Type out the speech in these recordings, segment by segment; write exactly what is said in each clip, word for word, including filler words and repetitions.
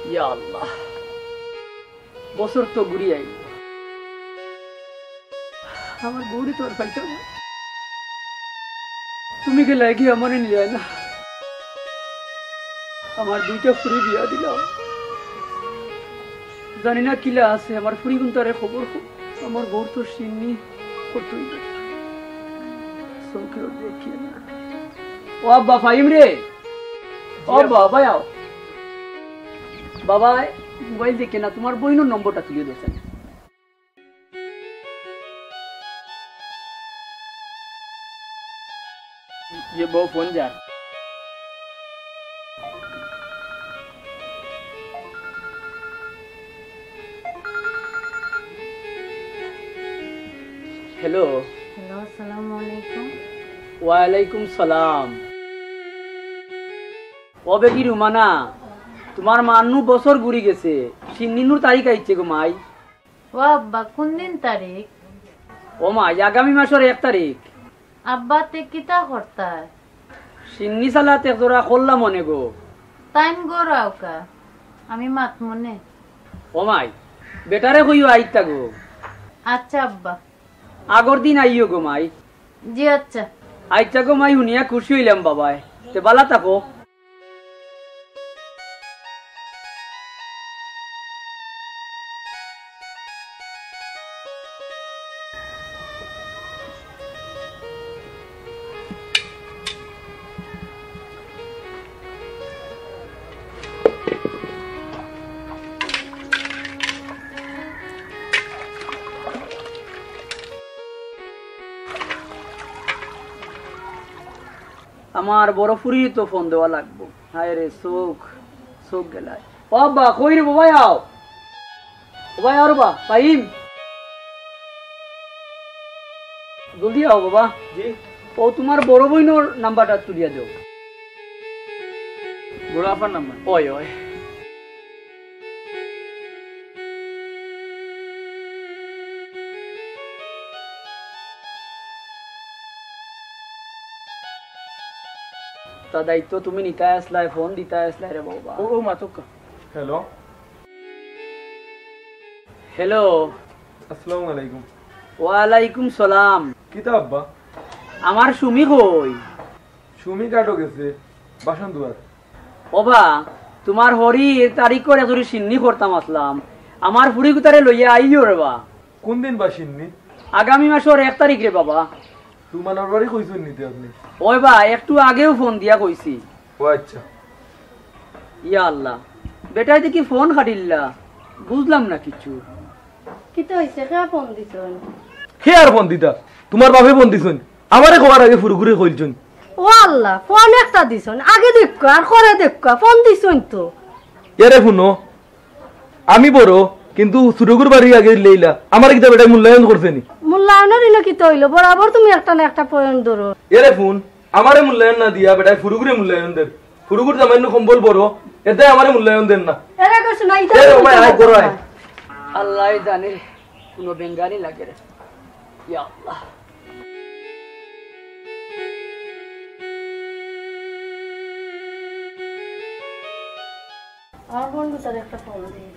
ইয়া আল্লাহ, বছর তো ঘুরি আইল, আমার বউরে তো আর পাইতাম না। তুমি গেলায় গি আমারে নিলায় না। আমার দুইটা ফুরি বিয়া দিলাম, জানি না কিলা আছে। আমার ফুরিগুনতারে খবর কও, আমার বউর তো শিন্নি কতই চোখেও দেখি না। ও আব্বা, ফাহিম রে, ও আব্বা, আব্বা আও। বাবা, মোবাইল দেখে না, তোমার বইনর নম্বরটা তুলিয়া দেও। ইয়ে বউ, ফোন যার। হ্যালো। হ্যালো, আসসালামু আলাইকুম। ওয়ালাইকুম সালাম। ও বেটি রুমানা, তোমার মার নু বছর ঘুরি গেছে, শিন্নির নু তারিখ আইছে গো মাই। ও আব্বা, কুন দিন তারিখ? ও মাই, আগামী মাসর এক তারিখ। আব্বা, তে কিতা করতায়? শিন্নি চালাত এক জোড়া করলাম অনে গো। তাইন ঘরো আউক্কা, আমি মাতমু নে। ও মাই, বেটারে কইও আইতা গো। আচ্ছা আব্বা। আগর দিন আইও গো মাই। জি আচ্ছা। আইচ্ছা গো মাই, হুনিয়া খুশি অইলাম বাবায়। তে বালা থাকো। আমার বড় ফুরিরে তো ফোন দেওয়া লাগবো। হায় রে চোখ, চোখ গেলায়। ও আব্বা, কই রে বাবা, আও। ও ভাই, আও রে বা, ফাহিম। জলদি আও বাবা। জি। ও তোমার বড় বইনর নাম্বারটা তুলিয়া দেও। বড় আপার নাম্বার? ওই, ওই। তা দায়িত্ব তুমি নিতায় আসলায়, ফোন দিতায় আসলায় রে বাবা। ও, ও, মাতুক্কা। হ্যালো। হ্যালো। আসসালামু আলাইকুম। ওয়ালাইকুম সালাম। কিতা আব্বা? আমার সুমি কই? সুমি কাটো গেছে, বাসন ধোয়ার। ওবা, তোমার হরির তারিখর এজুরি শিন্নি করতাম আসলাম। আমার ফুড়ি গুতারে লইয়া আইও রে বা। কোন দিন বা শিন্নি? আগামী মাসর এক তারিখ রে বাবা। রুমানার বাড়ি কইছইন নিতে আপনি? ওই বা, একটু আগেও ফোন দিয়া কইছি। ও আচ্ছা। ইয়া আল্লাহ, বেটায় দেখি ফোন কাটিল্লা, বুঝলাম না কিছু। কিতা অইছে? কে ফোন দিছইন? কে আর ফোন দিতা? তোমার বাপে ফোন দিছইন। আমারে কওয়ার আগে ফুরুগুরে কইলছইন। ও আল্লাহ, ফোন একটা দিছইন। আগে দেখো আর করে দেখো, ফোন দিছইন তো। এরে হুনো, আমি বড়, কিন্তু ফুরুগুর বাড়ি আগে লইলা। আমারে কিতা বেটায় মূল্যায়ন করছে নি? মূল্যায়নর ইনো কিতা অইলো? বরাবর তুমি একটা না একটা point ধরো। এরে হুন, আমারে মূল্যায়ন না দিয়া বেটায় ফুরুগুরে মূল্যায়ন দের। ফুরুগুর জামাইর নু কম্বল বড়, এতে আমারে মূল্যায়ন দের না। এরে গো শোনা, ইতা এরে তুমি ভাই, আয়, করো আয়। আল্লাহ জানে, কোনো বেঙ্গালি লাগে রে। ইয়া আল্লাহ। আমার বন্ধু তার একটা ফোন দিয়ে।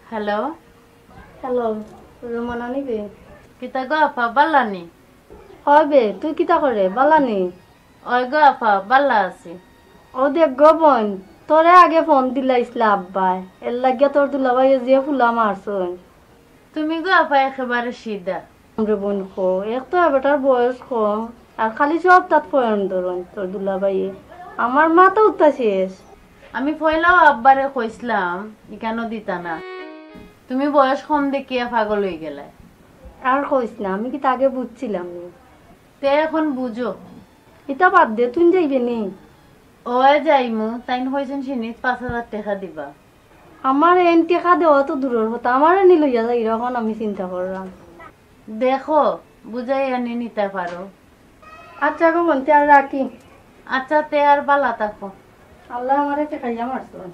হ্যালো। হ্যালো, রুমানা নি বে? কিতা গো আফা, বালা নি? অয় বে, তুই কিতা করে, বালা নি? অয় গো আফা, বালা আছি। ও দেখ গো বইন, তোরে আগে ফোন দিলাইছলা আব্বায়, এর লাগিয়া তোর দুলাভাইয়ে যে ফুলা মারছইন। তুমি গো আফা একেবারে সিধা। রে বইন কো, এক তো এ বেটার বয়স কম, আর খালি সব তাত point ধরইন তোর দুলাভাইয়ে। আমার মাথা উত্তা শেষ। আমি পয়লাও আব্বারে কইছলাম, ইখানো দিতা না। তুমি বয়স কম দেখিয়া পাগল অইগেলায়। আর কইছ না, আমি কিতা আগে বুঝছিলাম নি? তে এখন বুঝো। ইতা বাদ দে, তুই যাইবে নি? অয় যাইমু, তাইন কইছইন শিন্নিত পাঁচ হাজার টেকা দিবা। আমার এন টেকা দেওয়া তো দূরর কথা, আমারে নি লইয়া যাইরা, অখন আমি চিন্তা কররাম। দেখো, বুঝাইয়া নি নিতা পারো। আচ্ছা গো বন্তি, আর রাখি। আচ্ছা, তে আর বালা থাকো। আল্লায় আমারে ঠেকাইয়া মারছইন।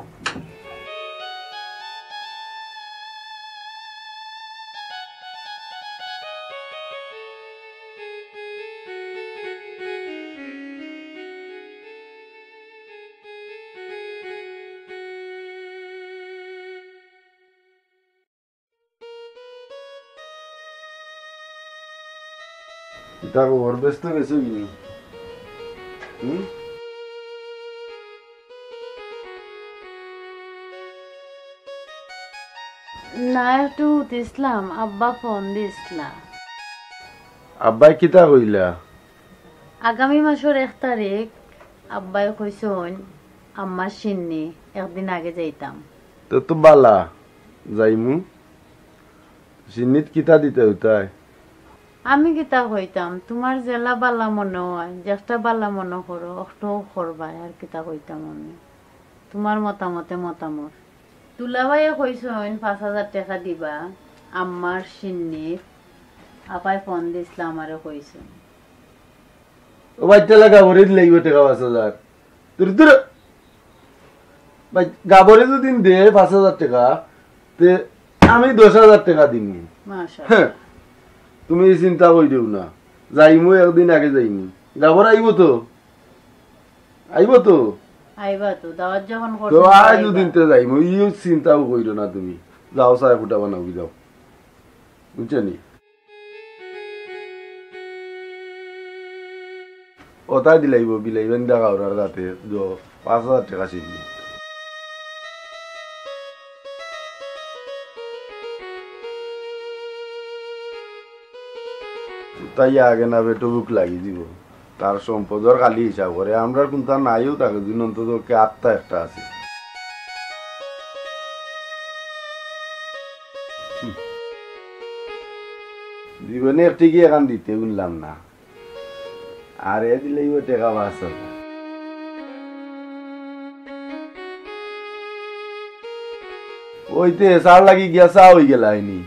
কিতা খবর, ব্যস্ত গেছো নি? হুম? না, একটু উঠিছলাম, আব্বা ফোন দিছলা। আব্বায় কিতা কইলা? আগামী মাসর এক তারিখ আব্বায় কইছইন, আম্মার শিন্নি, একদিন আগে যাইতাম। তো তো বালা, যাইমু। শিন্নিত কিতা দিতা অইতায়? আমি কিতা কইতাম, তুমার যেলা বালা মনো অয়, যেটা বালা মনো করো, অটাউ করবায়, আর কিতা কইতাম আমি। তুমার মতামতে মতামত। দুলাভাইয়ে কইছইন পাঁচ হাজার টেকা দিবা, আম্মার শিন্নিত, আপায় ফোন দিছলা আমারে কইছইন। ও বাইচ্চা লাগা ভরে দিলাইবো টেকা পাঁচ হাজার। দূর, দূর। ভাই, গাবরে যদি দে পাঁচ হাজার টেকা, তে আমি দশ হাজার টেকা দিমু। মাশাআল্লাহ। হ্যাঁ, তুমি ই চিন্তা করিও না, যাইমু একদিন আগে যাইমু। গাবর আইবো তো? আইবো তো? আইবা তো, দাওয়াত যখন তো করছো, আইজ আইবা। দুদিন তে যাইমু, ই চিন্তাও করিও না তুমি। যাও, চায় ফুটা বানাও, যাও। বুঝছো নি? ওটাই দিলাইবো, বিলাইবেন দেখা ওরার যাতে, দ-, পাঁচ হাজার টেকা শিন্নি। তাই আগে না বেটো ভুক লাগি দিব। তার সম্পদর খালি হিসাব করে, আমরার কুন্তা নাইও থাকে, দিন অন্তত কে আত্মা একটা আছে। হুম। জীবনে একটি কি এখান দিতে উঠলাম না, আর এ দিলেই ও টেকা বাঁচত। ওইতে সার লাগি গিয়া চা হই গেল আইনি।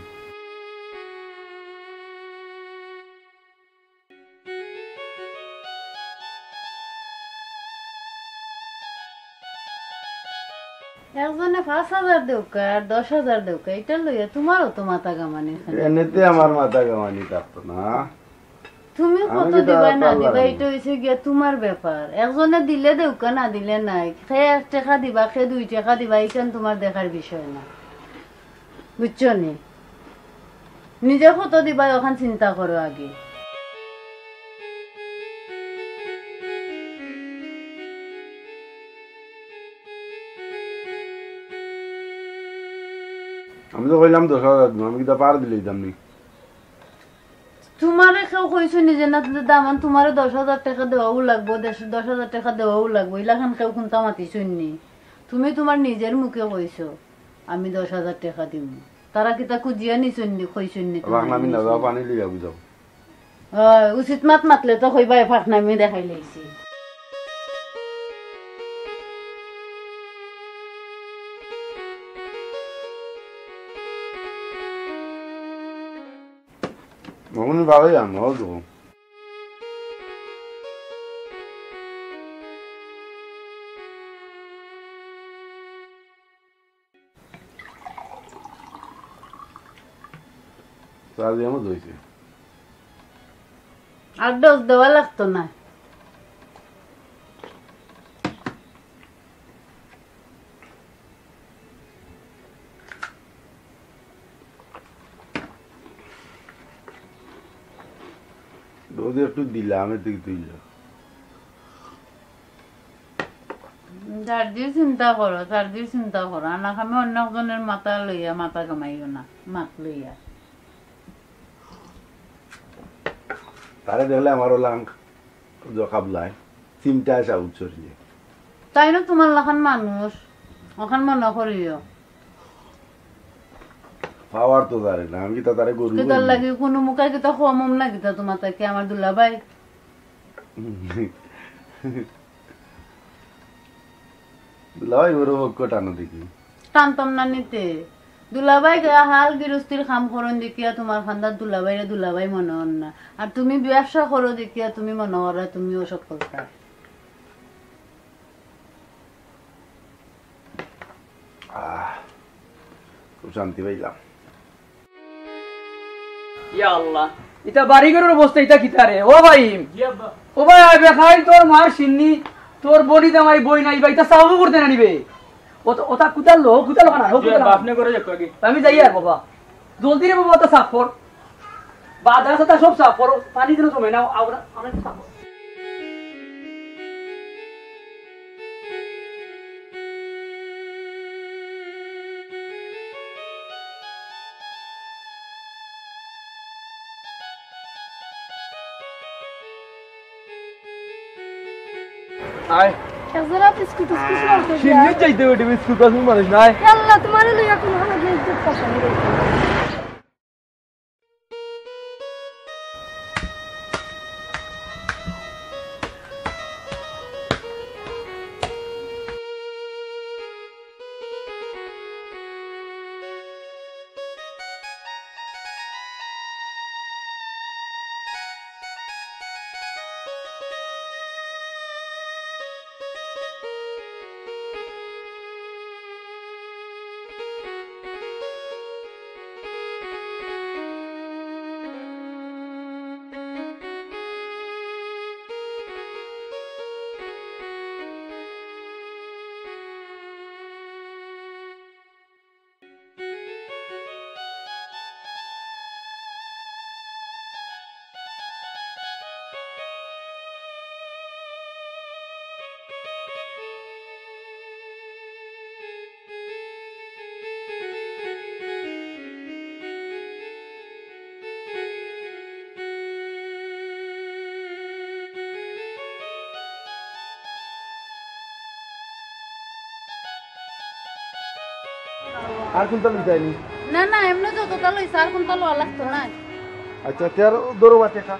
একজনে পাঁচ হাজার দেউকা আর দশ হাজার দেউকা, ইটা লইয়া তুমারও তো মাথা ঘামানি খানি। এমনিতে আমার মাথা ঘামানি থাকতো না। তুমি আমি কত কিতা দিবায় না পারলাম দিবায়, না। ইটা অইছে গিয়া তুমার ব্যাপার। একজনে দিলে দেউকা, না দিলে নাই। কে এক টেকা দিবা, কে দুই টেকা দিবা, ইখান তুমার দেখার বিষয় না। বুঝছো নি? নিজে কত দিবায় অখান চিন্তা করো আগে। আমি তো কইলাম দশ হাজার দিমু, আমি কিতা পার দিলে দিতাম নি? তুমারে কেউ কইছইন নি যে না, দামান তুমারে দশ হাজার টেকা দেওয়াও লাগবো, দশ, দশ হাজার টেকা দেওয়াও লাগবো, ইলাখান কেউ কুন্তা মাতিছইন নি? তুমি তুমার নিজের মুখে কইছো, আমি দশ হাজার টেকা দিমু। তারা কিতা খুজিয়া নিছইন নি, কইছইন নি তুমারে? আমি না যাও, পানি লইয়া বুঝাও। অয়, উচিত মাত মাতলে তো কইবায়, ফাঁকনামি দেখাইলাইছি। মনে ভালোই জানো, ও তো। চা দিয়া মজা হইছে। আর ডোজ দেওয়া লাগতো না। ডোজ একটু দিলাম, এতে কি তুইল? যার যে চিন্তা করো, তার যে চিন্তা করো। আনা খামে অন্য একজনের মাথা লইয়া, মাথা কামাইও না, মাত লইয়া। তারে দেখলে আমারও লাং জখাবলায়, চিন্তা আসা উচ্চরিয়ে। তাই না তুমার লাখান মানুষ, অখান মনে করিও। পাওয়ার তো জানে না, আমি তো তারে গরু কিতার কই। লাগি কুনু মুখে কিতা কম হম না কিতা তুমার তাকে আমার দুলাভাই? দুলাভাই বড় পক্ষ টানো দেখি। টানতাম না নিতে। দুলাভাই গা হাল গিরস্তির কাম করইন দেখিয়া তুমার খান্দাত দুলাভাইরে দুলাভাই মনো অর না। আর তুমি ব্যবসা করো দেখিয়া তুমি মনো করো তুমিও সফলতা। আহ, খুব শান্তি পাইলাম। ইয়া আল্লাহ, ইতা বাড়ি ঘরর অবস্থা ইতা কিতা রে? ও ভাই, জি আব্বা। ও ভাই, আইবে খাইল তোর মার শিন্নি, তোর বনি দামাই বই নাই ভাই, ইতা সাফ করতে না নিবে। ও তো, ওটা কুতার লো, কুতার লো না, ও জি কুতার আব্বা, লো। আপনি করে যাও আগে। আমি যাই আর বাবা, জলদি রে বাবা, ওটা সাফ কর। বাজার সাথে সব সাফ করো, পানি যেন জমে না, আমরা, আমরা সাফ করো। আয়। এক জোড়া বিস্কুট উস্কুট লও তো সিন্নি দিয়া। যাইতে বেটি বিস্কুট আছে মানুষ নাই। আল্লাহ, তোমারে লইয়া কোন হালত নেই, দুঃখ আছে। আর কোনটা লইতে আইনি? না, না, এমনে যতটা লইছে, আর কোনটা লওয়া লাগতো না। আচ্ছা, তে আর ধরো বাটে খা।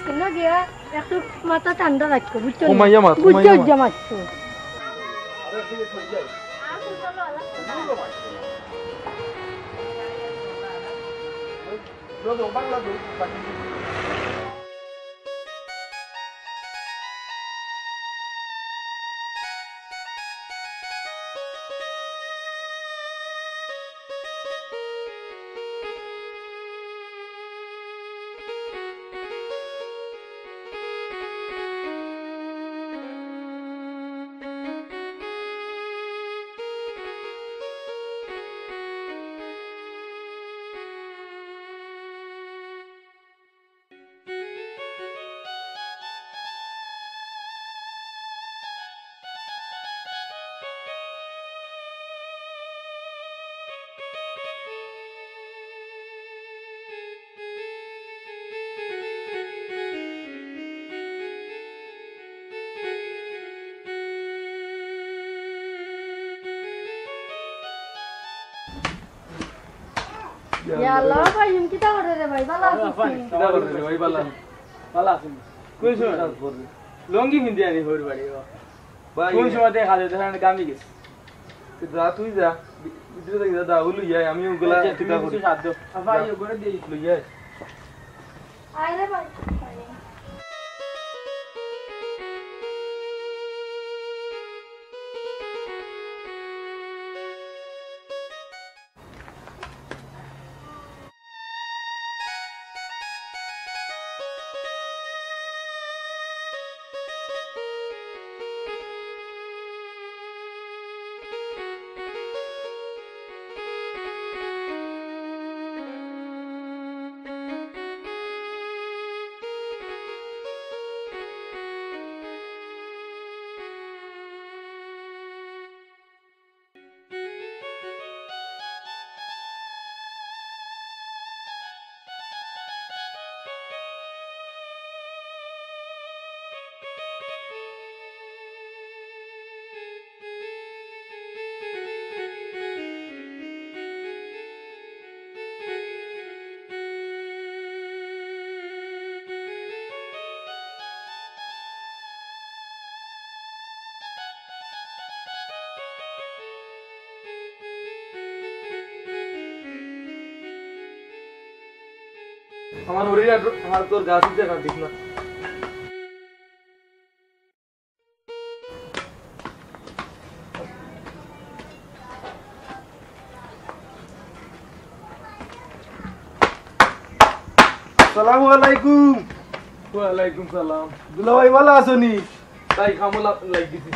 কেন গিয়া একটু মাথা ঠান্ডা রাখো, বুঝছো নি? কমাইয়া মাত, বুঝছো কমাইয়া মাত। যে মারছো। ইয়া আল্লাহ, ভাই, ইন কিতা করে রে ভাই? ভালা আছস নি? কিতা করে রে ভাই? ভালা আছস নি? ভালা আছস নি? কোন সময় কাজ করবি? লুঙ্গি পিন্দি আনি হইর বাড়ি, ও। ভাই, কোন সময় দেখা যায়? দেখা যায় গামি গেছে। তুই যা, তুই যা। বি-, ভিতরে থাকি যা, দা, ওগুলো ইয়া, আমি ওগুলা আচ্ছা, কিতা তুমি করি? কিছু সাহায্য। আফা, যা। ইয়ে করে দেই। লই আয়। আয় রে ভাই। আমার হরির আর আমার তোর গাছ দিতে কাটিস না। আসসালামু আলাইকুম। ওয়ালাইকুম সালাম। দুলাভাই, ভালা আছো নি? তাই কামো লা-, লাগ দিছি।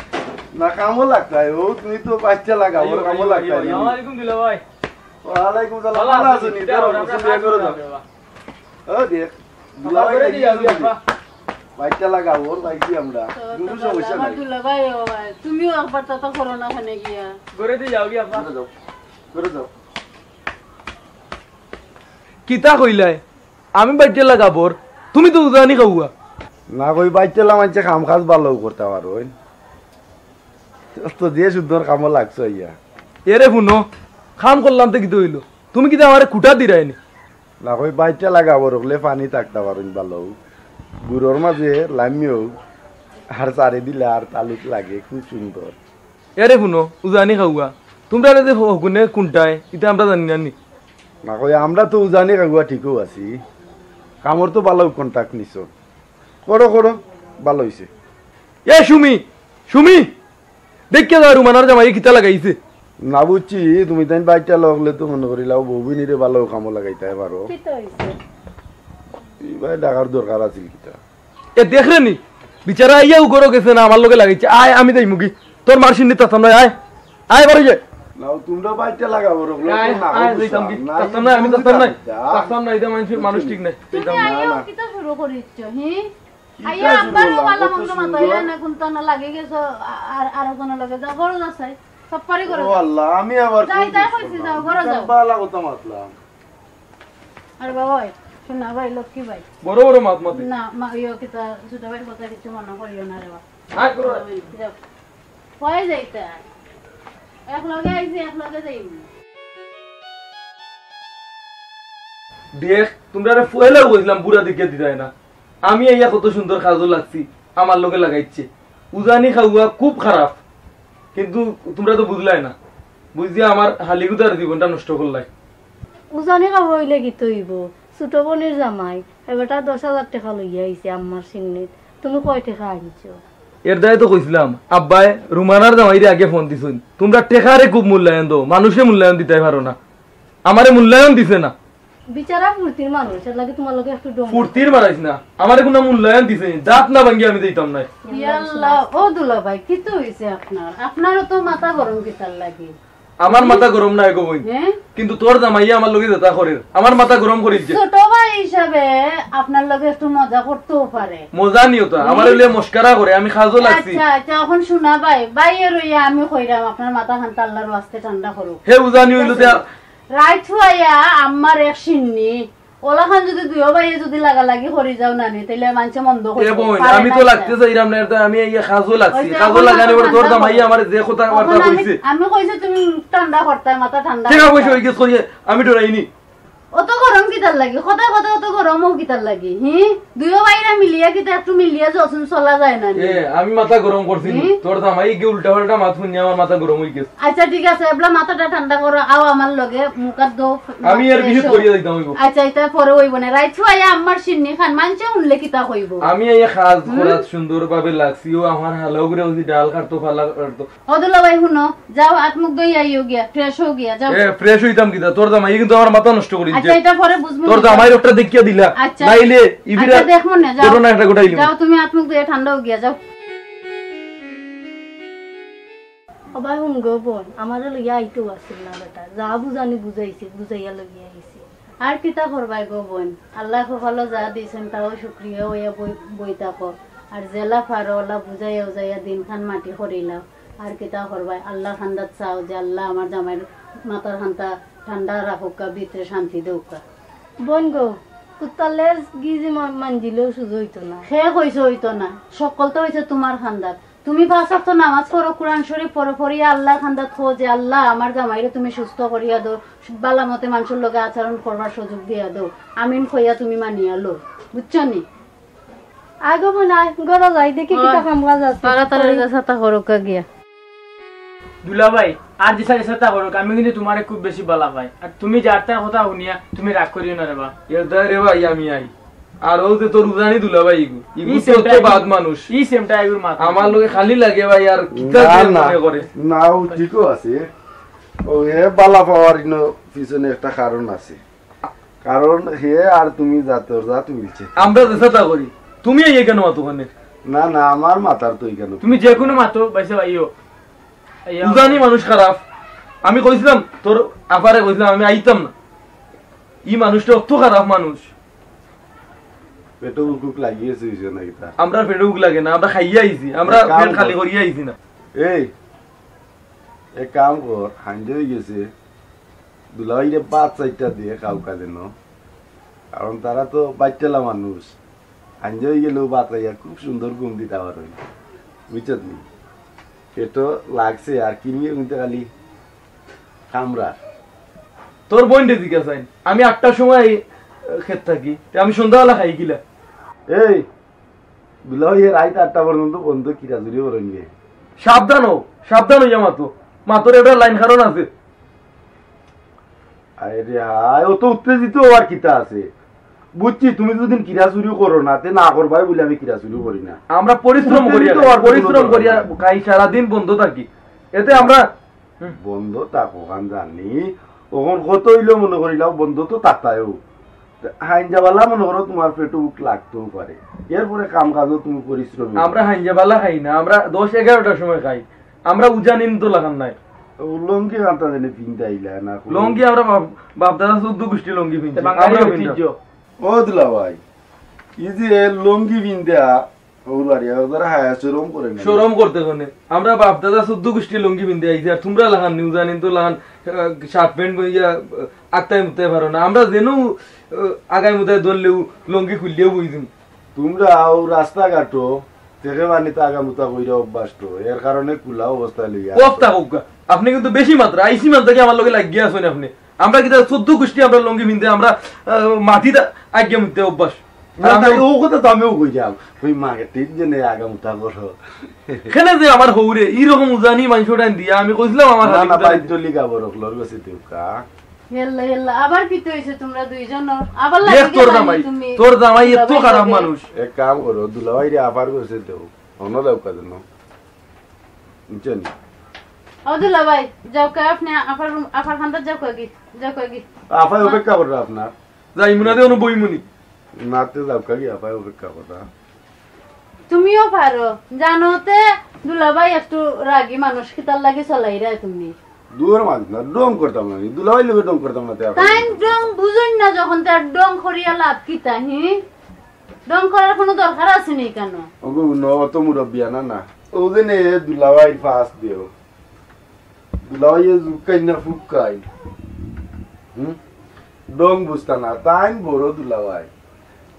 না, কামো লাগতায়। ও, তুমি তো বাইচ্চা লাগা, ওর কামো লাগতায় না। আসসালামু আলাইকুম দুলাভাই। ওয়ালাইকুম সালাম। ভালা আছো নি? দাঁড়াও, বসো, বিয়া করে দাও। ও দেখ, দুলাভাই করে লাগি দিয়া গেছে। বাইচ্চা লাগা, ওর লাগি আমরা। তো, কোনো তো সমস্যা আমার নাই। দুলাভাই, ও ভাই, তুমিও একবার তা তো করো না ওখানে গিয়া। করে দিয়ে যাও গিয়া, আব্বা। করে যাও, করে যাও। কিতা কইলায়? আমি বাইচ্চা লাগাবর, তুমি তো উজানি খাওয়া। না কই, বাইচ্চা লা মানষে কাম কাজ ভালাউ করতা পারইন। তো যে সুন্দর কামো লাগছো ইয়া। এরে হুনো, কাম করলাম তো কিতা অইলো? তুমি কিতা আমারে কুটা দিরায়নি? না কই, বাইচ্চা লাগাবর অকলে পানি থাকতা পারইন ভালাউ। গুড়র মাঝে লামিও আর চারি দিলা আর তালুত লাগে, খুব সুন্দর। এরে হুনো, উজানি খাওয়া, তুমরারে যে হগুনে কুনটায়, ইতা আমরা জানি না নি। না কই, আমরা তো উজানি খাওয়া ঠিকউ আছি। কামর তো ভালাউ contact নিছো। করো, করো, ভালা অইছে। এ সুমি, সুমি, দেখিয়া যাও রুমানার জামাইয়ে কিতা লাগাইছে। না বুঝছি, তুমি তাইন বাইচ্চা লা অকলে তো মনো করিলাও বউ বইনিরে ভালাউ কামো লাগাইতায় পারো। কিতা অইছে? ই ভাই ডাকার দরকার আছিল কিতা? এ দেখ রে নি, বিচারা আইয়া উগরো গেছে না, আমার লগে লাগাইছে। আয়, আমি যাইমুগি। তোর মার সিন্নি তাতাম নাই, আয়। আয়, বাড়ি যে। নাও, তুমরা বাইচ্চা লাগাবর অকলে, আয়, না আয়, বুঝছো? যাইতাম কি? না, তাতাম নাই, আমি তাতাম নাই। যা। তাতাম নাই, ইটা মানুষ, মানুষ ঠিক নাই। তুমি যাইতাম না, আইয়া না। কিতা শুরু করিছো, হি? কিতা আইয়া শুরু আব্বারও করলাম? ভালা কত মন্দ সুন্দর। মাতাইলা না, কোনটা না লাগি গেছো, আ-, আর, আর কোনো লগে যাও, ঘরো যাও চাই। সব পারি করো। ও আল্লাহ, আমি আবার যাই, কোন যাই দুষ কইছি, করলাম? যাও, ঘরো যাও। ভালা কথা মাতলাম। আরে বাবা, ওই, শোনা ভাই, লক্ষ্মী ভাই। বড় বড় মাত মাতে। না, মা, ইয়ো, কিতা, ছোট ভাইর কথা কিছু মনে করিও না রে বাবা। হায় করো। ওই, যাও। কই যাইতা? এক লগে আইছি, এক লগে যাইমু। দেখ, তুমরারে পয়লাউ কইছিলাম বুড়া দেখিয়া দিতায় না। আমি আইয়া কত সুন্দর কাজো লাগছি, আমার লগে লাগাইছে। উজানি খাওয়া খুব খারাপ, কিন্তু তুমরা তো বুঝলায় না, বুঝিয়া আমার হালিগুদার জীবনটা নষ্ট করলায়। উজানি খাওয়া অইলে কিতা অইবো? ছোট বইনর জামাই, এ বেটা দশ হাজার টেকা লইয়া আইছে আম্মার সিন্নিত, তুমি কয় টেকা আনছো? এর দায় তো কইছিলাম, আব্বায় রুমানার জামাইরে আগে ফোন দিছইন, তুমরা টেকারে খুব মূল্যায়ন দেও, মানুষে মূল্যায়ন দিতায় পারো না, আমারে মূল্যায়ন দিছে না। বিচারা ফুর্তির মানুষ, এর লাগি তুমার লগে একটু ডং। ফুর্তির মারাইস না, আমারে কুনু মূল্যায়ন দিছে নি? দাঁত না ভাঙ্গি আমি দিতাম নায়। ইয়াল্লা, ও দুলাভাই, কিতা অইছে আপনার? আপনারও তো মাথা গরম কিতার লাগি? আমার মাথা গরম নায় গো বইন, হ্যাঁ? কিন্তু তোর জামাইয়ে আমার লগে যেতা করের, আমার মাথা গরম করি দিছে। ছোট ভাই হিসাবে আপনার লগে একটু মজা করতেও পারে। মজা নিও তো, আমার হইলে মস্করা করে, আমি কাজো লাগছি। আচ্ছা, আচ্ছা, এখন শোনা ভাই, ভাইয়ে রইয়া আমি কইরাম, আপনার মাথা খানতা আল্লাহর ওয়াস্তে ঠান্ডা করুক। হে উজানি অইলো তে রাইত হুয়াইয়া আম্মার এক সিন্নি, ওলাখান যদি দুইও ভাইয়ে যদি লাগালাগি করি যাও না নি, তাইলে মানষে মন্দ কইবো। এ বইন, আমি তো লাগতে চাইরাম না, এর তো আমি এই কাজো লাগছি। ওই যে কাজো লাগানি বড় তোর জামাই আমার যে কথা বার্তা কইছে। আমি কইছি তুমি ঠান্ডা করতায়, মাথা ঠান্ডা করতায়। পয়সা অই গেছে কইয়ে আমি ডরাইনি। অত গরম কিতার লাগি? কথায় কথায় অত গরম অও কিতার লাগি? হি? দুইও ভাইরা মিলিয়া কিতা একটু মিলিয়া যখন চলা যায় না নি? এ, আমি মাথা গরম করছি নি। হি? তোর জামাই গিয়ে উল্টা পাল্টা মাত হুনিয়া আমার মাথা গরম অই গেছে। আচ্ছা, ঠিক আছে, এবলা মাথাটা ঠান্ডা করো, আও আমার লগে, মুখ আত ধও, আমি এর বিহিত করিয়া দিতাম অইবো। আচ্ছা, ইটা পরে অইবো না। রাইত হুয়াইয়া আম্মার সিন্নি খান, মানষে হুনলে কিতা কইবো? আমি এই কাজ করাত সুন্দরভাবে লাগছি, ও আমার হালাও করে ওই ডাল কাটতো, ফালা কাটতো। ও দুলা ভাই, হুনো, যাও, আত মুখ ধইয়া আইও গিয়া, fresh হও গিয়া, যাও। এ, fresh হইতাম কিতা? তোর জামাই কিন্তু আমার মাথা নষ্ট করি দিছে। আচ্ছা, ইটা পরে বুঝমু। তোর জামাইর একটা দেখিয়া দিলা। আচ্ছা। নাইলে ইবিরা আচ্ছা, দেখমু নে, যাও। ঘটনা একটা ঘটাইলি। যাও, তুমি আত মুখ ধইয়া ঠান্ডা হও গিয়া, যাও। ও ভাই, হুন গো বইন, আমারে লইয়া আইতেও আছিল না বেটা। যা বুঝানি বুঝাইছি, বুঝাইয়া লইয়া আইছি। আর কিতা করবায় গো বইন, আল্লায় কপালো যা দিছইন তাও শুকরিয়া অইয়া বই, বই থাকো। আর যেলা পারো অলা বুঝাইয়া উজাইয়া দিনখান মাটি করিলাও। আর কিতা করবায়, আল্লার কান্দাত চাও যে আল্লায় আমার জামাইর মাথার কান্তা ঠান্ডা রাখউক্কা, ভিতরে শান্তি দেউক্কা। বইন গো, কুত্তার লেজ গিজি মা-, মাঞ্জিলেও সুজা অইতো না। কে কইছে অইতো না? হক্কলতা অইছে তুমার কান্দাত। তুমি পাঁচ ওয়াক্ত নামাজ পড়ো, কুরআন শরীফ পড়ো, পড়িয়া আল্লার কান্দাত কও যে, "আল্লা, আমার জামাইরে তুমি সুস্থ করিয়া দেও, ভালা মতে মানষর লগে আচরণ করবার সুযোগ দিয়া দেও।" আমিন কইয়া তুমি মানিয়া লও, বুঝছো নি? আয় গো বইন, আয়, ঘরো যাই, দেখি কিতা কাম কাজ আছে। তাড়াতাড়ি যা, ছাতা করউক্কা গিয়া। দুলাভাই, আর যেছা যেছা তা করুক, আমি কিন্তু তুমারে খুব বেশি বালা পাই। আর তুমি যার তার কথা হুনিয়া তুমি রাগ করিও না রে বা। এ দা রে ভাই, আমি আই। আর ও যে তোর উজানি দুলাভাই ইগু, ইগু ই তো সেমটা তো ইগু, বাদ মানুষ। ই সেমটা ইগুর মাথা। আমার লগে খালি লাগে ভাই, আর কিতা না, যে না, মনে করে। না, ও ঠিকও আছে। ও হে বালা পাওয়ার ইনো পিছনে একটা কারণ আছে। কারণ হে আর তুমি জাতর জাত মিলছে। আমরা যেছা তা করি, তুমি এই কেন মাতো কানে? না, না, আমার মাথার তো এখানে তুমি যে কোনো মাতো, বাইসা ভাইও। এই উজানি মানুষ খারাপ। আমি কইছিলাম, তোর আফারে কইছিলাম, আমি আইতাম না। ই মানুষটা অত খারাপ মানুষ। পেটো ভুক লাগিয়েছে, হইছে না কিতা? আমরা পেটো ভুক লাগে না, আমরা খাইয়া আইছি, আমরা এক কাম পেট খালি কর। করিয়া আইছি না। এই, এক কাম কর, হাইঞ্জা হয়ে গেছে, দুলাভাইরে ভাত চাইটা দিয়ে খাও কাজে ন, কারণ তারা তো বাইটেলা মানুষ, হাইঞ্জা হয়ে গেলেও ভাত খাইয়া খুব সুন্দর ঘুম দিতে পারবে, বুঝছত নি? পেটো লাগছে আর কিনিয়ে কিন্তু খালি কামড়া। তোর বোন রে জিজ্ঞাসা আইন। আমি আটটার সময়, আহ, খেত থাকি। তে আমি সন্ধ্যাবেলা খাই কিলা? এই, দুলাভাই, এ রাইত আটটা পর্যন্ত বন্ধ কিরা চুরি করইন গে? সাবধান হও, সাবধান হইয়া মাতো। মাতর এটা লাইন কারণ আছে। আরে হায়, অত উত্তেজিত হওয়ার কিতা আছে? বুঝছি, তুমি যদি কিরা চুরি করো না, তে না করবাই বলে আমি কিরা চুরি করি না। আমরা পরিশ্রম করিয়া উত্তেজিত খাই, হওয়ার কোনো পরিশ্রম দরকার করিয়া নাই। খাই, সারাদিন বন্ধ থাকি। এতে আমরা হুম। বন্ধ থাকো, খান জানি। ওখান কত হইলেও মনে করিলাও বন্ধ তো থাকতায়ও। হাইঞ্জাবালা মনে করো তোমার পেটো ভুক লাগতেও পারে, এরপরে কাম কাজও তুমি পরিশ্রমী। আমরা হাইঞ্জাবালা খাই না, আমরা দশ এগারোটার সময় খাই। আমরা উজানিন তো লাখান নাই। ও লুঙ্গি কান্তা জানি পিন্দাইলা না? লুঙ্গি আমরা বাপ, বাপ দাদা চোদ্দ গোষ্ঠী লুঙ্গি পিনছি, তে বাঙালি আমরাও ঐতিহ্য। পিনতাম। ও দুলাভাই, এই যে লুঙ্গি পিন্দা, ওর বাড়ি, ওদের হায়া শরম করে না? শরম করতে কোনে? আমরা বাপ দাদা চোদ্দ গোষ্ঠী লুঙ্গি পিন্দে আইছি, আর তোমরা লাখান নি উজানিন তো লাখান, আহ, শার্ট প্যান্ট বইয়া, আহ, আত্তায় মুত্তায় পারো না। আমরা যেন, আহ, আগায় মুতায় ধরলেও লুঙ্গি খুললেও বই দিন। তোমরা ও রাস্তাঘাটো থেকে পানি তো আগা মুতা কইরা অভ্যাস তো, এর কারণে কুলা অবস্থা লইয়া কফ আছো। থাকুক গা। আপনি কিন্তু বেশি মাত্রা, আইসি মাত্রা কি আমার লগে লাগিয়া আছেন আপনি? আমরা কিতা চোদ্দ গোষ্ঠী আমরা লুঙ্গি পিনতে, আমরা, আহ, মাটিত আগে মুততে অভ্যাস। না, আর তাই আমরা ও কথা তো আমিও কই যাম। ওই মাকে ঠিক জেনে আগা মুতা করো। কেনে যে আমার হৌরে, এই রকম উজানি মাংস টাইম দিয়া, আমি কইছিলাম আমার না, হাবিব না, তারে। বাইর চলি গাবর অকলর গেছে দেউকা। হেল্লা, হেল্লা, আবার কিতা হইছে তোমরা দুইজন? আবার দেখ লাগি তোর গেলা জামাই, নি তুমি? তোর জামাই এত দুলাভাইর খারাপ লগে। মানুষ। এক কাম করো, দুলাভাইরে আফার গেছে দেও, অন্য দেউকা যেন। বুঝছেন? ও দুলাভাই, যাউক্কা আপনি আফার রুম, আফার খান্দাত যাউক্কা গি, যাউক্কা গি। আফায় মা- অপেক্ষা কররা আপনার। যাইমু না দে, অনু বইমুনি। না, তে যাউক্কা গি, আফায় অপেক্ষা কররা। তুমিও পারো, জানো তে দুলাভাই একটু রাগী মানুষ, কিতার লাগি চলাইরা তুমি? দূর মানুষ না, ডং করতাম না, দুলাভাই লগে ডং করতাম না, তে আফায় তাইন ডং বুঝইন না যখন, তার ডং করিয়া লাভ কিতা, হি? ডং করার কোনো দরকার আছে নি কেন? ওগো, ন অত মুরব্বি আনা না। ও যে নে দুলাভাই ফাঁস দেও। দুলাভাই এ জুকাই না ফুকাই। হুম? ডং বুঝতা না, তাইন বড় দুলাভাই।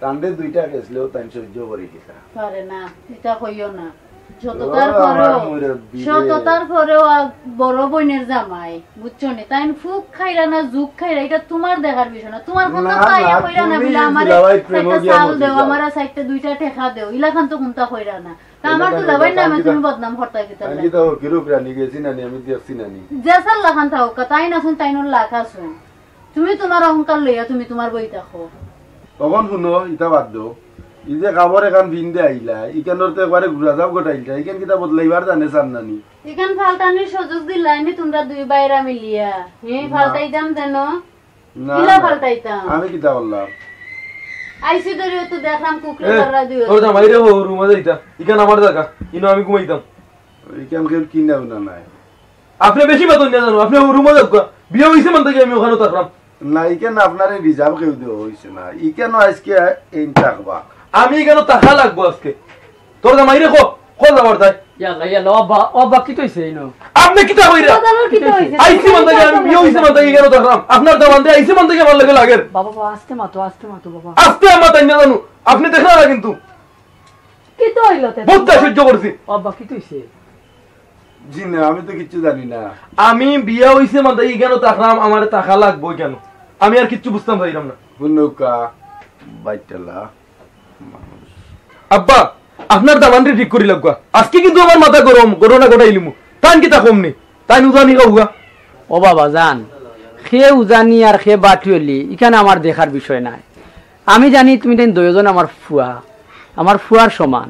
তানরে দুইটা গেছলেও তাইন সহ্য করি দিতা। পারে না, ইতা কইও না। ও সততার আমার পরেও, মুরব্বি রে। সততার পরেও আর বড় বইনের জামাই, বুঝছো নি? তাইন ফুক খাইরা না, জুক খাইরা, ইটা তুমার দেখার বিষয় না। তুমার কথা না, তাই না, কইরা না তুমি বুলে আমারে দুলাভাই প্রেমও চাইরটা গিয়া চাল মজি দেও, যাও। আমারে চাইরটা দুইটা টেকা দেও, ইলাখান তো কুন্তা কইরা না। তা আমার দুলাভাইর নামে তুমি বদনাম করতা কিতা লাগি? আমি তো কিরূপ রানী গেছি নানি, আমি দেখছি নানি। যে সাল লাখান থাকউক্কা, তাইন আছইন, তাইনর লাখ আছইন। তুমি তুমার অহংকার লইয়া তুমি তুমার বই থাকো। তখন হুনো, ইতা বাদ দেও। ই যে কাপড় এখান পিন্দে আইলা, ইখানর তো একবারে ঘুরা যাও গোটাইলটা, ইখান কিতা বদলাইবার জানে চান নানি? ইখান ফালটানির সুযোগ দিলায়নি তুমরা দুই বাইরা মিলিয়া। হে, না। ফালটাইতাম যেন। না, কিলা না। ফালটাইতাম? আমি কিতা করলাম? আইছি ধরিও তো দেখলাম কুকুরে এ, ধররা দিও। তোর জামাই রে, হো, রুমে যাইতা। ইখান আমার জাগা। ইনো আমি ঘুমাইতাম। ইখান কেউ কিনা উনা নাই। আপনে বেশি মাতইন না জানো, আপনে রুমো যাউক্কা। বিয়া অইছে মান থাকি আমি অখানো থাকরাম। না, ইখান আপনারে রিজার্ভ কেউ দেওয়া অইছে না। ইখানো আইজকে এইন থাকবা। আমি ইখানো থাকা লাগবো আইজকে। তোর জামাইরে ক, ক যাবার তাই। ইয়াল্লা, ইয়াল্লা, ও আব্বা, ও আব্বা, কিতা অইছে ইনো? আপনে কিতা কইরা? বাজারর কিতা অইছে? আইছি মান থাকি আমি বিয়া অইছে মান থাকি ইখানো থাকরাম। আপনার দামান্দে আইছি মান থাকি আমার লগে লাগের। বাবা, বাবা, আস্তে মাতো, আস্তে মাতো, বাবা। আস্তে মাতইন না জানো, আপনে দেখরা না কিন্তু। কিতা অইলো তে? বহুত সহ্য করছি। ও আব্বা, কিতা অইছে? জি না, আমি তো কিচ্ছু জানি না। আমি বিয়া অইছে মানে ইখানো থাকরাম, আমারে থাকা লাগবো ইখানো। আমি আর কিচ্ছু বুঝতাম চাইরাম না। হুনউক্কা, বাইটালা মানুষ। আব্বা, আপনার দামানরে ঠিক করি লাগবা। আইজকে কিন্তু আমার মাথা গরম, ঘটনা ঘটাইলিমু। তান কিতা কম নি? তাইন উজানি কউক্কা। ও বাবা জান, কে উজানি আর কে বাটুয়ালি, ইখান আমার দেখার বিষয় নায়। আমি জানি তুমি তাইন দুইওজন আমার ফুয়া, আমার ফুয়ার সমান।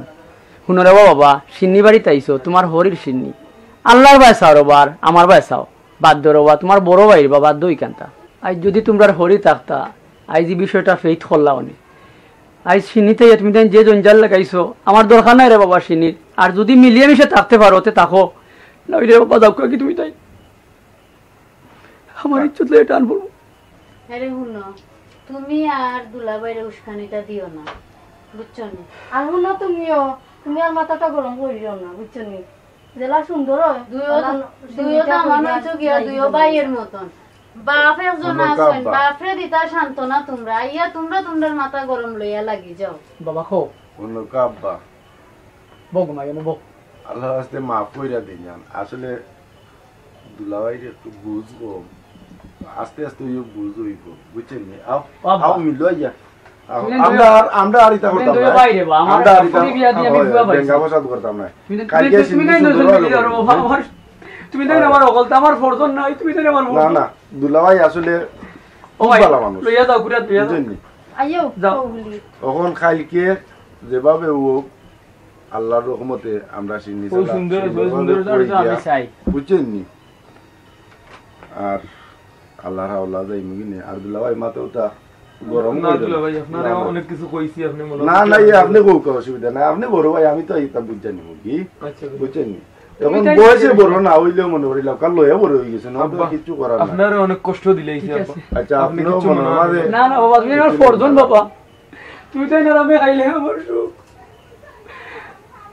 হুনো রে বাবা, শিন্নি বাড়িত আইছো, তুমার হরির শিন্নি। আল্লার বায় চাও রে বা, আর আমার বায় চাও। বাদ দেও রে বা, তুমার বড় ভাইর বা, বাদ দেও ইখানতা। আইজ যুদি তুমরার হরি থাকতা, আইজ ই বিষয়টা ফেইত করলা অনে। আইজ শিন্নিত আইয়া তুমি তাইন যে জঞ্জাল লাগাইছো, আমার দরকার নাই রে বাবা শিন্নির। আর যুদি মিলিয়া মিশে থাকতে পারো, তে থাকো। না অইলে বাবা যাউক্কা গি তুমি তাইন। আমার ইজ্জত লইয়া টান পড়বো। আরে হুনো, তুমি আর দুলাভাইরে উস্কানিটা দিও না, বুঝছো নি? আর হুনো তুমিও, তুমি আর মাথাটা গরম করিও না, বুঝছো নি? যেলা সুন্দর অয়, দুইও, অলা দুইও তো আমার লইছো গিয়া, দুইও ভাইয়ের মতন। বাপ একজন আছইন, বাপরে দিতা সান্ত্বনা তুমরা, আইয়া তুমরা তুমরার মাথা গরম লইয়া লাগি যাও। বাবা কও। হুনো আব্বা। বউ ঘুমাই গেল, বউ। আল্লার ওয়াস্তে মাফ কইরা দিন জান। আসলে দুলাভাইর একটু বুঝ কম, আস্তে আস্তে অইও বুঝ অইবো, বুঝছইন নি? আও, ও আব্বা। আও মিলো আইয়া। আও, তুমি আমরা দুইও, আর, আমরা আর ইতা তুমি করতাম দুইও না। বাইরে বা, আমার আমরা আর ইতা, সবটি বিয়া দিয়া আমি হয়, বুয়া পাইছি। বেঙ্গা ফসাদ করতাম না। তুমি তো, কালকে তুমি তো, তুমি সিন্ধু তাই সুন্দর নজর ভালো দিলে আর করবো। বাবা, আমার, তুমি তাই হয়। আমার অকল, তা আমার ফরজন নাই, তুমি তাই আমার না, ফরজন। না, দুলাভাই আসলে ও খুব ভাই, ভালো মানুষ। লইয়া যাও, ঘুরে লইয়া যাও। বুঝছইন নি? আইও, যাও। কবুলি। অখন কালকে যেভাবে হোক, আল্লার রহমতে আমরা শিন্নি খুব চালা সুন্দর, খুব সুন্দরভাবে সুন্দর করি আমি দিয়া, চাই। বুঝছইন নি? আর আল্লার হাওলা যাইমু গি নে। আর দুলাভাই মাতেও তা গরম না, হয়ে যাবে। দুলাভাই, আপনারে না, না। অনেক কিছু কইছি, আপনি মনে না, হয় না, ইয়ে, আপনি কউক্কা, অসুবিধা নাই। আপনি বড় ভাই, আমি তো ইতা বুঝা নিমু গি। আচ্ছা, বুঝা। বুঝছইন নি? তুমি এখন তাই বয়সে বড় না হইলেও মনে করি লাউকা লয়া বড় হয়ে গেছে, না তো আব্বা, কিচ্ছু করার না। আপনারে অনেক কষ্ট দিলাইছি, ঠিক আব্বা। আছে। আচ্ছা, আপনি আপনিও কিচ্ছু মনে মনে মনে করবেন না। না, না, বাবা, তুমি আমার ফরজন, বাবা। তুমি তাই না, আমি খাইলে আমার সুখ।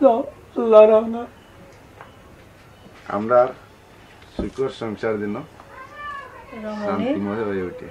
যাও, আল্লাহ রাম না। আমরা সুখর সংসার দিন রমণী। শান্তিময় হয়ে উঠে।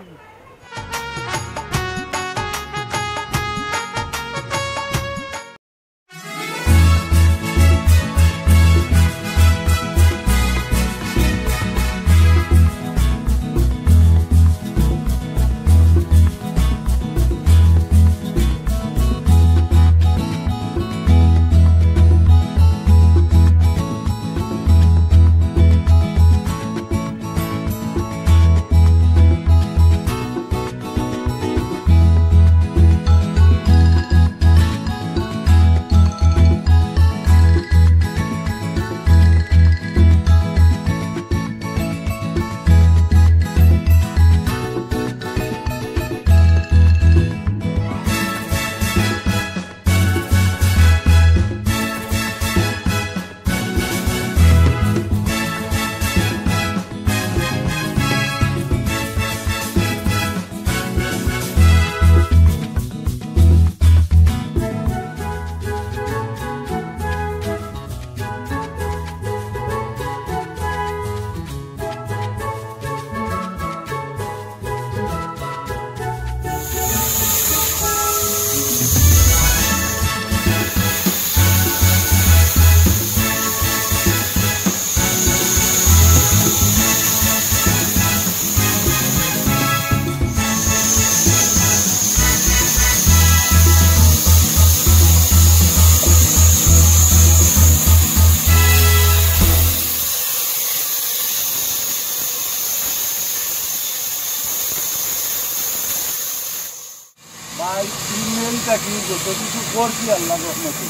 ভাই, তিন দিন থাকি যত কিছু করছি আল্লার রহমতে,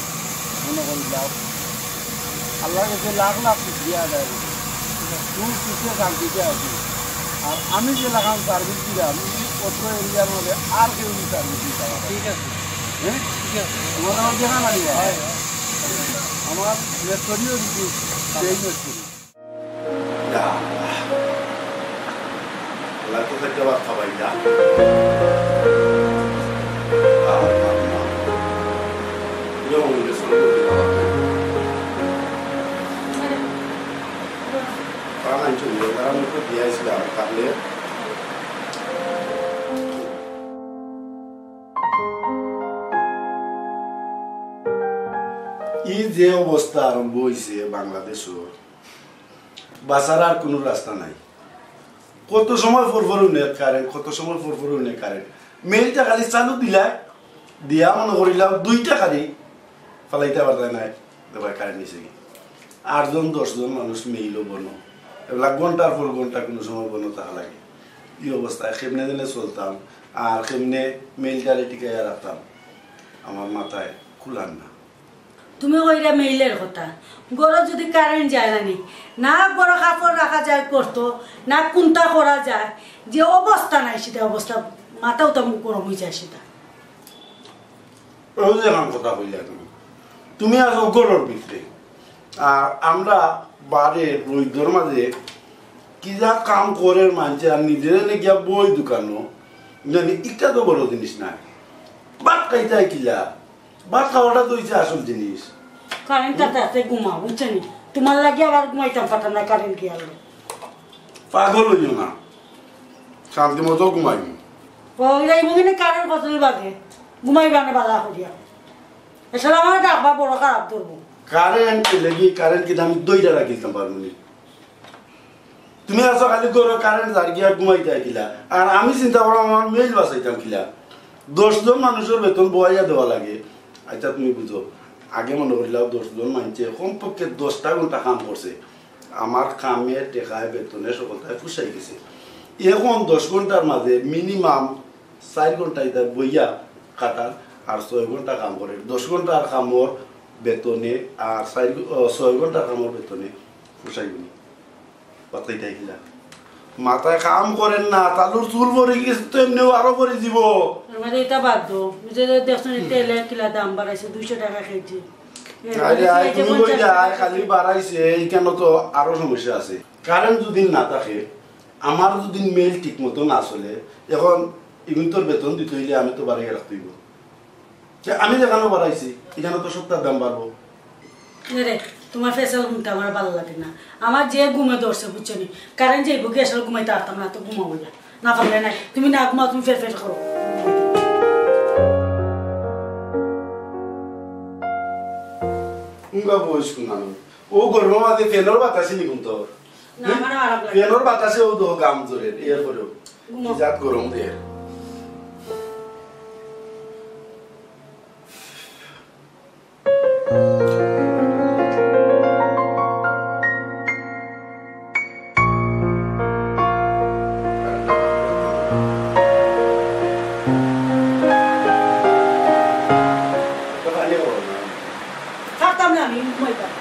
মনে করি লাভ। আল্লার কাছে লাখ লাখ শুকরিয়া আদায় করি। খুব সুখে শান্তিতে আছি। আর আমি যে লাখান সার্ভিস দিলাম, অত্র এরিয়ার মধ্যে আর কেউ সার্ভিস দিতে পারে না। ঠিক আছে। হ্যাঁ? ঠিক আছে। তোমার আমার দেখা নাই বা? হয়, হয়। আমার মেস্তরিও দিছি, সেই মেস্তরি। ইয়া আল্লাহ। আল্লাহ তো খাইতে ভাত খাবাই না। আল্লাহ, আল্লাহ। ইয়ে মনে হইলে শুরু করতে পারবে। কারণ আমি চলে যাই, কারণ আমি তো দিয়ে আসলাম, থাকলে। এই যে অবস্থা আরম্ভ হইছে বাংলাদেশর, বাঁচার আর কোনো রাস্তা নাই। কত সময় পর পর উনে কারেন্ট, কত সময় পর পর উনে কারেন্ট। মেইলটা খালি চালু দিলাই, দিয়া মনে করিলাম দুইটা খালি ফালাইতে পারতায় নাই, দেখবায় কারেন্ট নিছে কি। আটজন দশজন মানুষ মেইলও বনো। এগুলা ঘন্টার পর ঘন্টা কুনু সময় বন্ধ থাকা লাগে। ই অবস্থায় কেমনে যেন চলতাম, আর কেমনে মেইলটারে টিকাইয়া রাখতাম, আমার মাথায় কুলার না। তুমি কইরা মেইলর কথা, ঘরো যুদি কারেন্ট যায় না নি, না ঘরো কাপড় রাখা যায় করতো, না কুন্তা করা যায়, যে অবস্থা নাই সেটা অবস্থা, মাথাও তো গরম অইযায় সেটা। অউ যে এখান কথা কইলা তুমি, তুমি আছো ঘরর ভিতরে, আর আমরা বারে রইদর মাঝে কি যা কাম করের মানষে, আর নিজেরে নে গিয়া বই দোকানো, জানি ইটা তো বড় জিনিস নায়। ভাত খাইতায় কিলা? ভাত খাওয়াটা তো অইছে আসল জিনিস। কারেন্ট তাতে আছে, ঘুমাও, বুঝছো নি? তোমার লাগি আবার ঘুমাইতাম পারতাম না কারেন্ট গিয়া। পাগল অইও না, শান্তি মতো ঘুমাইমু। ও, ইরা ইমুগিনে কারেন্ট কতই বাজে? ঘুমাইবা না বালা করিয়া। এছাড়া আমার ডাকবা বড় খারাপ ধরবো। কারেন্ট লাগি, কারেন্ট কিন্তু আমি দইটা রাখিতাম পারবো নি। তুমি আছো খালি ঘরো কারেন্ট যার গিয়া ঘুমাইতায় কিলা, আর আমি চিন্তা করলাম আমার মেইল বাঁচাইতাম কিলা। দশ জন মানুষর বেতন বওয়াইয়া দেওয়া লাগে। আচ্ছা, তুমি বুঝো, আগে মনে করিলাও দশ জন মানষে কমপক্ষে দশটা ঘন্টা কাম করছে, আমার কামে, টেকায়, বেতনে সকলটায় পুষাই গেছে। এখন দশ ঘন্টার মাঝে মিনিমাম চাইর ঘন্টা ইতা বইয়া কাটার, আর ছয় ঘন্টা কাম করের। দশ ঘন্টার কামর বেতনে আর চাইর ঘ-, ও, ছয় ঘন্টার কামর বেতনে পুষাইবো নি? বাদ খাইতায় কিলা? মাথায় কাম করের না, তালুর চুল পড়ি গেছে তো এমনেউ আরো পড়ি যিবো। আমার ইতা বাদ দেও, বুঝে যে দেখছো নি তেলে কিলা দাম বাড়াইছে, দুইশো টাকা কেজি। আরে আয়, এই যে তুমি পঞ্চাশ কইলে টাকা আয়, খালি বাড়াইছে, ইখানো তো আরো সমস্যা আছে। কারেন্ট যুদি না থাকে, আমার যুদি মেইল ঠিক মতো না চলে, এখন ইগুইন্তর বেতন দিতে অইলে আমি তো বাড়াইয়া রাখতে অইবো। যে আমি যেখানো বাড়াইছি, ইখানো তো সবটার দাম বাড়বো। এরে, তোমার ফেসাল হুনতে আমার ভালা লাগে না। আমার যে ঘুমে ধরছে, বুঝছো নি? কারেন্ট যাইবো কি, আসলে ঘুমাইতে পারতাম না, তো ঘুমাও ইয়া। না পারলে নাই, তুমি না ঘুমাও, তুমি ফের ফের করো। উঙ্গা বয়স কুনানো। ও গরমর মাঝে ফ্যানর বাতাসে নি ঘুম তোর? না, আমারও আরাম লাগে। ফ্যানর বাতাসে ও দো গাম জোরে, এর পরেও। ঘুমাও। কি জাত গরম দের। পারতাম না আমি, ঘুমাইতাম।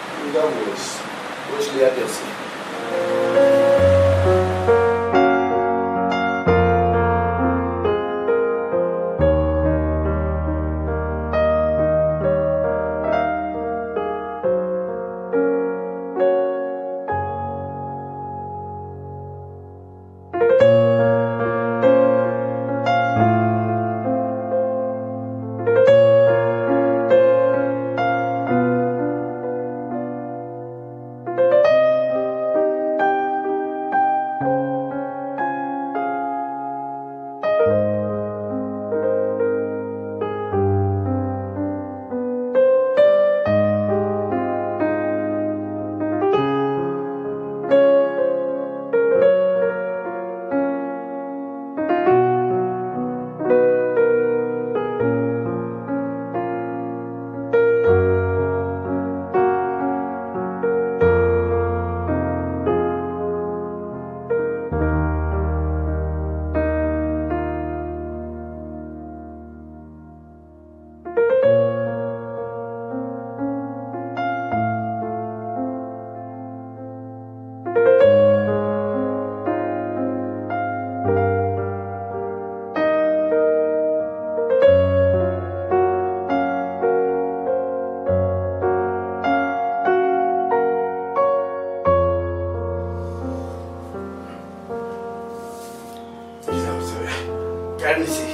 কারেন্ট নিছি,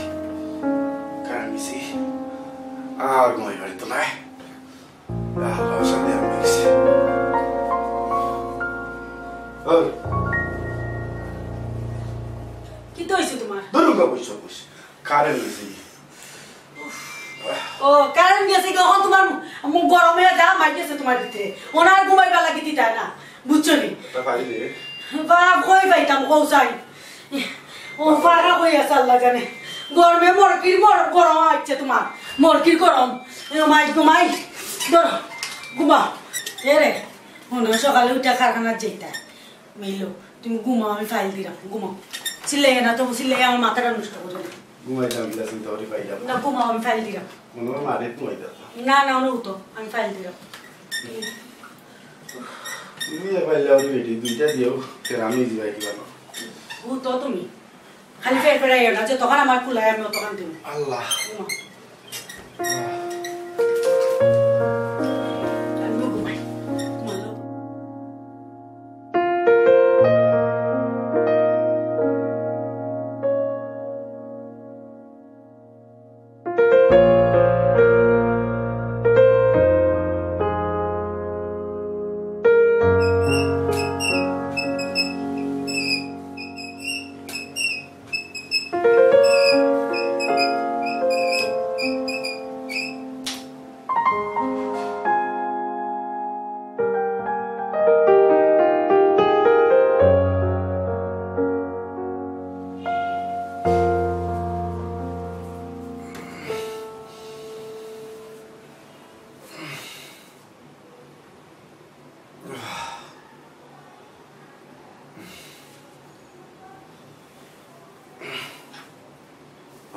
কারেন্ট নিছি। আর ঘুমাই বাড়িত নাই। আল্লাহ, অশান্তি আর হয়ে গেছে। ওই। কিতা অইছে তোমার? ধরুন বাবু, সব বস। কারেন্ট নিছি। ও, কারেন্ট গেছে কি? অখন তোমার মুখ গরম অইয়া যা মাই গেছে তোমার ভিতরে। ওনার ঘুমাইবার লাগি দিতায় না, বুঝছো নি? তা পারি দে। বাপ, কই পাইতাম, কও চাই। ও, ফাঁকা কই আছে আল্লাহ জানে। গরমে মরকির মর-, গরম আইছে তোমার। মরকির গরম। এ, মাই গো মাই। ধরো, ঘুমাও। এ রে, মনে হয় সকালে উঠে কারখানাত যাইতা। মেইলো, তুমি ঘুমাও, আমি ফাইল দিরাম, ঘুমাও। চিল্লাইও না তো, চিল্লাইয়া আমার মাথাটা নষ্ট করিও না। ঘুমাইতাম, কিলা চিন্তা করি ফাইল দিরাম। না, ঘুমাও, আমি ফাইল দিরাম। মনে হয় মারে ঘুমাইতাম। না, না, অনো হুতো, আমি ফাইল দিরাম। তুমি এ ফাইল দাও রে বেটি, দুইটা দিও, ফের আমি দিবাই কিবা না। হুতো তুমি। খালি ফের ফেরাইও না, যে তখন আমার কুলায় আমি অতখান দিমু। আল্লাহ। ঘুমাও। আমিও ঘুমাই। ঘুমাও।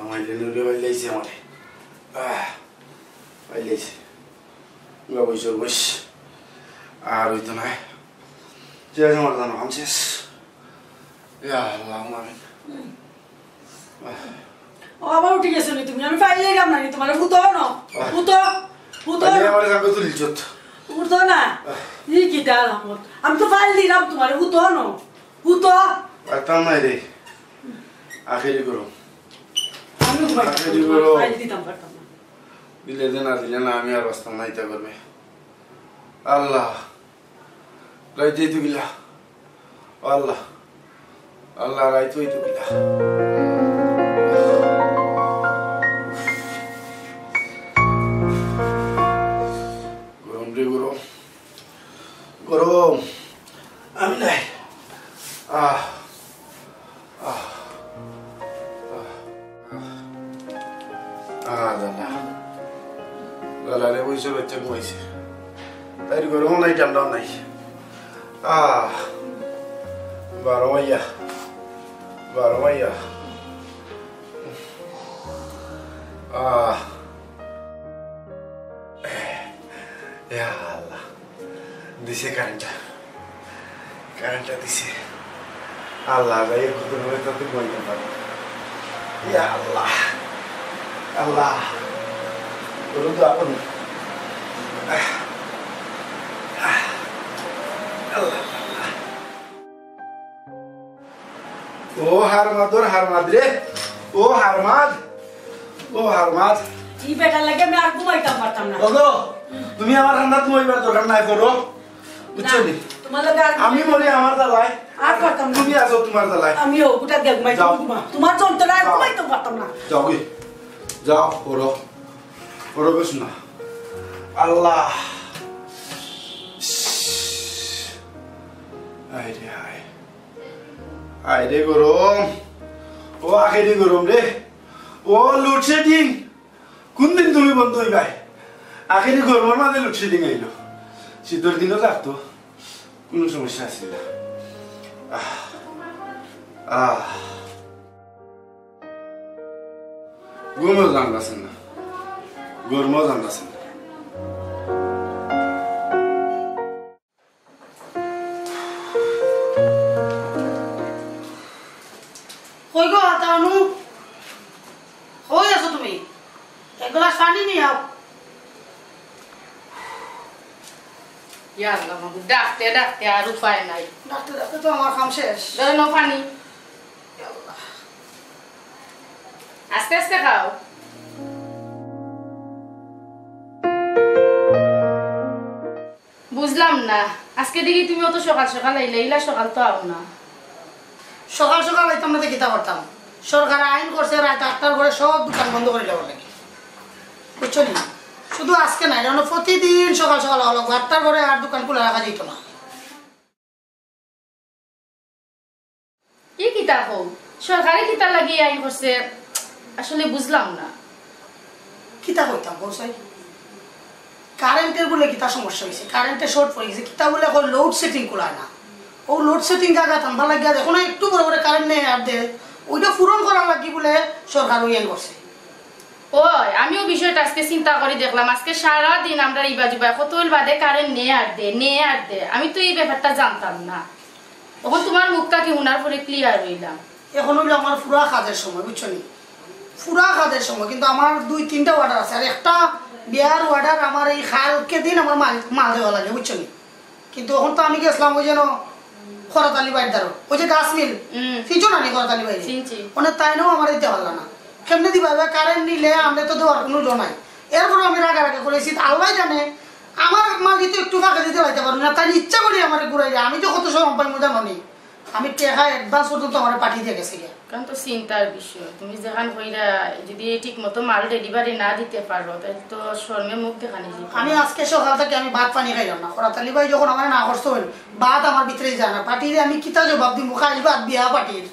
আমার লেনুরে বাইলাইছে আমারে। আহ, বাইলাইছে। বাবা, ঈশ্বর, বস। আর হইতো না। যে আমার জানো, কাম শেষ। ইয়া আল্লাহ, আমিন। ও, আবার উঠি গেছো নি তুমি? আমি ফাইল দিরাম না নি তোমারে? হুতো না। হুতো, হুতো। আরে, আমারে জাগো তুলিছত। উঠতো না। ই কিতা আলামত? আমি তো ফাইল দিরাম তোমারে, হুতো না। হুতো। পারতাম না রে। আখেরি করো। আমি ঘুমাইতাম, আখেরি করো। ফাইল দিতাম পারতাম না। দিলে দে, না দিলে না, আমি আর বাঁচতাম না, ইতা করবে। আল্লাহ। রাইত যাইতো কিলা? ও আল্লাহ, আল্লাহ, রাইত যাইতো কিলা? গরম রে গরম, গরম। আমি নাই। আহ, আহ, আহ। আহ, দাদা। দাদা রে, ওই সব বাচ্চা ঘুমাইছে। তাই গরমও নাই, ঠান্ডাও নাই। আহ, বারো মাইয়া। বারো মাইয়া। আহ। ইয়া আল্লাহ। দিছে কারেন্টটা। কারেন্টটা দিছে। আল্লাহ, যাই হোক, তুমি তাতে বইতে পারো। ইয়া আল্লাহ। আল্লাহ। বলুন তো আপনি। আল্লাহ, আল্লাহ। ও হারমাদর হারমাদ রে, ও হারমাদ, ও হারমাদ। ই বেটার লাগি আমি আর ঘুমাইতাম পারতাম না। ওগো, তুমি আমার ঠান্ডা ঘুমাইবার দরকার নাই, করো। বুঝছো না, নি? তোমার লগে আর আমি মরি আমার জ্বালায়। আর পারতাম না। তুমি আছো তোমার জ্বালায়। আমিও গোটা দেখ ঘুমাই যাও। ঘুমা। তোমার যন্ত্রণায় আর যাও। ঘুমাইতাম পারতাম না। যাও গি। যাও, করো। করো বেশ না। আল্লাহ। আয় রে আয়। আয় রে গরম। ও আখেরি গরম রে। ও load shedding। কোন দিন তুমি বন্ধ হইবায়? আখেরি গরমর মাঝে load shedding আইলো। শীতর দিনও লাগতো। কোনো সমস্যা আছে না। আহ। আহ। ঘুমও জান বাসে না। গরমও জান বাসে না। কই গো, আতা অনু? কই আছো তুমি? এক গ্লাস পানি নিয়ে আও। ইয়া আল্লাহ, মাবুদ, ডাকতে ডাকতে আর উপায় নাই। ডাকতে ডাকতে তো আমার কাম শেষ। ধরে নাও পানি। ইয়া আল্লাহ। আস্তে আস্তে খাও। বুঝলাম না, আজকে দেখি তুমি অত সকাল সকাল আইলে, ইলা সকাল তো আও না। সকাল সকাল আইতাম না তো কিতা করতাম? সরকারে আইন করছে রাইত আটটার পরে সব দোকান বন্ধ করি দেওয়ার লাগি। বুঝছো নি? শুধু আজকে না, এটা অনো প্রতিদিন সকাল সকাল আওয়া লাগবো। আটটার পরে আর দোকান খোলা রাখা যাইতো না। ই কিতা কও? সরকারে কিতার লাগি আইন করছে? আসলে বুঝলাম না। কিতা কইতাম কও চাই? কারেন্টের বলে কিতা সমস্যা হইছে? কারেন্টে শর্ট পড়ে গেছে। কিতা বলে কয় load shedding কুলায় না। ও লোডশেডিং জাগাত আনবার লাগিয়া দেখো না, একটু পরে পরে কারেন্ট নেয় আর দে, ওইটা পূরণ করার লাগি বুলে সরকার ওই আইন করছে। ওই, আমিও বিষয়টা আজকে চিন্তা করি দেখলাম, আজকে সারা দিন আমরা ইবা যুবা কত অইল বাদে কারেন্ট নেয় আর দে, নেয় আর দে, আমি তো এই ব্যাপারটা জানতাম না। অখন তুমার মুখ থাকি হুনার পরে ক্লিয়ার অইলাম। অখন অইলো আমার পুরা কাজের সময়, বুঝছো নি? পুরা কাজের সময়, কিন্তু আমার দুই তিনটা অর্ডার আছে, আর একটা বিয়ার অর্ডার আমার এই কালকে দিন আমার মাল, মাল দেওয়া লাগে, বুঝছো নি? কিন্তু অখন তো আমি গেছিলাম ওই যেন খরাত আলী ভাইর দ্বারো, ওই যে গাছ মিল, হুম। চিনছো না নি খরাত আলী ভাইরে? চিনছি। মানে তাইনও আমার দিতে পারলা না, কেমনে দিবা? এবার কারেন্ট নিলে আমরা তো দেওয়ার কোনো জো নাই। এরপরে আমি রাগারাগি করেছি, আল্লাহ জানে আমার মাল দিতে একটু ফাঁকে দিতে পারতে পারবো না, তাই ইচ্ছা করি আমার ঘুরাইয়া, আমি তো কত সময় পাই মজা মানি। আমি টেকা অ্যাডভান্স পর্যন্ত আমার পাঠিয়ে দিয়ে গেছে গিয়া। কারণ তো চিন্তার বিষয়, তুমি যেখান কইরা যদি ঠিক মতো মাল ডেলিভারি না দিতে পারো, তাহলে তো শরমে মুখ দেখানি যাইব। আমি আজকে সকাল থেকে আমি ভাত পানি খাইলাম না। খরাত আলী ভাই যখন আমার না করছে হইল, ভাত আমার ভিতরে যায় না। পার্টিরে আমি কিতা জবাব দিব? খাইল ভাত বিয়া পার্টির।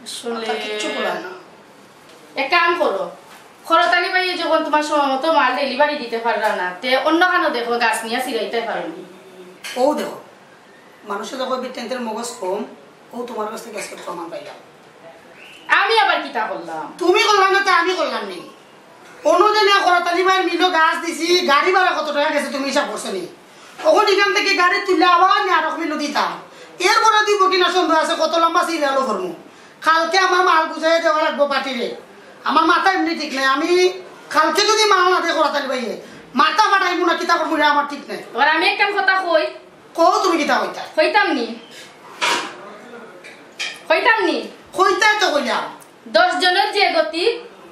আসলে মাথা কিচ্ছু খোলায় না। এক কাম করো, খরাত আলী ভাই যখন তোমার সময় মতো মাল ডেলিভারি দিতে পারলা না, তে অন্য কানো দেখো, গাছ নিয়ে সিরাইতে পারো নি। ও দেখো, মানুষে তো কইবে টেন্টের মগজ কম, ও তোমার কাছ থেকে আজকে প্রমাণ পাইলাম। আমি আবার কিতা করলাম? তুমি করলাম না, তে আমি করলাম নি। অন্যদিন এক খরাত আলী ভাইর মিলো গাছ দিছি, গাড়ি ভাড়া কত টাকা গেছে তুমি হিসাব করছো নি? অখন এখান থেকে গাড়ি তুললে আবার আমি আরক মিলো দিতাম। এরপরে দিব কিনা সন্দেহ আছে, কত লম্বা সিরিয়ালও করমু। কালকে আমার মাল বুঝাই দেওয়া লাগবো পার্টিরে। আমার মাথা এমনি ঠিক নাই, আমি কালকে যদি মাল না দেয় খরাত আলী ভাইয়ে, মাথা ফাটাইমু না কিতা করমু, এটা আমার ঠিক নাই। এবার আমি একটা কথা কই, কও তুমি কিতা কইতা? কইতাম নি? কইতাম নি? কইতাই তো কইলাম। দশ জনের যে গতি,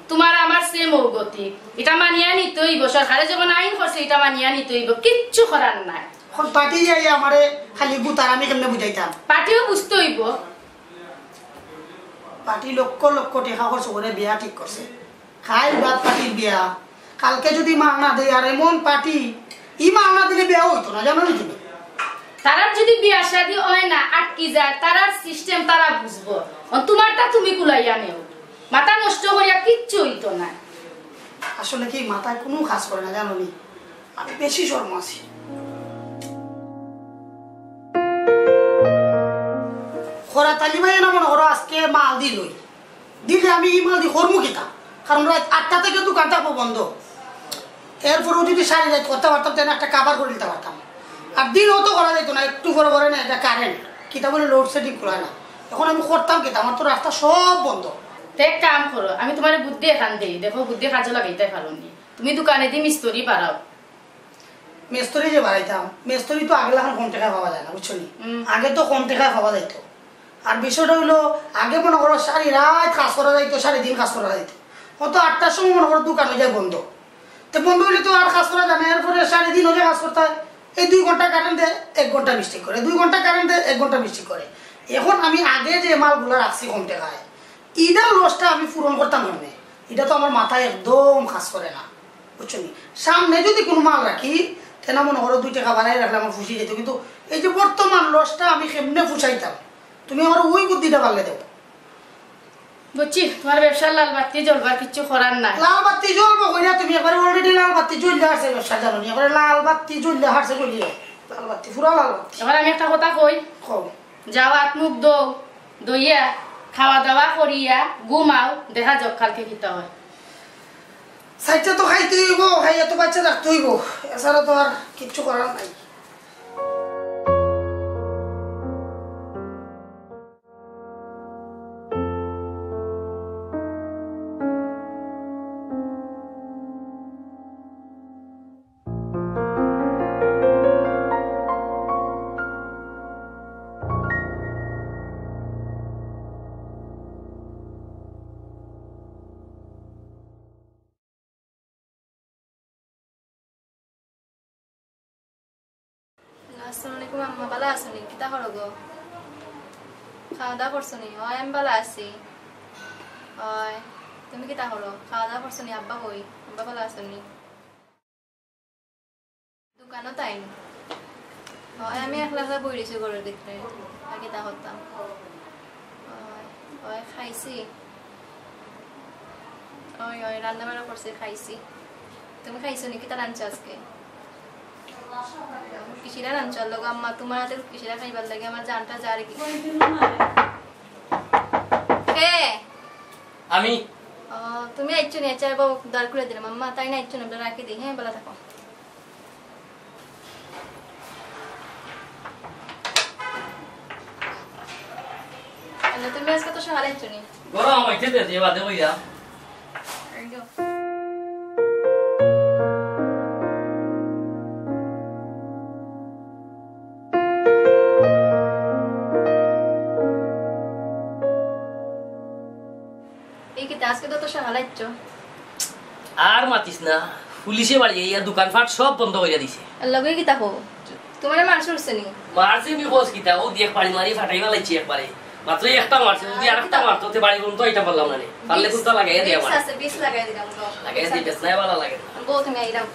তোমার আমার সেম ও গতি। এটা মানিয়া নিতে হইব, সরকারে যেমন আইন করছে, এটা মানিয়া নিতে হইব, কিচ্ছু করার নাই। এখন পার্টি যাই আমারে খালি গুতার, আমি কেমনে বুঝাইতাম? পার্টিও বুঝতে হইব। পার্টি লক্ষ লক্ষ টাকা খরচ করে বিয়া ঠিক করছে, খাইল ভাত পার্টির বিয়া। কালকে যদি মাল না দেয়, আর এমন পার্টি, ই মাল না দিলে বিয়া হইতো না, জানো নি তুমি? তারার যদি বিয়া শাদী হয় না, আটকি যায়, তারার সিস্টেম তারা বুঝবো। অন তোমারটা তুমি কুলাইয়া নেও, মাথা নষ্ট করিয়া কিচ্ছু হইতো না। আসলে কি মাথায় কোনো কাজ করে না, জানো নি? আমি বেশি শর্ম আছি। খরাত আলী ভাই না মনে করো আজকে মাল দিলই, দিলে আমি ই মাল দি করমু কিতা? কারণ রাত আটটা থেকে দোকান থাকবো বন্ধ। এরপরেও যদি সারি রাত করতে পারতাম, তাহলে একটা কাভার করে দিতে পারতাম। আর দিনও তো করা যাইতো না, একটু পরে পরে না, এটা কারেন্ট, কিতা বলে লোডশেডিং করা না। এখন আমি করতাম কিতা? আমার তো রাস্তা সব বন্ধ। তে এক কাম করো, আমি তোমার বুদ্ধি এখান দেই, দেখো বুদ্ধি কাজে লাগাইতে পারো নি। তুমি দোকানে দি মিস্ত্রি বাড়াও। মেস্তরি যে বাড়াইতাম, মেস্তরি তো আগে লাখান কম টাকায় পাওয়া যায় না, বুঝছো নি? হুম। আগে তো কম টাকায় পাওয়া যাইতো। আর বিষয়টা হইলো, আগে মনে করো সারি রাত কাজ করা যাইতো, সারি দিন কাজ করা যাইতো। অত আটটার সময় মনে করো দোকান হয়ে যায় বন্ধ। তো বন্ধ হইলে তো আর কাজ করা যায় না, এরপরে সারি দিন হলে কাজ করতে হয়। এই দুই ঘন্টা কারেন্ট দেয়, এক ঘন্টা মিস্টেক করে, দুই ঘন্টা কারেন্ট দেয়, এক ঘন্টা মিস্টেক করে। এখন আমি আগে যে মালগুলা রাখছি কম টাকায়, ইটার লসটা আমি পূরণ করতাম কেমনে? এটা তো আমার মাথায় একদম কাজ করে না, বুঝছো নি? সামনে যদি কোনো মাল রাখি, তেনা মনে করো দুই টাকা বাড়াই রাখলে আমার খুশি যেত, কিন্তু এই যে বর্তমান লসটা আমি কেমনে পুষাইতাম, তুমি আমার ওই বুদ্ধিটা পারলে দেবো। বুঝছি, তোমার ব্যবসার লাল বাতি জ্বলবার কিচ্ছু করার নাই। লাল বাতি জ্বলবো কইরা তুমি একবারে already লাল বাতি জ্বললে হারছে ব্যবসা, জানো নি? একবারে লাল বাতি জ্বললে হারছে জ্বলিয়ে, লাল বাতি, পুরা লাল বাতি। এবার আমি একটা কথা কই। কও। যাও, আত মুখ ধও, ধইয়া খাওয়া দাওয়া করিয়া ঘুমাও, দেখা যাক কালকে কিতা হয়। চাইটা তো খাইতে হইব, খাইয়া তো বাচ্চা রাখতে হইব, এছাড়া তো আর কিচ্ছু করার নাই। আসসালামু আলাইকুম আম্মা, ভালা আছো নি? কিতা করো গো? খাওয়া দাওয়া করছো নি? অয়, আমি ভালা আছি। অয়, তুমি কিতা করো? খাওয়া দাওয়া করছো নি? আব্বা কই? আব্বা ভালা আছো নি? দোকানো তাই নি? অয়, আমি একলা একলা বই রইছি ঘরের ভিতরে। আর কিতা করতাম? অয়, অয়, খাইছি। অয়, অয়, রান্না বান্না করছি, খাইছি। তুমি খাইছো নি? কিতা রানছো আজকে? কিসিরা রানছো আল্লাহ গো আম্মা, তুমার আতে কিসিরা খাইবার লাগি আমার জানটা যার কি। কে? আমি। ও, তুমি আইছো নি? আচ্ছা, বাবু, দাঁড় করে দিলাম আম্মা, তাই না আইছো না, আমরা রাখি দিই, হ্যাঁ, ভালা থাকো। আল্লাহ, তুমি আজকে তো সকালে আইছো নি? গরম হইতে দে, যে বাদে কইয়া। এই যাও। এই কিতা, আজকে তো তো সকালে আইছো। আর মাতিস না, পুলিশে বাড়ি আইয়া দোকানপাট সব বন্ধ করিয়া দিছে। আর লগে কিতা কও? তুমারে মারছে উঠছে নি? মারছে নি কস কিতা, ও দিয়ে বাড়ি মারি ফাটাই ফালাইছে একবারে। মাত্র একটা মারছে, যদি আর একটা মারতো, তে বাড়ি পর্যন্ত আইতাম পারলাম না রে। পারলে বিষ, কুন্তা লাগাইয়া দে বিষ আমার। আছে, বিষ লাগাই দিলাম গো। লাগাই দিতে নাই, ভালা লাগে না। বউ, তুমি আইলাম।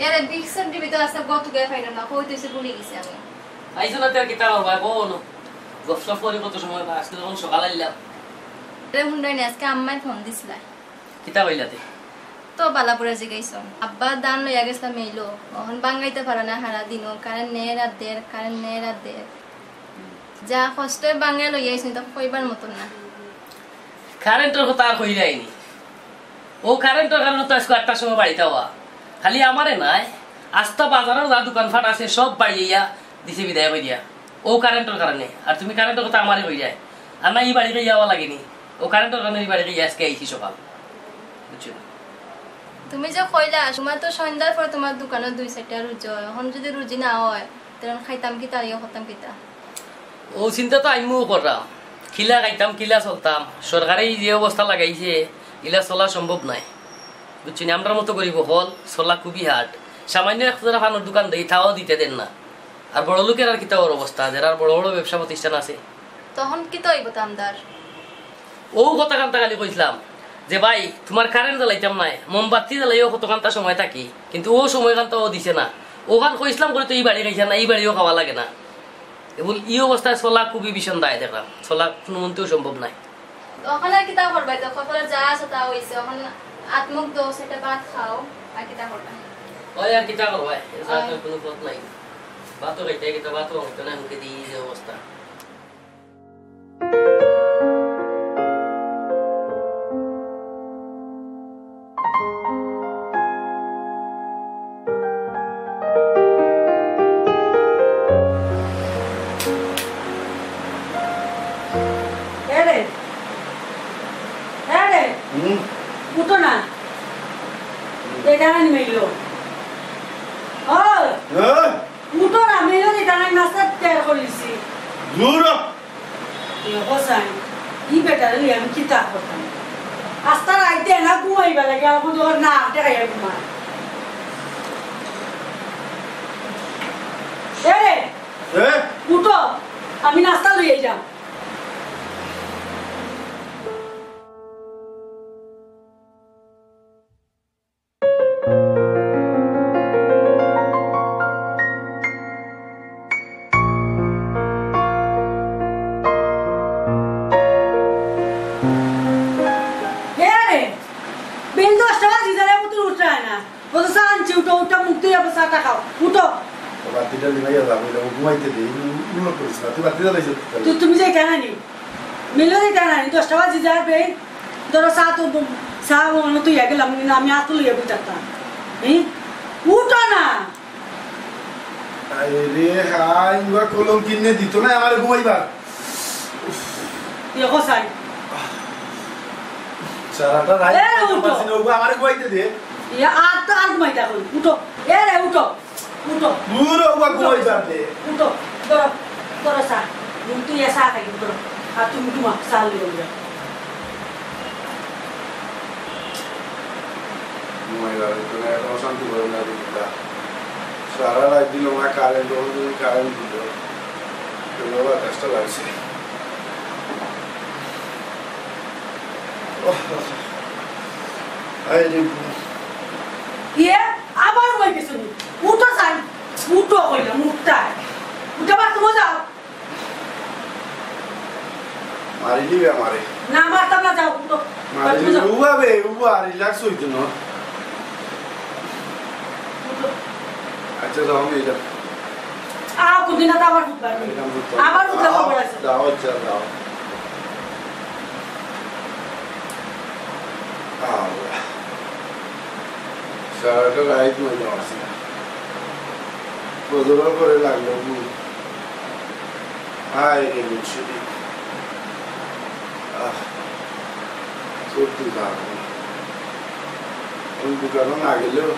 এরে, বিক্সের ডিবি তো আছে, গত গিয়ে পাইলাম না, কই তুইছে ভুলে গেছি আমি। আইছো না, তোর কিতা করবা, বউ না। গপসপ করি কত সময়, আজকে যখন সকাল আইলাম। রে হুন্ডাই নে, আজকে আম্মায় ফোন দিছিলা। কিতা কইলা তে? তো বালা বুরা জিগাইছো। আব্বা ধান লইয়া গেছলা মেইলো, অখন বাঙ্গাইতে পারে না হারা দিনও, কারেন্ট নে রাত দের, কারেন্ট নে রাত দের। যা কষ্টে বাঙ্গাই লইয়া আইছি, তা কইবার মতন না। কারেন্টর কথা আর কইরায়নি। ও কারেন্টর কারণে তো আজকে আটটার সময় বাড়িত আওয়া। খালি আমারে নায়, আস্তা বাজারর যা দোকানপাট আছে সব বাড়ি আইয়া দিছে বিদায় করিয়া। ও কারেন্টর কারণে। আর তুমি কারেন্টর কথা আমারে কইরায়। আর না, ই বাড়ি আইয়া আওয়া লাগেনি। ও কারেন্টর কারণে ই বাড়ি আইয়া আজকে আইছি সকাল। বুঝছো? তুমি যে কইলা, তুমার তো সন্ধ্যার পর তুমার দোকানো দুই চাইরটা রুজি অয়। অখন যদি রুজি না অয়, তখন খাইতাম কিতা, ইয়ে করতাম কিতা? ও চিন্তা তো আমিও কররাম। কিলা খাইতাম, কিলা চলতাম। সরকারে ই যে অবস্থা লাগাইছে, ইলা চলা সম্ভব নায়। বুঝছো নি? আমরার মতো গরিব অকল, চলা খুবই hard। সামান্য এক জোড়া পানর দোকান দেই, তাও দিতে দেন না। আর বড় লোকের আর কিতা অর অবস্থা, যারার বড় বড় ব্যবসা প্রতিষ্ঠান আছে। তখন কিতা অইবো তামদার? ও কথা কান্তা খালি কইছিলাম যে, "ভাই, তুমার কারেন্ট জ্বালাইতাম নায়, মোমবাতি জ্বালাইও কত কান্তা সময় থাকি, কিন্তু ও সময় কান্তা ও দিছে না।" ওখান কইছিলাম করে তো ই বাড়ি খাইছে না, ই বাড়িও খাওয়া লাগে না। এ বল, ই অবস্থায় চলা খুবই ভীষণ দায় দেখলাম, চলা কোনো মন্তেও সম্ভব নায়। অখন আর কিতা করবায়? তো কপালে যা আছে তা অইছে। অখন আত মুখ ধও, একটা ভাত খাও, আর কিতা করবায়? ওই আর কিতা করবায়? এ ছাড়া তো আর কোনো পথ নাই। ভাতও খাইতে, কিতা ভাতও খাইতে না, মুখে দিয়ে যে অবস্থা। এরে, এরে, হুম? উঠো না। হুম। এটা আনি মেইলো। ও, হ্যাঁ? উঠো না, মেইলো এটা আনি নাস্তা তৈয়ার করিছি। দূর হ। এ হোসাইন, ই বেটারে লইয়া আমি কিতা করতাম? আস্তা রাইত দেয় না ঘুমাইবার লাগি, আর কোন দোকান না আটে খাইয়া ঘুমায়। এরে, এ? উঠো, আমি নাস্তা লইয়া যাই। এ রে, বেইল দশটা বাজি যায়, মতো উঠে না। ও তো চা আনছি, উঠো, উঠো, মুখ ধুইয়া বসে চা টা খাও, উঠো। তো বাতিটা নিভাইয়া যা, বলে, ও ঘুমাইতে দে, এই উল্লো করিস না, তুই বাতি জ্বালাইছ। তুই, তুমি যাইতা না নি? মিলো যাইতা না নি? দশটা বাজি যাবে, ধরো চা তো, চা মনে তুই গেলাম, আমি আত লইয়া বই থাকতাম। হুম? উঠো না। আরে রে, হাই, ইবা কলম কিনে দিত না আমারে ঘুমাইবার। ইয়ে কোথায়? সারাটা রাত এ, উঠো। পারছি না, ওগো আমারে ঘুমাইতে দে। ইয়ে, আর তো আর ঘুমাইতে এখন। উঠো। এ রে, উঠো। উঠো। দূর ওগো ঘুমাইবার দে। উঠো। ধরো, ধরো চা। ঘুম তুই এ চা খাই, ধরো। আর তুমি ঘুমাও, চা লইয়া উঠো। ঘুমাইবার, তুমি এত অশান্তি করো না, দিদিটা। সারা রাত দিল না কারেন্ট, ওর যদি কারেন্ট দিল, তো বাবা কষ্ট লাগছে। ওহ, আরে, ইয়ে, আবার ঘুমাই গেছো নি? উঠো সাই, উঠো কইলাম, উঠতায়। উঠে বাথরুমে যাও। মারিলিবে আমারে। না, মারতাম না, যাও, উঠো। মারিলিবে, উঠো। উবা বে, উবা, relax অইতো না। উঠো। আচ্ছা, যাও, আমি এটা। আও, কোনদিন না তো আবার ফুটবার নেই। এটা ফুটবার। আবার ফুটলে যাও, খবর আছে। যাও, আচ্ছা, যাও। আল্লাহ। সারাটা রাইত মজা আছে। ফজরর পরে লাগলো ঘুম। হায় রে মুর্শিদি। আহ, সত্যি দারুণ। আমি দোকানো না গেলেও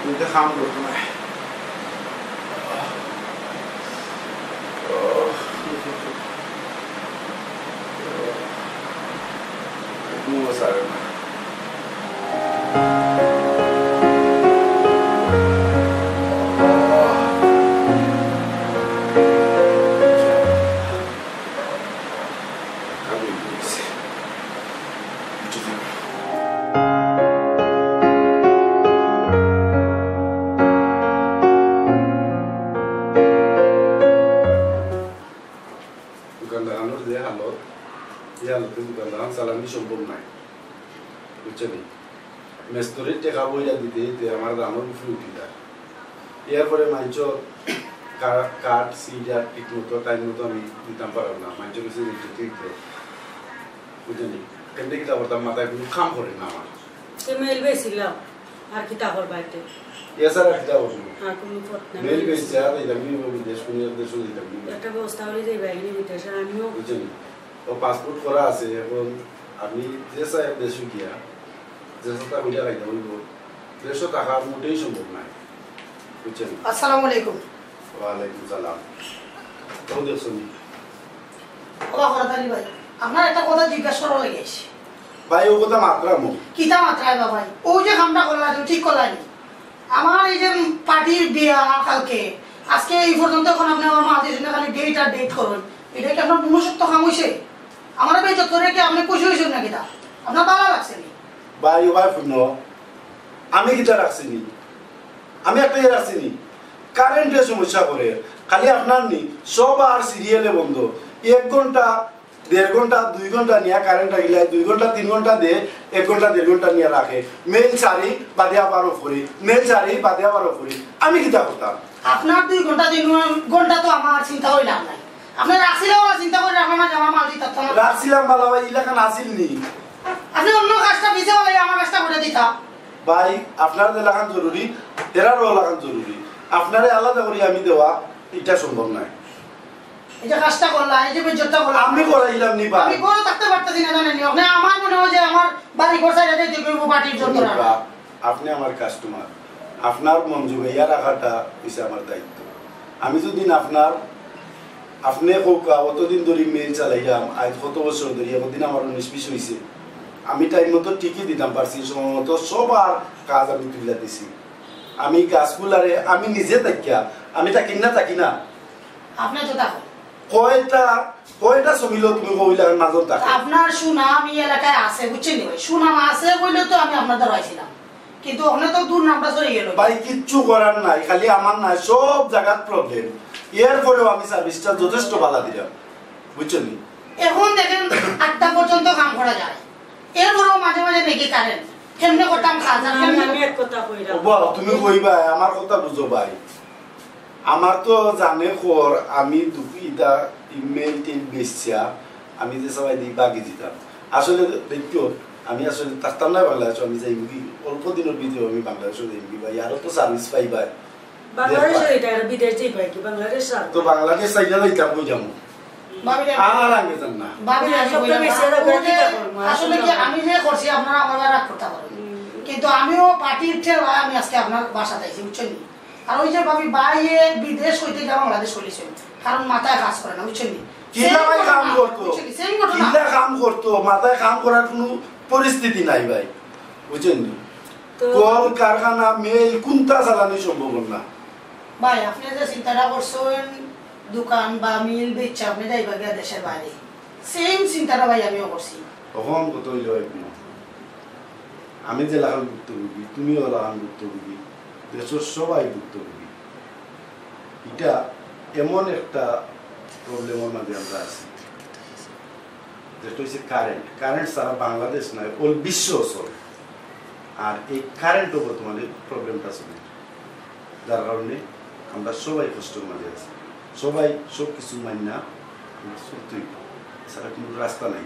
আমি তো কাম করতাম না। আহ, আহ, আহ, ঘুমও ছাড়ে না। দোকান লাগানোর যে হালত, এই হালতে দোকান লাগান চালানি সম্ভব নয়, বুঝছো নি? মেস্তরির টেকা বইয়া দিতে দিতে আমার দামর উপরে উঠি যায়। এরপরে মাঞ্চ কাঠ সিডার ঠিক মতো টাইম মতো আমি দিতাম পারলাম না, মাঞ্চ কিছু দিতে দিতে, বুঝছো নি? কেমনে কিতা করতাম, মাথায় কোনো কাম করে না আমার। সে মেল বেছিলাম, আর কিতা করবা এতে? এছাড়া কিতা করবো? আর কোনো পথ নাই। মেল বেচছে আর যাইতাম কি বিদেশ, কোনো এক দেশও যাইতাম কি। একটা ব্যবস্থা হলে যাইবা এখানে বিদেশে, আমিও বুঝছো নি? ও পাসপোর্ট করা আছে, এখন আমি যে চাই দেশে গিয়া, যে সাথে কইয়া খাইতে হইব, দেশে থাকা মোটেই সম্ভব নয়, বুঝছেন? আসসালামু আলাইকুম। ওয়ালাইকুম সালাম। ও দেখছো নি? ওবা খরাত আলী ভাই, আপনার একটা কথা জিজ্ঞাসা করা হয়ে গেছে। ভাই, ও কথা মাতরাম। কিতা মাতরায় বা ভাই? ও যে কামটা করলা, তুমি ঠিক করলা নি? আমার এই যে পার্টির বিয়া কালকে, আজকে এই পর্যন্ত এখন আপনি আমার মাঝে শুনে খালি ডেট আর ডেট করুন। এটা কি আপনার মনুষ্যত্ব কাম হইছে? আমার বেইজ্জত করে কি আপনি খুশি হইছেন নাকি তা? আপনার ভালো লাগছে নি? ভাই, ও ভাই, শুনো, আমি কিতা রাখছি নি? আমি একটা ইয়ে রাখছি নি? কারেন্টের সমস্যা করে, খালি আপনার নি, সব আর সিরিয়ালে বন্ধ। এক ঘন্টা দেড় ঘন্টা, দুই ঘন্টা নিয়া কারেন্ট লাগিলাই, দুই ঘন্টা, তিন ঘন্টা দে, এক ঘন্টা, দেড় ঘন্টা নিয়া রাখে। মেইল সারি, বাদে আবার অফ করি, মেইল সারি, বাদে আবার অফ করি। আমি কিতা করতাম? আপনার দুই ঘন্টা, তিন ঘন্টা তো আমার চিন্তা করি লাভ নাই। আপনি রাখছিলেন ওরা চিন্তা করে আপনার জামা মাল দিতে পারতাম না। রাখছিলাম বালা ভাই, ইলাখান আসিল নি। আপনি অন্য কাজটা পিছে বলে আমার কাজটা করে দিতা। ভাই, আপনার যে লাখান জরুরি, এরারও লাখান জরুরি। আপনারে আলাদা করি আমি দেওয়া, এটা সম্ভব নয়। এই যে কাজটা করলা, এই যে বেইজ্জতটা করলা। আমি করাইলাম নি বা। আমি ঘরে থাকতে পারতেছি না, জানেন নি? আপনি আমার মনে হয় যে আমার বাড়ি ঘর ছাইড়া যাইতে হইব পার্টির যন্ত্রণা। বা, আপনি আমার কাস্টমার, আপনার মন জুগাইয়া রাখাটা হইছে আমার দায়িত্ব। আমি যদি না আপনার, আপনি কউকা, অতদিন ধরি মেইল চালাইলাম, আজ কত বছর ধরি, একদিন আমার উনিশ বিশ হইছে। আমি টাইম মতো ঠিকই দিতাম পারছি, সময় মতো সবার কাজ আমি তুলিয়া দিছি। আমি গাছগুলারে, আমি নিজে থাকিয়া, আমি থাকি না, থাকি না। আপনি তো থাকো। কয়টা, কয়টা সমিলো তুমি কইলা মাজত থাকে? আপনার সুনাম এই এলাকায় আছে, বুঝছেন নি ভাই? সুনাম আছে বলে তো আমি আপনার দ্বারা আইছিলাম, কিন্তু ওখানে তো দুর্নামটা ছড়িয়ে গেল। ভাই, কিচ্ছু করার নাই, খালি আমার নাই, সব জায়গাত প্রবলেম। এরপরেও আমি সার্ভিসটা যথেষ্ট ভালা দিলাম, বুঝছেন নি? এখন দেখেন, আটটা পর্যন্ত কাম করা যায়, এরপরেও মাঝে মাঝে দেখি কারেন্ট কেমনে করতাম কাজ, আর না, কেমনে আমি এক কথা কইলাম। ও বাবা, তুমি কইবা, আমার কথা বুঝো ভাই। আমার তো জানে খর, আমি দুঃখিতা ইমেইল টিম বেচছা, আমি যে সবাই দিই বাকি দিতাম। আসলে দেখো, আমি আসলে থাকতাম না বাংলাদেশে, আমি যাইমুগি, অল্প দিনের ভিতরে আমি বাংলাদেশে যাইমুগি ভাই, আরো তো সার্ভিস পাই ভাই। বাংলাদেশে দেখবা। এটা আর বিদেশ যাইবা কি? বাংলাদেশ আর তো বাংলাদেশ চাইলে যাইতাম, কই যাবো? ভাবি রে, আর আগে যান না। ভাবি রে, না, আমি সব কইলাম তো বেশি না, আর ওই যে, কিতা করবো? আসলে কি, আমি যে করছি, আপনারা আমার রাগ করতে পারেন। হুম। কিন্তু আমিও পার্টির ঠেলায় আমি আজকে আপনার বাসাত আইছি, বুঝছেন নি? আর ওই যে ভাবি, ভাইয়ে বিদেশ হইতে গিয়ে বাংলাদেশ চলেছেন, কারণ মাথায় কাজ করে না, বুঝছেন নি? কিলা same ভাই ঘটনা, কাম করতো? বুঝছেন নি? Same ঘটনা। কিলা কাম করতো? মাথায় কাম করার কোনো পরিস্থিতি নাই ভাই, বুঝছেন নি? তো কল কারখানা, মিল কোনটা চালানি সম্ভব না। ভাই, আপনি যে চিন্তাটা করছেন, দোকান বা মিল বেচা, আপনি যাইবা গিয়া দেশের বাইরে, same চিন্তাটা ভাই আমিও করছি। তখন কত হইল একদিন? আমি যে লাখান ভুক্তভোগী, তুমিও লাখান ভুক্তভোগী, দেশের সবাই ভুক্তভোগী। এটা এমন একটা প্রবলেমের মাঝে আমরা আছি। একটা হইছে কারেন্ট। কারেন্ট ছাড়া বাংলাদেশ নাই, অল বিশ্ব চলে। আর এই কারেন্টও বর্তমানে প্রবলেমটা চলে, যার কারণে আমরা সবাই কষ্টের মাঝে আছি। সবাই সব কিছু মাইনা আমরা চলতেই, এছাড়া কোনো রাস্তা নাই।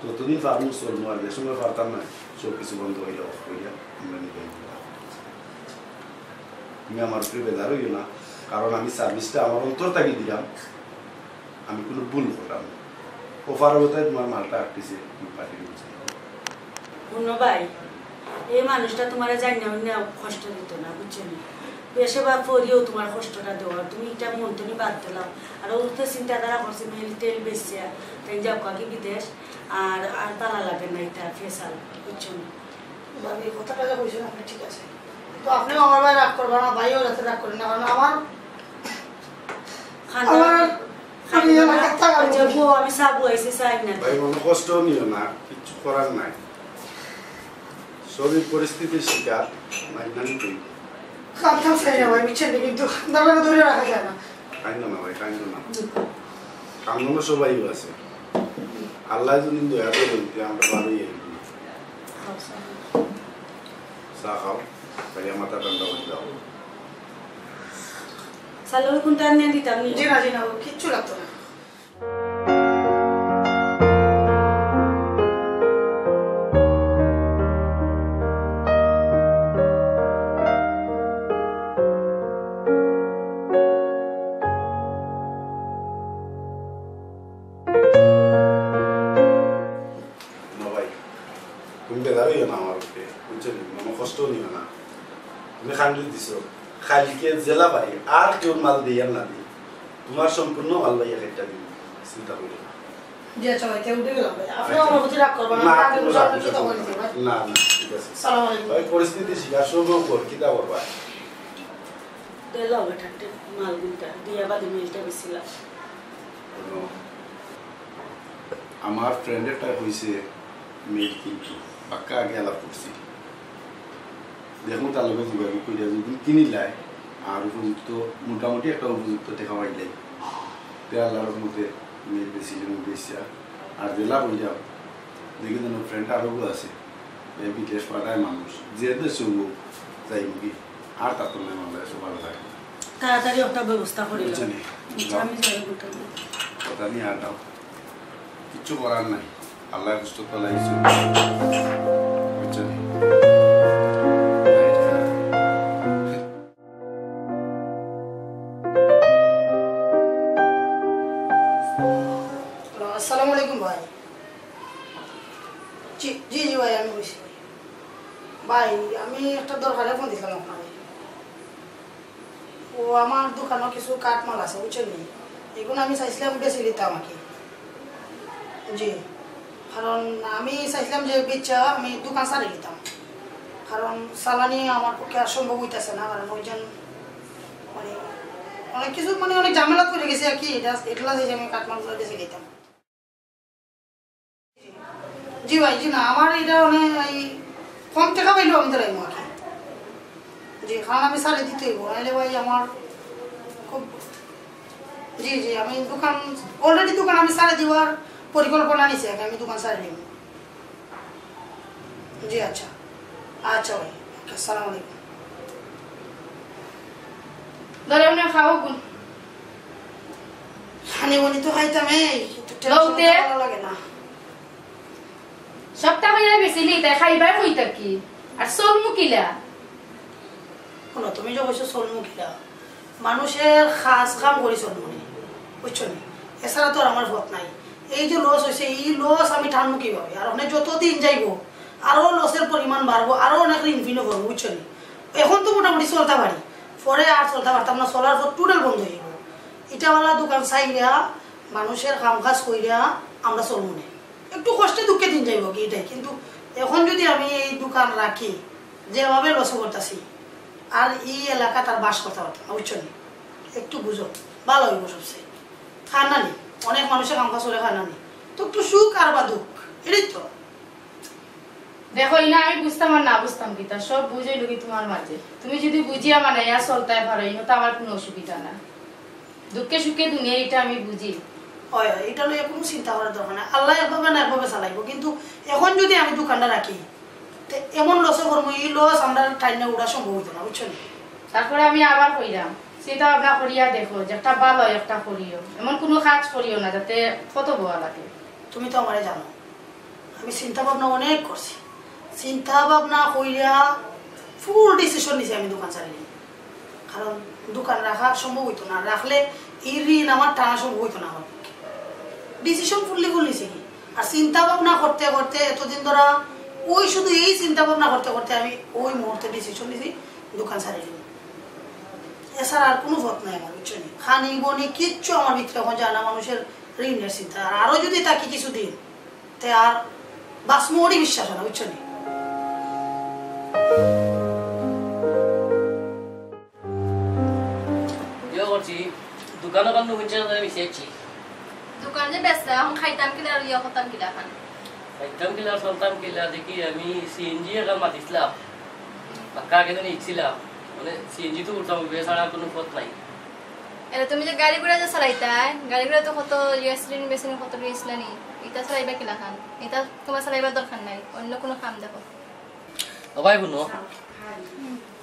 যতদিন পারমু চলমু, আর যে সময় পারতাম না, সব কিছু বন্ধ হইয়া, অফ হইয়া আমরা নিয়ে। তুমি আমার উপরে বেজার হইও না, কারণ আমি সার্ভিসটা আমার অন্তর থাকি দিলাম, আমি কোনো ভুল করলাম না। ও পারবো তাই তোমার মালটা আটকেছে, তুমি পাঠিয়ে দিচ্ছি। হুনো ভাই, এই মানুষটা তোমারে জানি না, অন্য কষ্ট দিত না, বুঝছো নি? বেশে বা পরিও তোমার কষ্টটা দেওয়ার, তুমি এটা মন তুমি বাদ দিলাও। আর ও তো চিন্তাধারা করছে, মেলি তেল বেচছে, তাই যাও কাকি বিদেশ, আর আর ভালা লাগে না এটা ফেসাল, বুঝছো নি? ভাবি, কথাটা যে কইছেন আপনি ঠিক আছে, তো আপনিও আমার ভাই রাগ করবেন না, ভাইও যাতে রাগ করেন না, কারণ আমার খান্দা-, আমার খান্দা-, আমি এলাকার থাকা আচ্ছা, লোক। বউ, আমি সাবু আইছি, চাই না। ভাই, মনে কষ্ট নিও না, কিচ্ছু করার নাই। শরীর পরিস্থিতির শিকার, মাইনা নিতেই। কান্দাম চাই না ভাই, বুঝছেন নি? কিন্তু কান্দাটা ধরে রাখা যায় না। কান্দো না ভাই, কান্দো না। কান্দো না, সবাই আছে। আল্লাহ যদি দয়া করে দিতে, আমরা ভালোই আছি। চা খাও, ভাইয়া মাথা ঠান্ডা হয়ে যাও। সালোয়ার কোনটা আনিয়ে দিতাম নি? জি না, জি না, ও কিচ্ছু লাগতো না। না ভাই, তুমি বেজার হইও না আমার উপরে, বুঝছো নি? মনে কষ্ট নিও না। তুমি খান্ডু দিছো, খালিকে জেলা ভাই, আর কেউ মাল দিয়ে না দিই, তোমার সম্পূর্ণ মাল ভাইয়া একটা দিন, চিন্তা করি না। জি আচ্ছা ভাই, তে উঠে গেলাম ভাই। আপনি আচ্ছা। আমার প্রতি রাগ করবেন না, না, আমি আগে কোনো বুঝে রাগ আপনি নেই, কথা বলছি ভাই। না, না, ঠিক আছে। সালাম আলাইকুম। ভাই, পরিস্থিতি শিকার সঙ্গে উপর, কিতা করবা? দিলাও বেটা, একটা মাল গুনটা, দিয়া বাদে মেলটা বেশি লাভ। কোনো আমার ফ্রেন্ড একটা হইছে মেইল, কিন্তু বাক্কা আগে আলাপ করছি। দেখুন, তার লগে যোগাযোগ করিয়া যদি কিনিলাই, আর উপযুক্ত, মোটামুটি একটা উপযুক্ত টেকা পাইলাই, তে আল্লাহর রহমতে মেইল বেশি জমি বেশি। আর জেলা হয়ে যাও, দেখি যেন ফ্রেন্ড আরও আছে, এই বিদেশ পাঠায় মানুষ, যে দেশে হোক, যাই হোক, আর তার তো নাই, আমরা এসে ভালো থাকে। তাড়াতাড়ি একটা ব্যবস্থা করি। বুঝছো নি? আচ্ছা, আমি যাই বলতে। কথা নিয়ে আর দাও, কিচ্ছু করার নাই, আল্লাহ কষ্ট তো লাগছে। বুঝছো নি? আসসালামু আলাইকুম ভাই। জি, জি, জি ভাই, আমি বুঝছি। ভাই, আমি একটা দরকারে ফোন দিছিলাম আপনারে। ও আমার দোকানো কিছু কাঠমাল আছে, বুঝছইন নি? এগুন আমি চাইছিলাম বেচি দিতাম আর কি। জি, কারণ আমি চাইছিলাম যে বেচা আমি দোকান ছাড়ি দিতাম, কারণ চালানি আমার পক্ষে আর সম্ভব হইতাছে না, কারণ ওই জন্য মানে অনেক কিছু মানে অনেক ঝামেলা করে গেছে আর কি। এটা এটা চাইছি আমি কাঠমালগুলো বেচি দিতাম। জি ভাই, জি না, আমার এটা মানে এই কম টেকা পাইলেও আমি ধরাইমু আর কি। জি, কারণ আমি ছাড়ি দিতে হইব, নাইলে ভাই আমার খুব, জি, জি, আমি দোকান, অলরেডি দোকান আমি ছাড়ি দেওয়ার পরিকল্পনা নিছি আর কি, আমি দোকান ছাড়ি নিব। জি, আচ্ছা, আচ্ছা ভাই, ওকে, আসসালামু আলাইকুম। ধরে মনে খাও গুণ। খানি মনি তো খাইতাম এই, কিন্তু টেনশন লউতে? ভালো লাগে না। সপ্তাহ হইয়া গেছিলি, তাই খাইবার কইতা কি? আর চলমু কিলা? শোনো, তুমি যে কইছো চলমু কিলা, মানুষের কাজ কাম করি চলমু নি, বুঝছো নি? এছাড়া তো আর আমার পথ নাই। এই যে লস হইছে, এই লস আমি টানমু কিভাবে? আর ওখানে যত দিন যাইব, আরো লসের পরিমাণ বাড়বো, আরো অনেক ঋণ ফিনও করবো, বুঝছো নি? এখন তো মোটামুটি চলতে পারি, পরে আর চলতে পারতাম না, চলার পর টোটাল বন্ধ হয়ে যাবো। ইটাওয়ালা দোকান চাইরা, মানুষের কাম কাজ কইরা আমরা চলবো না। একটু কষ্টে দুঃখে দিন যাইব কি এটাই, কিন্তু এখন যদি আমি এই দোকান রাখি, যেভাবে লসে করতেছি, আর এই এলাকাত আর বাস করতে পারতাম না, বুঝছো নি? একটু বুঝো, ভালো হইব সবচেয়ে। খানা নি, অনেক মানুষের কাম কাজ করে খানা নি, তো একটু সুখ আর বা দুঃখ, এটাই তো। দেখো, ইনা আমি বুঝতাম আর না বুঝতাম কিতা, সব বুঝ অইলো কি তোমার মাঝে। তুমি যদি বুঝিয়া মানাইয়া চলতায় পারো, ইনো তো আমার কোনো অসুবিধা না। দুঃখে সুখে দুনিয়া, এটা আমি বুঝি। অয়, অয়, ইটা লইয়া কুনু চিন্তা করার দরকার নাই। আল্লায় একভাবে না একভাবে চালাইবো, কিন্তু অখন যুদি আমি দোকানটা রাখি, তে এমন লসো করমু, ই লস আমরার টাইনা উঠা সম্ভব অইতো না, বুঝছো নি? তারপরে আমি আবার কইরাম, চিন্তা ভাবনা করিয়া দেখো, যেটা ভালা একটা করিও, এমন কুনু কাজ করিও না যাতে কত বওয়া লাগে। তুমি তো আমারে জানো, আমি চিন্তা ভাবনা অনেক করছি, চিন্তা ভাবনা করিয়া ফুল ডিসিশন নিছি আমি দোকান ছাড়িলিমু। কারণ দোকান রাখা সম্ভব অইতো না, রাখলে ই ঋণ আমার টানা সম্ভব অইতো না আমার পক্ষে। ডিসিশন ফুললি ফুল নিছি কি, আর চিন্তা ভাবনা করতে করতে এতদিন ধরা ওই শুধু এই চিন্তা ভাবনা করতে করতে আমি ওই মুহূর্তে ডিসিশন নিছি দোকান ছাড়িলিমু। এছাড়া আর কুনু পথ নাই আমার, বুঝছো নি? খানি বনি কিচ্ছু আমার ভিতরে অখন যায় না, মানুষের ঋণের চিন্তা। আর আরো যুদি থাকি কিছুদিন, তে আর বাঁচমু অরি বিশ্বাস অয় না, বুঝছো নি? ইয়ে করছি, দোকানো কান্দু হুনছে না, আমি বেশি আইছি। দোকান যে বেচলা, অখন খাইতাম কিলা আর ইয়ে করতাম কিলা অখন? খাইতাম কিলা, চলতাম কিলা, দেখি আমি সিএনজি এখান মাতিছিলাম, বাক্কা আগে জানি ইচ্ছিলাম, মানে সিএনজি তো উঠতাম, এছাড়া আর কুনু পথ নাই। এরে তুমি যে গাড়ি ঘোড়া যে চালাইতায়, গাড়ি ঘোড়া তো কত অ্যাক্সিডেন্ট মেক্সিডেন্ট কত অইছিল নি, ইটা চালাইবা কিলাখান? ইটা তুমার চালাইবার দরকার নাই, অন্য কুনু কাম দেখো। ও ভাই, হুনো,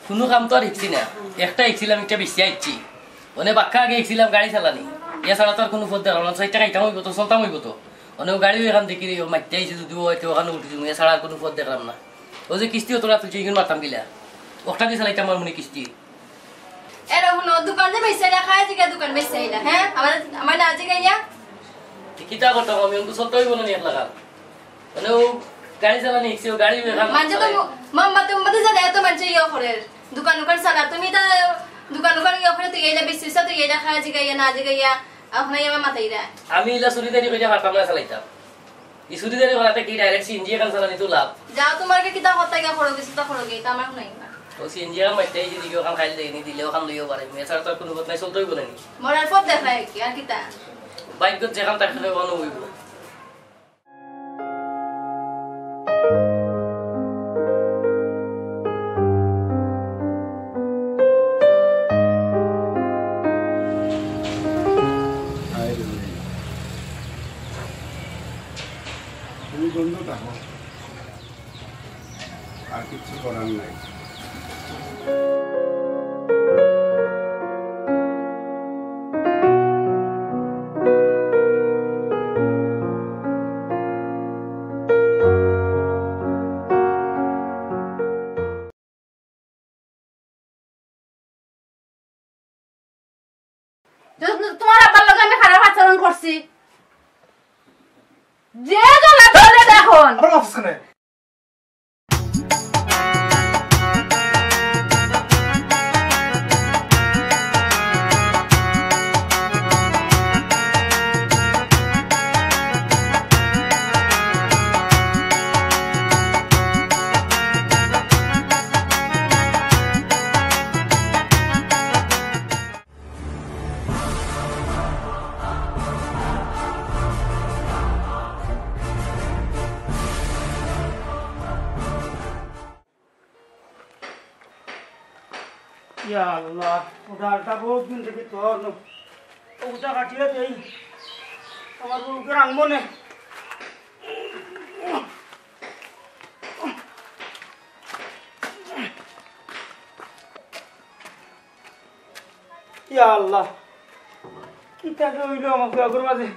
কুনু কাম তো আর হিকছি না, একটা হিকছিলাম, একটা বেশি আইছি। অনে বাক্কা আগে হিকছিলাম গাড়ি চালানি, এছাড়া তো আর কুনু পথ দেখলাম না। চাইর টেকা ইনকাম অইবো তো, চলতাম অইবো তো। অনে ও গাড়িও এখান দেখি ও মারতে আইছে, যুদি অয় তে অখান উঠি যাইমু, এছাড়া আর কুনু পথ দেখলাম না। ও যে কিস্তি অতটা তুলছে, ইগুন মারতাম কিলা? অখটা দি চালাইতাম পারমু নি কিস্তি? এরে হুনো, দোকান যে বেচছিলা, খাইয়া জিগা দোকান বেচছিলা, হ্যাঁ? আমার, আমার না জিগাইয়া? তে কিতা করতাম আমি? অখন তো চলতে অইবো না নি একলা কার? মানে ও গাড়ি চালানি হিকছে, ও গাড়ি এখান মানষে তো চালায়। মো-, মোমবাতি, মোমবাতি জ্বালাইয়া তো মানষে ইয়ে করের। দোকান, দোকান চালা। তুমি তা দোকান, দোকান ইয়ে করে তুই এইলা বেচছিলা, তুই এইলা খাইয়া জিগাইয়া, না জিগাইয়া, অখন আইয়া আমার মাতাইরা। আমি ইলা চুরিদারি করিয়া পারতাম না চালাইতাম। ই চুরিদারি করাতে কি ডাইরেক্ট সিএনজি এখান চালানি তো লাভ? যাও, তুমার কিতা কথা ইয়া করো, কিছু তো করো, ইটা আমার হুনাই না। ও সিএনজি এখান মারতে আইছি, দেখি অখান খাইল দেয়নি, দিলে অখান লইও পারে। এছাড়া তো আর কুনু পথ নাই, চলতে অইবো না নি? মরার পথ দেখায় কি, আর কিতা? ভাগ্যত যেখান থাকে, অখান অইবো। তুমি বন্ধ থাকো, আর কিচ্ছু করার নাই। তো-, তুমার আব্বার লগে আমি খারাপ আচরণ করছি। যে জ্বালা ধরে দেখুন। আবার মাফ কেনে? ইয়া আল্লাহ, ও ডালটা বহুত দিন থাকি তো অনো। ওটা কাটিয়া দেই। আমার বউকে রাখবো নে। ইয়া আল্লাহ, কিতা যে অইলো আমার ফুয়াগুর মাঝে।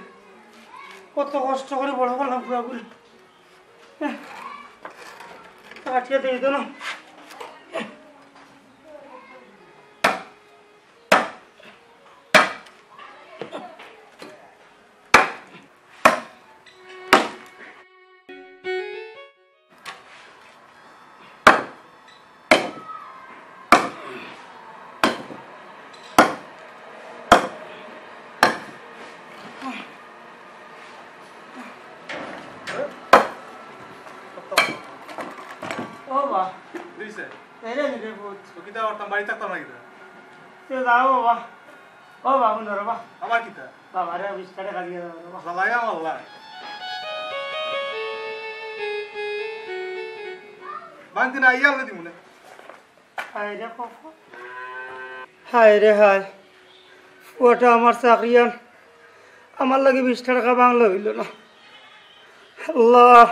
কত কষ্ট করি বড় করলাম ফুয়াগুরে। কাটিয়া দেই তো না। ও বা। দিছে? এরে নি রে পুত। তো কিতা করতাম, বাড়ি থাকতাম না কিতা? তে যাও বাবা। ও বাবু নরবা। আবার কিতা? বাবা রে, বিশ টাকা দিয়ে দাও বাবা। জ্বালাইয়া মারলা। বাংতি না, আইয়া আলগে দিমু না। হায় রে কপাল। হায় রে হায়। ওটা আমার চাকরিয়ান। আমার লাগি বিশ টেকা বাংলা অইল না। আল্লাহ।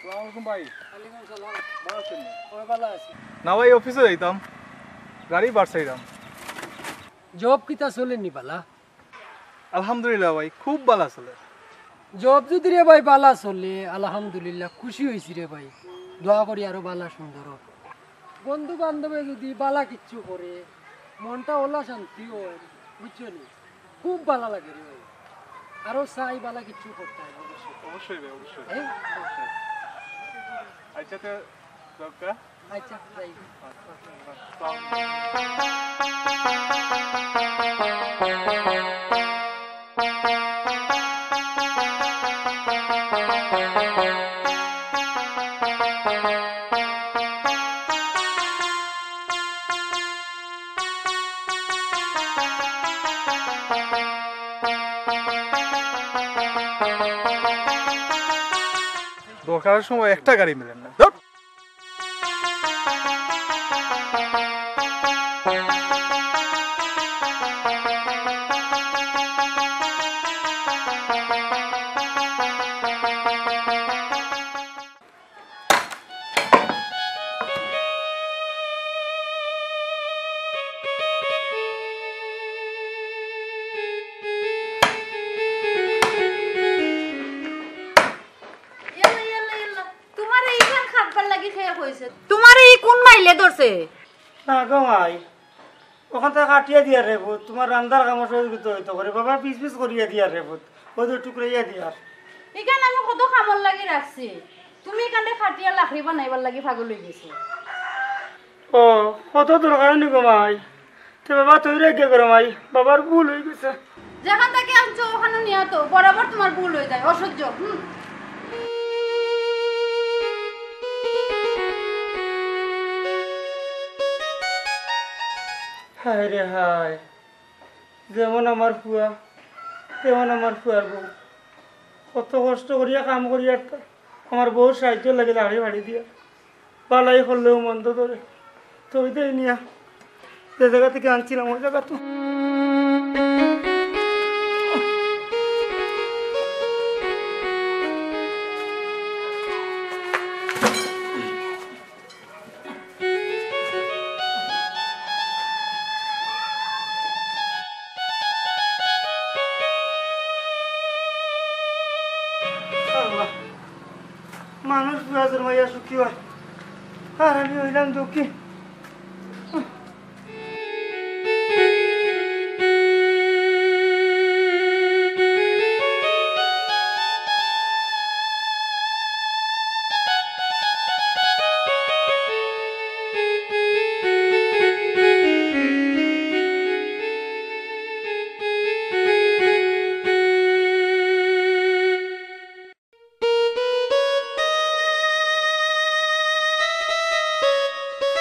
আসসালামু আলাইকুম ভাই। ওয়ালাইকুম সালাম। ভালা আছইন নি? অয়, ভালা আছি। না ভাই, অফিসো যাইতাম, গাড়ি ভাড়া চাইরাম। জব কিতা চলের নি ভালা? আলহামদুলিল্লাহ ভাই, খুব ভালা চলের। জব যুদি রে ভাই ভালা চলে, আলহামদুলিল্লাহ, খুশি অইছি রে ভাই। দোয়া করি আরো ভালা সুন্দর অউক। বন্ধু বান্ধবে যুদি ভালা কিচ্ছু করে, মনটা অলা শান্তি অয়, বুঝছো নি? খুব ভালা লাগে রে ভাই। আরো চাই ভালা কিচ্ছু করতাম অবশ্যই। অবশ্যই ভাই, অবশ্যই। হ্যাঁ? অবশ্যই। আচ্ছা, তো দরকার। আচ্ছা, যাই। দরকারের সময় একটা গাড়ি মিলের না। ধুর। ইয়াল্লা, ইয়াল্লা, ইয়াল্লা। তুমারে ইখান খাটবার লাগি কে কইছে? তুমারে ই কুন মাইলে ধরছে? না গো মাই, অখান থাকি কাটিয়া দিয়ার রে পুত, তুমার রান্দার কামো সহযোগিতা অইতো করে। বাবা পিস পিস করিয়া দিয়ার রে পুত, অউ তো টুকরাইয়া দিয়ার। ইখান আমি কত কামর লাগি রাখছি, তুমি ইখানরে কাটিয়া লাকড়ি বানাইবার লাগি পাগল অইগেছো। ও, কত দরকার নি গো মাই। তে বাবা, তুই রে গে গরম আই, বাবার ভুল অইগেছে। যেখান থাকি আনছো, অখানো নিয়া তো বরাবর তুমার ভুল অই যায়, অসহ্য। হুম। হায় রে হায়, যেমন আমার ফুয়া, তেমন আমার ফুয়ার বউ। কত কষ্ট করিয়া কাম করিয়ার তা, আমার বউর সাহায্য লাগে লাকড়ি ফাড়ি দিয়া। বালাই করলেও মন্দ ধরে। তো ওই দেই নিয়া, যে জাগা থাকি আনছিলাম, ওই জাগা তো। আল্লাহ, মানুষ বুয়া জন্মাইয়া সুখী অয়, আর আমি অইলাম দুঃখী।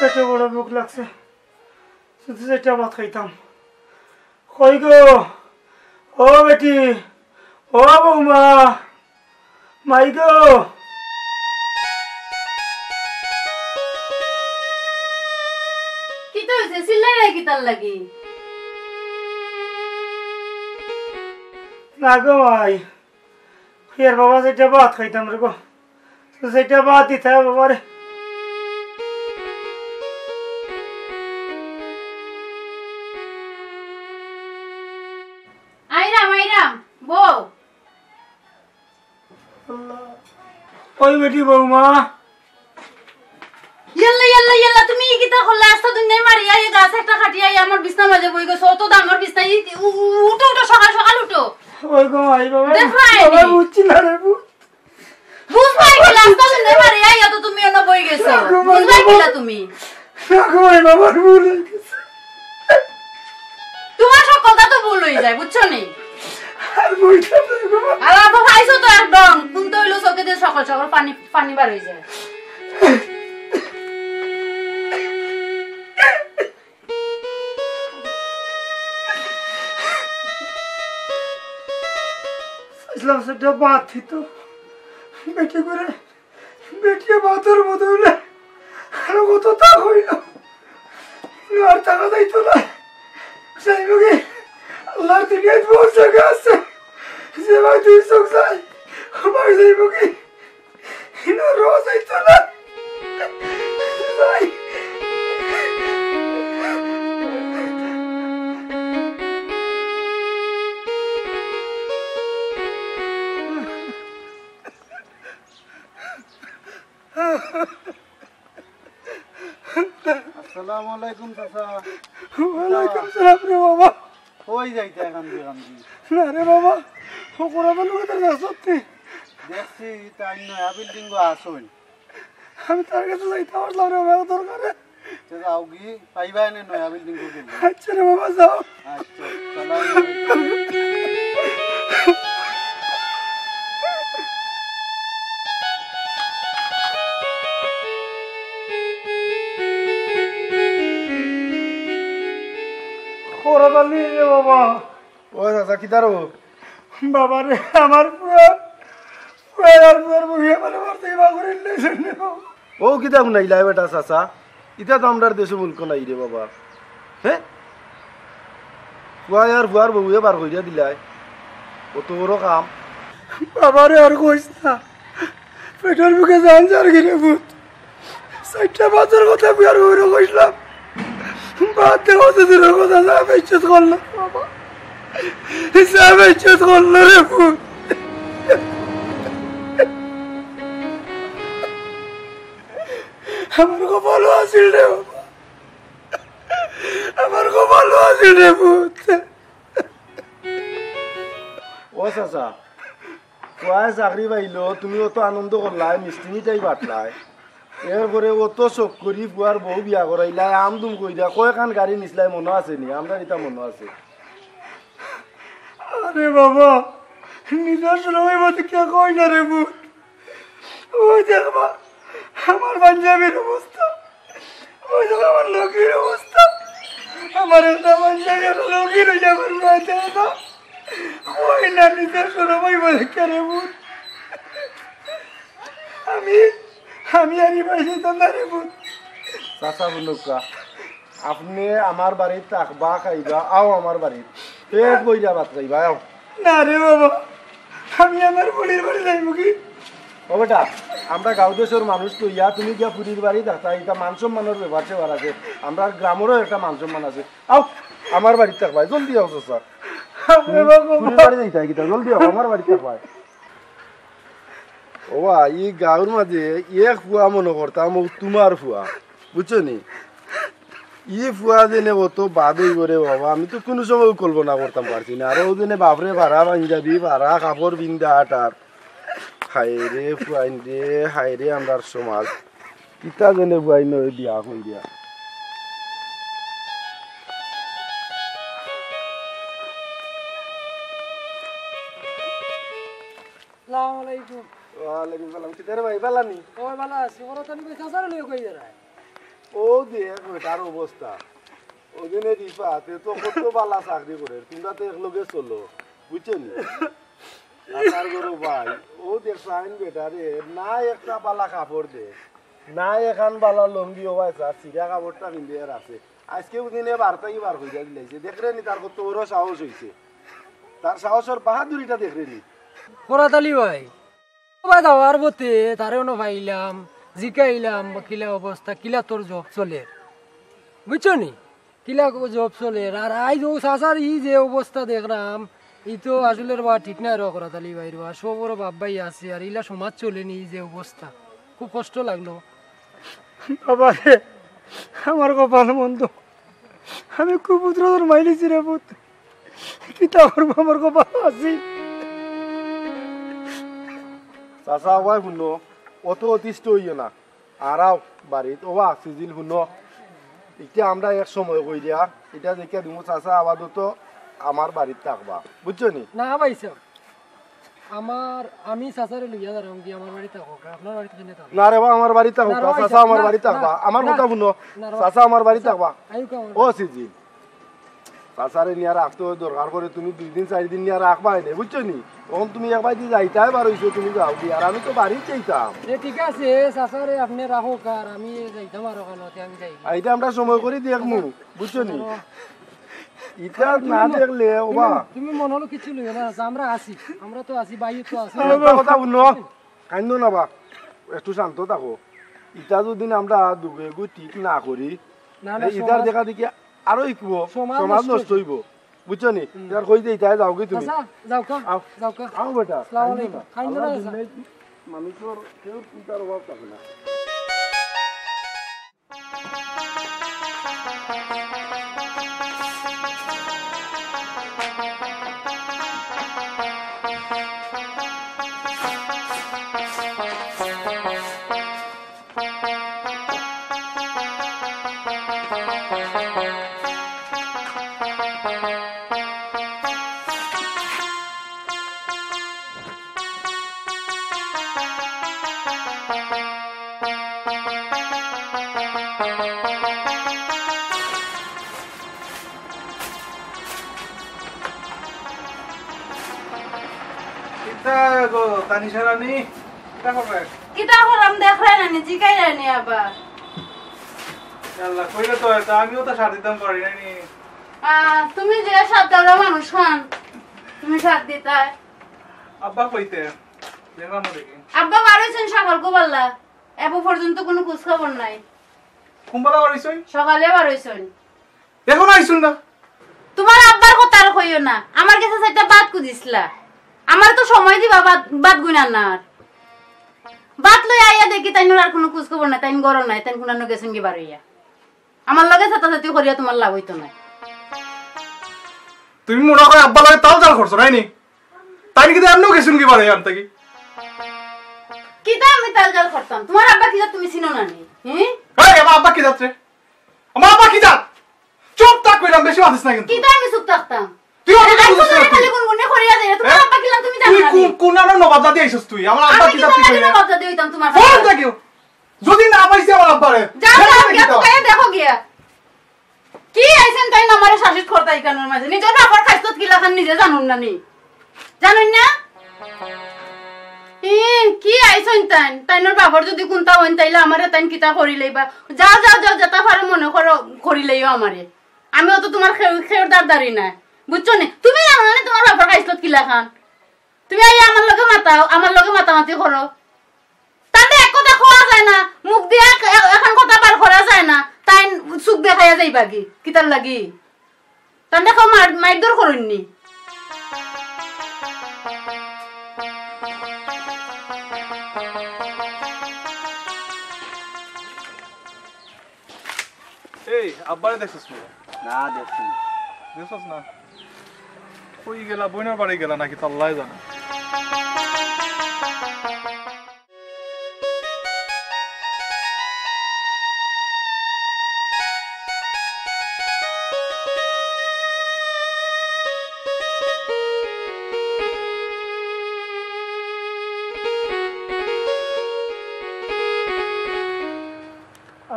পেটো বড় ভুক লাগছে, শুধু একটা ভাত খাইতাম। কই গো, ও বেটি, ও বৌমা, মাই গো। কিতা অইছে? চিল্লাইরায় কিতার লাগি? না গো মাই, এর বাবা যেটা ভাত খাইতাম রে গো, যেটা ভাত দিতে হবে বাবারে। আইরাম, আইরাম, বউ। আল্লাহ। ওই বেটি বৌমা। ইয়াল্লা, ইয়াল্লা, ইয়াল্লা, তুমি ই কিতা করলা? আস্তা দুনিয়াই মারিয়া, ই গাছ একটা কাটিয়া, ই আমার বিছনার মাঝে বই গেছো। অত দামর বিছনা, ই উ-, উঠো, উঠো, সকাল সকাল উঠো। ওই গো মাই বাবা, দেখো, আইনি। বাবা বুঝছি না রে, বুঝ- বুঝবায় কিলা, আস্তা শুনতে পারি, আইয়া তো তুমি অনো বই গেছো। ওই গো মাই বুঝবায় বাবা। কিলা তুমি? ওই গো মাই বাবার ভুল হয়ে গেছে। তোমার সব কথা তো ভুল হয়ে যায়, বুঝছো নি? আর বইটা তো গো মা- আর তো খাইছো তো একদম, কোনটা হইলো চোখে দিয়ে সকাল সকাল পানি, পানি বার হয়ে যায়। চাইছিলাম সেটা বাদ দিত। বেটি করে, বেটিয়ে বাদর মতো হইলে আরো কত তা হইল। আর থাকা যাইতো না। যাইব কি? আল্লাহর দুনিয়ায় বহুত জায়গা আছে। যে ভাই দুই চোখ যায়, ও ভাই যাইব কি? ইনো রোজ আইতো না। ভাই। আসসালামু আলাইকুম চাচা। ওয়ালাইকুম সালাম রে বাবা। কই যাইতা কান্দি কান্দি? না রে বাবা, ও কোরআন লোকে তার কাছে সত্যি। দেখছি তাই নয়া বিল্ডিং গো আসইন। আমি তার কাছে যাইতে পারলাম রে বাবা, দরকারে। তো যাও গি, পাইবা এনে নয়া বিল্ডিং গো গেলে। আচ্ছা রে বাবা, যাও। আচ্ছা, সালাম আলাইকুম। খবর পালি রে বাবা। ও চাচা, কিতা রে? বাবা রে, আমার পুয়া, পুয়া আর পুয়ার বউয়ে মানে মারতে ইবা করে নিলে শুনে বাবা। ও কিতা হুনাইলা বেটা চাচা? ইতা তো আমরার দেশো মুলকো নাই রে বাবা। হে? পুয়া আর পুয়ার বউয়ে বার করিয়া দিলাই। অত বড় কাম। বাবা রে, আর কইস না। পেটর ভুকে জান যার গিরে পুত। চাইরটা বাচ্চার কথা বিয়ার বউরে কইছিলাম। বাদ দে, অত দূরের কথা, যা বেইজ্জত করলো বাবা। যা বেইজ্জত করলো রে পুত। আমার কপালও আছিল রে বাবা। আমার কপালও আছিল রে পুত। ও চাচা, পুয়ায় চাকরি পাইলো, তুমি অত আনন্দ করলায়, মিষ্টি মিঠাই বাটলায়। এরপরে অত শখ করি পুয়ার বউ বিয়া করাইলায়, আমদুম কইরা, কয়খান গাড়ি নিছলায় মনো আছে নি? আমরার ইতা মনো আছে। আরে বাবা, নিজর শরম অইবো তে কিয়া কই না রে পুত। ওই দেখবা, আমার পাঞ্জাবির অবস্থা। ওই দেখো আমার লুঙ্গির অবস্থা। আমার একটা পাঞ্জাবি আর লুঙ্গি লইয়া আমার মাথায় না। ওই না নিজর শরম অইবো তে কিয়া রে পুত। আমি, আমি আর ই বাড়ি যাইতাম না রে পুত। চাচা হুনউক্কা, আপনে আমার বাড়িত থাকবা, খাইবা, আও আমার বাড়িত। পেট ভইরা ভাত খাইবা, আও। না রে বাবা, আমি আমার ফুড়ির বাড়ি যাইমু কি? ও বেটা, আমরা গাঁও দেশর মানুষ তো ইয়া, তুমি গিয়া ফুড়ির বাড়ি থাকতা, ইটা মান সম্মানর ব্যাপার স্যাপার আছে। আমরার গ্রামরও একটা মান সম্মান আছে। আও, আমার বাড়িত থাকবায়, জলদি আও চাচা। আপনে বাবা, ফুড়ির বাড়ি যাইতায় কিতা, জলদি আও, আমার বাড়িত থাকবায়। ও বা, ই গাঁওর মাঝে এক ফুয়া মনো করতাম, ও তুমার ফুয়া, বুঝছো নি? ই ফুয়া যেনে অত বাদ অইবো রে বাবা, আমি তো কুনু সময় কল্পনা করতাম পারছি না। আর ও যেনে বাপরে ভাড়া পাঞ্জাবি, ভাড়া কাপড় পিন্দা আটার। হায় রে ফুয়াইন রে, হায় রে আমরার সমাজ। কিতা যেনে ফুয়াইন অয় বিয়া কইরা। আসসালামু আলাইকুম। ওয়ালাইকুম সালাম। কিতা রে ভাই, ভালা নি? ও, ভালা আছি। ওরা তো আমি চাচারে লইয়া কই বেড়ায়। ও দেখ বেটার অবস্থা। ও দিনে রিফাত, এ তো কত ভালা চাকরি করে, তুমরা তো একলগে চলো, বুঝছো নি? চাচার ঘরো ভাই, ও দেখছাইন বেটারে, না একটা ভালা কাপড় দে, না এখান ভালা লুঙ্গি, ও ভাই, চা, ছিড়া কাপড়টা পিন্দিয়া আছে। আইজকে বুঝিনে বারোটা কি বার কইরা দিলাইছে। দেখরে নি তার কত বড় সাহস অইছে। তার সাহসর বাহাদুরিটা দেখরে নি। করাত আলী ভাই, ও ভাই, যাওয়ার পথে তারে অনো পাইলাম, জিকাইলাম, বা কিলা অবস্থা, কিলা তোর job চলের? বুঝছো নি? কিলা job চলের? আর আইজ ও চাচার ই যে অবস্থা দেখরাম, ই তো আসলে রে বা ঠিক নায় রে করাত আলী ভাই রে বা। সবরও বাপ ভাই আছে, আর ইলা সমাজ চলে নি, ই যে অবস্থা। খুব কষ্ট লাগলো। বাবা রে, আমার কপাল মন্দ। আমি কুপুত্র জন্মাইলিছি রে পুত। কিতা করবো, আমার কপাল আছিল। চাচা, ওবায় হুনো, অত অতিষ্ঠ অইও না। আরাও বাড়িত, ওবা, সিজিল হুনো। ইটা আমরা এক সময় কইরা, ইটা দেখিয়া দিমু, চাচা আপাতত আমার বাড়িত থাকবা, বুঝছো নি? না ভাইসাব, আমার, আমি চাচারে লইয়া যাইরাম গি, আমার বাড়িত থাকউক, আপনার বাড়িত কেনে থাকউক? না রে বা, আমার বাড়িত থাকউক, না রে বা, চাচা আমার না, বাড়িত না, থাকবা, আমার না, কথা হুনো, না, চাচা আমার বাড়িত চাচা, থাকবা। আইউক আমার ও বাড়িত। সিজিল, চাচারে নিয়া রাখতে অয়, দরকার পড়ে তুমি দুই দিন চাইর দিন নিয়া রাখবায় নে, বুঝছো নি? অখন তুমি এক বায়দি যাইতায় বার অইছো, তুমি যাও গি, আর আমি তো বাড়িত যাইতাম। এ, ঠিক আছে, চাচারে আপনে রাখউক, আর আমি যাইতাম আরো কানো, তে আমি যাই। আ, ইটা আমরা সময় করি দেখমু, বুঝছো নি? ইটা না দেখলে, ওবা। তুমি মনো অইলো কিচ্ছু লইও না, চাচা, আমরা আছি, আমরা তো আছি, ভাইও তো আছে। একটা কথা হুনো, কাইন্দো না বা, একটু শান্ত থাকো। ইটা যদি আমরা দুগু এগু ঠিক না করি, না, না, তে ইটার সমাজ, দেখা দেখি আরো ইকবো, সমাজ সমাজ নষ্ট নষ্ট অইবো। অইবো। বুঝছো নি? হুম। ইটার কই যে ইটায় যাও গি তুমি? চাচা, যাও কা, আও। যাও কা। আও বেটা, আসসালামু আলাইকুম। কাইন্দো না। কাইন্দো না, চাচা। দুনিয়াত মানুষর কেউর চিন্তার অভাব থাকে না। কিতা গো, তানিশা রানী? কিতা কররায়? কিতা কররাম দেখরায় না নি, জিকাইরায় নি আবার। আল্লাহ, কইলে তো অয়, তা আমিও তো সাথ দিতাম পারি না নি। আহ, তুমি যে সাথ দেওরা মানুষ খান, তুমি সাথ দিতায়। আব্বা কইতে, দেখলাম না দেখি। আব্বা বার অইছইন সকাল কুবাল্লা, এবো পর্যন্ত কুনু খোঁজ খবর নাই। কুনবালা বার অইছইন? সকালে বার অইছইন। অখনো আইছইন না? তুমার আব্বার কথা আর কইও না। আমার গেছে চাইরটা ভাত খুজিছলা। আমারে তো সময় দিবা ভাত, ভাত গুনার না আর। ভাত লইয়া আইয়া দেখি তাইনর আর কুনু খোঁজ খবর নাই, তাইন ঘরো নাই, তাইন কুনানো গেছইন গি বার অইয়া। আমার লগে চাতাচাতি করিয়া তুমার লাভ অইতো নায়। তুমি মনে কয় আব্বার লগে তাল জাল করছো, নায় নি? তাইন কিতা এমনেউ গেছইন গি বার অইয়া আনতা কি? কিতা আমি তাল জাল করতাম? তুমার আব্বা কিতা তুমি চিনো না নি? হুম? এই, আমার আব্বা কিতা রে? আমার আব্বা কিতা? চুপ থাক কইলাম, বেশি মাতিস না কিন্তু। কিতা আমি চুপ থাকতাম? তুই অনেক আইছো বুঝছিস না না তুই। খালি গুনগুনে করিয়া যাইরা। তুমার হ্যাঁ? আব্বা কিলা তুমি জানো তুই না কোন, নি? কোন নানা নবাব জাতি আইছস তুই? আমার আব্বা আমি কিতা কিলা তুই নানা কইয়া? নবাব জাতি অইতাম তুমার ফোন কাছে। দেখিও। যদি না পাইছি আমার আব্বারে, যাও, দেখো যাও, দেখি গিয়া তো। তুকাইয়া দেখো গিয়া। কি আইছইন তাইন আমারে শাসিত করতা ইখানর মাঝে? নিজর বাপর খাইছত কিলাখান নিজে জানইন না নি? জানইন না? ই, কি আইছইন তাইন? তাইনর বাপর যদি কুন্তা অইন, তাইলে আমারে তাইন কিতা করিলাইবা? যাও, যাও, যাও, যেতা পারো মনে করো, করিলাইও আমারে। আমিও তো তুমার খেউ-, খেউর দারদারি নায়। বুঝছো নি? তুমি জানো না নি তুমার বাপর খাইছত কিলাখান? তুমি আইয়া আমার লগে মাতাও, আমার লগে মাতামাতি করো। তানরে এক কথা কওয়া যায় না, মুখ দিয়া এক, এক, একখান কথা বার করা যায় না, তাইন চুখ দেখাইয়া যাইবা গি, কিতার লাগি? তানরে কেউ মার-, মাইরধর করইন নি? এই, আব্বারে দেখছস নি? না, দেখছি না। দেখছস না? কই গেলা, বইনর বাড়ি গেলা নাকি, তা আল্লায় জানে।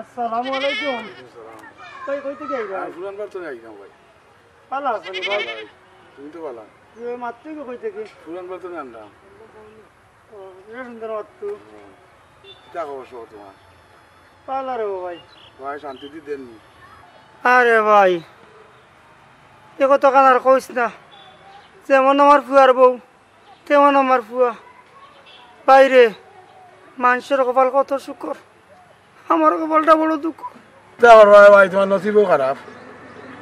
আসসালামু আলাইকুম। কই, কই থাকি আইলা? আমি পুরান বাড়ি থাকি আইলাম ভাই। ভালা আছো নি ভাই? ভাই, তুমি তো ভালা। তুমি ওই মাত্র কি কই থাকি? পুরান বাড়ি থাকি আনলাম। ও, এটা সুন্দর মাত্র। হুম। কিতা খবর সব তুমার? ভালা রে ভাই। ভাই শান্তি দি দেন নি? আরে ভাই, এ কথা কান আর কইস না। যেমন আমার ফুয়ার বউ, তেমন আমার ফুয়া। ভাইরে, মানষর কপাল কত শুকর, আমার কপালটা বড় দুঃখ। কিতা করবায় ভাই, তুমার নসিবও খারাপ।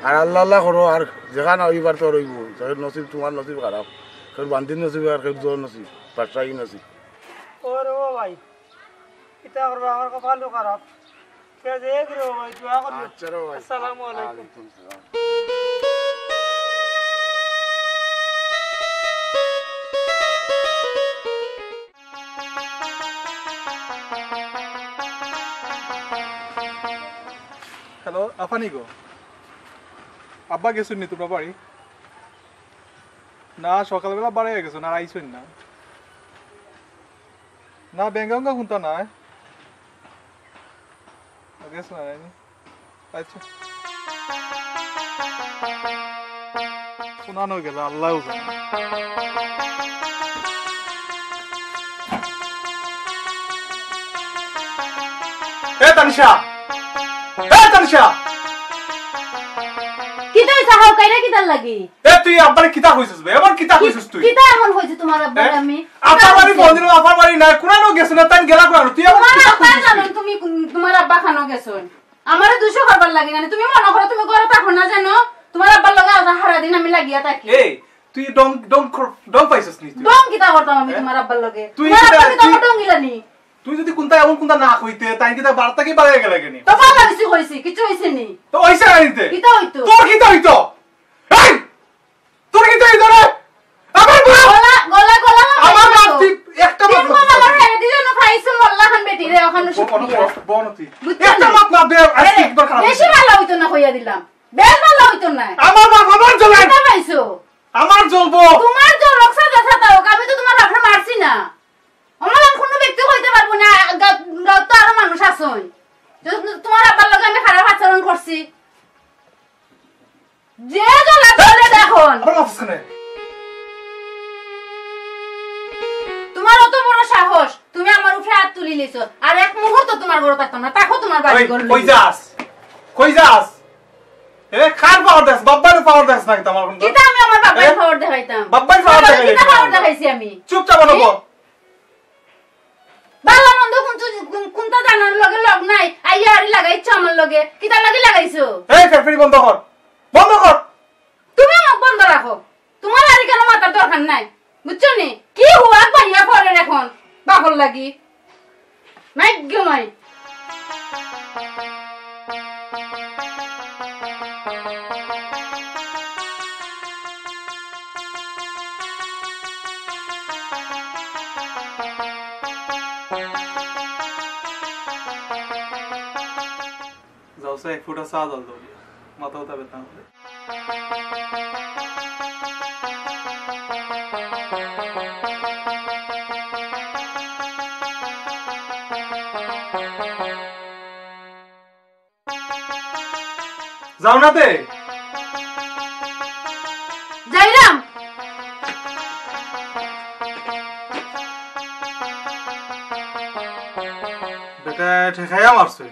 আর আল্লাহ আল্লাহ করো, আর যেখান অইবার তো অইবো। যার নসিব, তুমার নসিব খারাপ, কেউর বান্দির নসিব আর কেউর জোর নসিব, বাদশাহী নসিব। ওরে ও ভাই, কিতা করবা, আমার কপালও খারাপ। তে যে এক রে ভাই, দোয়া করি। আচ্ছা রে ভাই। আসসালামু আলাইকুম। ওয়ালাইকুম সালাম। আফানি গো, আব্বা গেছইন নি তুমরার বাড়ি? না, সকালবেলা বাড়াইয়া গেছইন, আর আইছইন না। না, বেঙ্গাউঙ্গা কুন্তা নাই। গেছইন না, আইনি। আচ্ছা। কুনানো গেলা, আল্লাহ জানে। এ তানিশা! এ তানিশা! কিতা অইছে, হাউকাইরা কিতার লাগি? এ তুই আব্বারে কিতা কইছস বে? এমন কিতা কি-, কইছস তুই? কিতা এমন কইছি তুমার আব্বারে এ? আমি? আফার বাড়ি ফোন দিলাম, আফার বাড়ি নাই, কুনানো গেছইন না, তাইন গেলা কুনানো? তুই আবার তুমার কিতা আব্বা কইছস জানইন তুই? তুমি কুন-, তুমার আব্বা খানো গেছইন? আমারে দুষো করবার লাগি না, তুমি মনো করো তুমি ঘরো থাকো না জানো? তুমার আব্বার লগে আজ হারা দিন আমি লাগিয়া থাকি। এই, তুই ডং, ডং কর-, ডং পাইছস নি তুই? ডং কিতা করতাম আমি এ? তুমার আব্বার লগে? তুই তুমার কিতা, আব্বা কিতা তুই, আমার ডং ইলানি? তুই যদি কুন্তা এমন কুন্তা না কইতে, তাইন কিতা বাড়ি থাকি বাড়াইয়া গেলা কেনে? তো ভালা অইছে কইছি, কিচ্ছু অইছে নি। তো অইছে না নিতে? কিতা অইতো? তোর কিতা অইতো? এই! তোর কিতা অইতো রে? আমার বাপ! গলা, গলা, গলা আমার আমার বাপ অইতো। তুই একটা মাত তিন মাত কমলা মাত। ফেলে দিলে না পাইছো মোল্লা খান বেটি রে, ওখানে বন, শুকিয়ে। বন, বন তুই। বুঝছো একটা নি? মাত মাত দে, আজকে এ, একবার খারাপ বেশি হইছে। ভালা অইতো না কইয়া দিলাম। বেশ ভালা অইতো না। আমার বাপ আমার জ্বলে। কিতা পাইছো? আমার জ্বলবো। তুমার জ্বলক সাদা সাদা হোক, আমি তো তুমার বাপরে মারছি না। আমার আর কুনু ব্যক্তি কইতে পারবো না, গা-, গাঁওত তো আরো মানুষ আছইন। যে তুমার আব্বার লগে আমি খারাপ আচরণ করছি। যে জ্বলা জ্বলে দেখুন। আবার মারছস কেনে? তুমার অত বড় সাহস, তুমি আমার উপরে আত তুলি লিছো। আর এক মুহূর্ত তুমার ঘরো থাকতাম না, থাকো তুমার বাড়ি এই, ঘর কই লইয়া। যাস? কই যাস? এ, কার পাওয়ার দেস? বাব্বারে পাওয়ার দেস নাকি তুমার কুনতা? কিতা আমি আমার বাব্বারে এ? পাওয়ার দেখাইতাম? বাব্বারে পাওয়ার বাব্বারে দেখাইলে কিতা পাওয়ার কেনে? দেখাইছি আমি? চুপচাপ অনো ব। ভালা মন্দ কুন-, কুন-, কুনতা জানার লগে লগ নাই, আইয়া আড়ি লাগাইছো আমার লগে, কিতার লাগি লাগাইছো? এই ফেরফেরি বন্ধ কর, বন্ধ কর। তুমি মুখ বন্ধ রাখো, তুমার আড়ি কেনে মাতার দরকার নাই, বুঝছো নি? কি হুয়াক বাইয়া পড়ের এখন বাপর লাগি, নাই গো নাই। যাও, সে এক ফুটা চা জল দাও গিয়া। মাথা উঠা বেতা আমাদের। যাও না তে। যাইরাম। বেটা ঠেকাইয়া মারছে।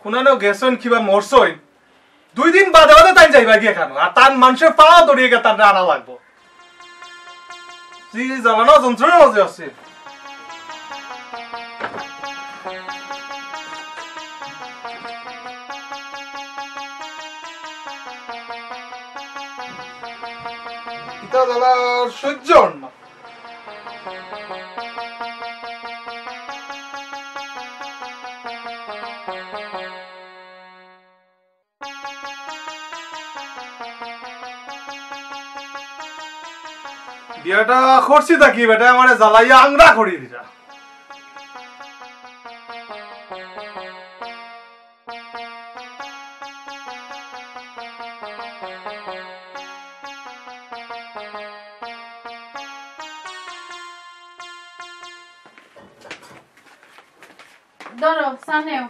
কুনানো গেছইন কিবা মরছইন, দুই দিন বাদে বাদে তাইন যাইবা গিয়া খানো, আর তান মানষে পাও ধরিয়া গিয়া তানরে আনা লাগবো। জি, জ্বালানো যন্ত্রণার মাঝে আছে। ইতা জ্বালা আর সহ্য অর না। বিয়াটা করছি থাকি বেটা আমারে জ্বালাইয়া আংরা করি দিরা। ধরো, চা নেও।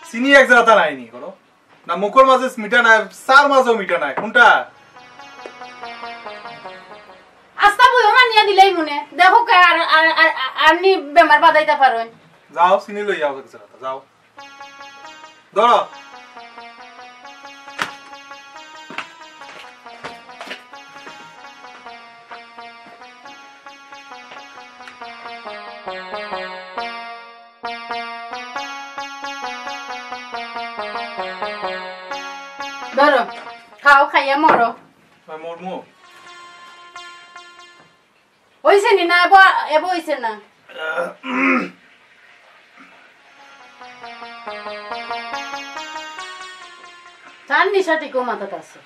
চিনি এক জাগাত নাই নি কোনো? না মুখর মাঝে মিঠা নাই, চার মাঝেও মিঠা নাই, কোনটা? আস্তা বইও মানিয়া দিলাই মনে। দেখো কে আর, আর, আর, আর নি বেমার বাদাইতা পারইন। যাও, চিনি লই যাও এক জাগাত, যাও। ধরো। ধরো। খাও, খাইয়া মরো। ভাই, মরমু। অইছে নি না, এবো, এবো অইছে না। তার নিশা ঠিকও মাথাত আছে।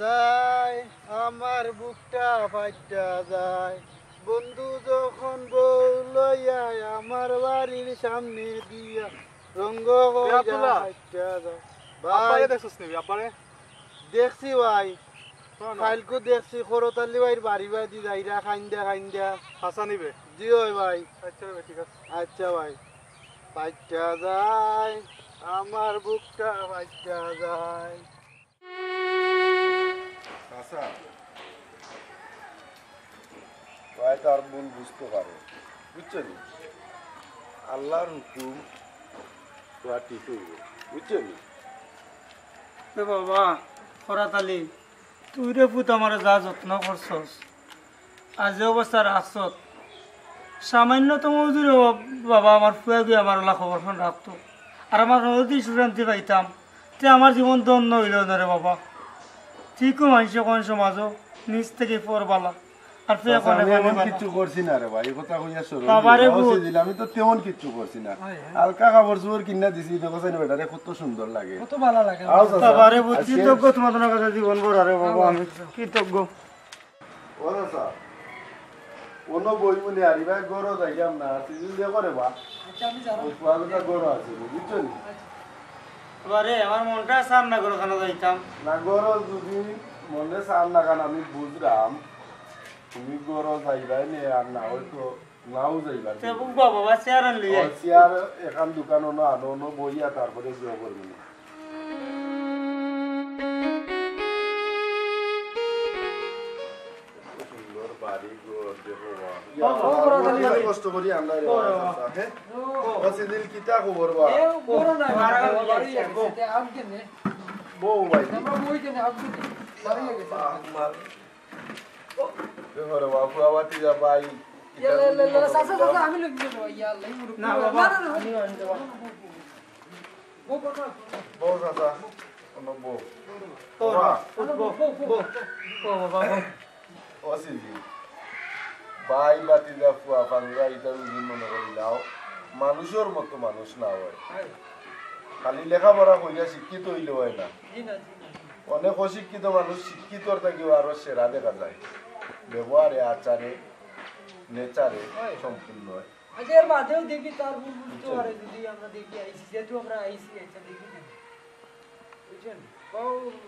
যায়, আমার বুকটা ফাইটা যায়। বন্ধু যখন বউ লইয়া আমার বাড়ির সামনে দিয়া রঙ্গ এ কইরা আব্দুল্লাহ, ফাইটা যায়। ভাই, আব্বারে দেখছস নি? আব্বারে? দেখছি ভাই। শোনো। কাইলকু দেখছি খরতালি ভাইর বাড়ি বাদি যাইরা কাইন্দা কাইন্দা। হাসানি বে। জি অয় ভাই। আচ্ছা রে ভাই, ঠিক আছে। আচ্ছা ভাই। ফাইটা যায়, আমার বুকটা ফাইটা যায়। চাচা, ভাই তার ভুল বুঝতো পারে, বুঝছো নি? আল্লাহর হুকুম তো আর ঠিক অইবো, বুঝছো নি? এ বাবা, ফরাত আলী, তুই রে পুত আমারে যা যত্ন করছস, আর যে অবস্থা রাখছত, সামান্যতম যদি রে বাবা আমার ফুয়া গিয়া আমার ওলা খবর খান রাখতো, আর আমার যদি সুশান্তি পাইতাম, তে আমার জীবন ধন্য অইল না রে বাবা। ঠিকও মানষে কোন সমাজও নিজ থেকে পর বালা, আর ফুয়া চাচা, কোনে আমি পানি এমন বালা। কিচ্ছু করছি না রে ভাই, এই কথা কইয়া সরল বাবা রে হইয়া ভূত। উচিত দিলে আমি তো তেমন কিচ্ছু করছি না। হয়, হয়। হালকা কাপড় চোপড় কিনা দিছি, দেখো চাই না বেটারে কত সুন্দর লাগে। কত ভালা লাগে। আও চাচা, বাবা রে ভূত, আজকে কৃতজ্ঞ তোমার কথা জীবন ভর রে বাবা, আমি কৃতজ্ঞ। ও চাচা, অনো বই মনে আরি ভাই, ঘরো যাইলাম না, সিজন দেখো রে বা। আচ্ছা, আমি যাবো। ওই ফুয়াগুলা ঘরো আছে, বুঝছো নি? আচ্ছা। বাবা রে, আমার মনটা চার না ঘরো খানো যাইতাম। না, ঘরো যদি মনে চার না খান আমি বুঝলাম, তুমি ঘরো যাইবায় নে, আর না হয়তো নাও যাইবা। তে বুঝবা বাবা, চেয়ার আনলি ও, আয়। চেয়ার এখান দোকান অনো আনো, অনো বইয়া তারপরে জিও করবি না। সুন্দর বাড়ি ঘর, দেখো বা। ও, ও, বড় অনেক কষ্ট করি আমরা রে ও, বাবা, ও। চাচা, হ্যাঁ? ও। ও, সিজিল, কিতা খবর বা? এ, বড় না, বাড়ি আছে, আগে নে। বউ ভাই। আমরা বই কেনে, আগে নে। বাড়ি গেছে। বাহ, বাহ। দেখো রে বাবা, ফুয়া ভাতিজা ভাই। ইয়া, লা, লা, লা, চাচা, চাচা, আমি লই যাবো। ইয়া আল্লাহ, এই মুরব্বি। না, বাবা, না, না, না। আমি আনতে পারবো। বউ চাচা, অনো বউ। ও, বাবা। ও, বউ, বউ, বউ, বউ। ও বাবা, বউ। ও সিজি। ভাই, ভাতিজা, ফুয়া, ফাঙ্গুরা, ইটা যদি মনে করি লাও, মানুষর মতো মানুষ না হয়। খালি লেখাপড়া করিয়া শিক্ষিত হইলে হয় না। জি না, জি না, জি না। অনেক অশিক্ষিত মানুষ শিক্ষিতর থাকিও আরো সেরা দেখা যায়। ব্যবহারে, আচারে, নেচারে হয়। সম্পূর্ণ হয়। আচ্ছা, এর বাদেও দেখি তার ভুল বুঝতে বুঝছেন? পারে, যদি আমরা দেখি আইসি, যেহেতু আমরা আইসি, আচ্ছা, দেখি না। বুঝছেন? ও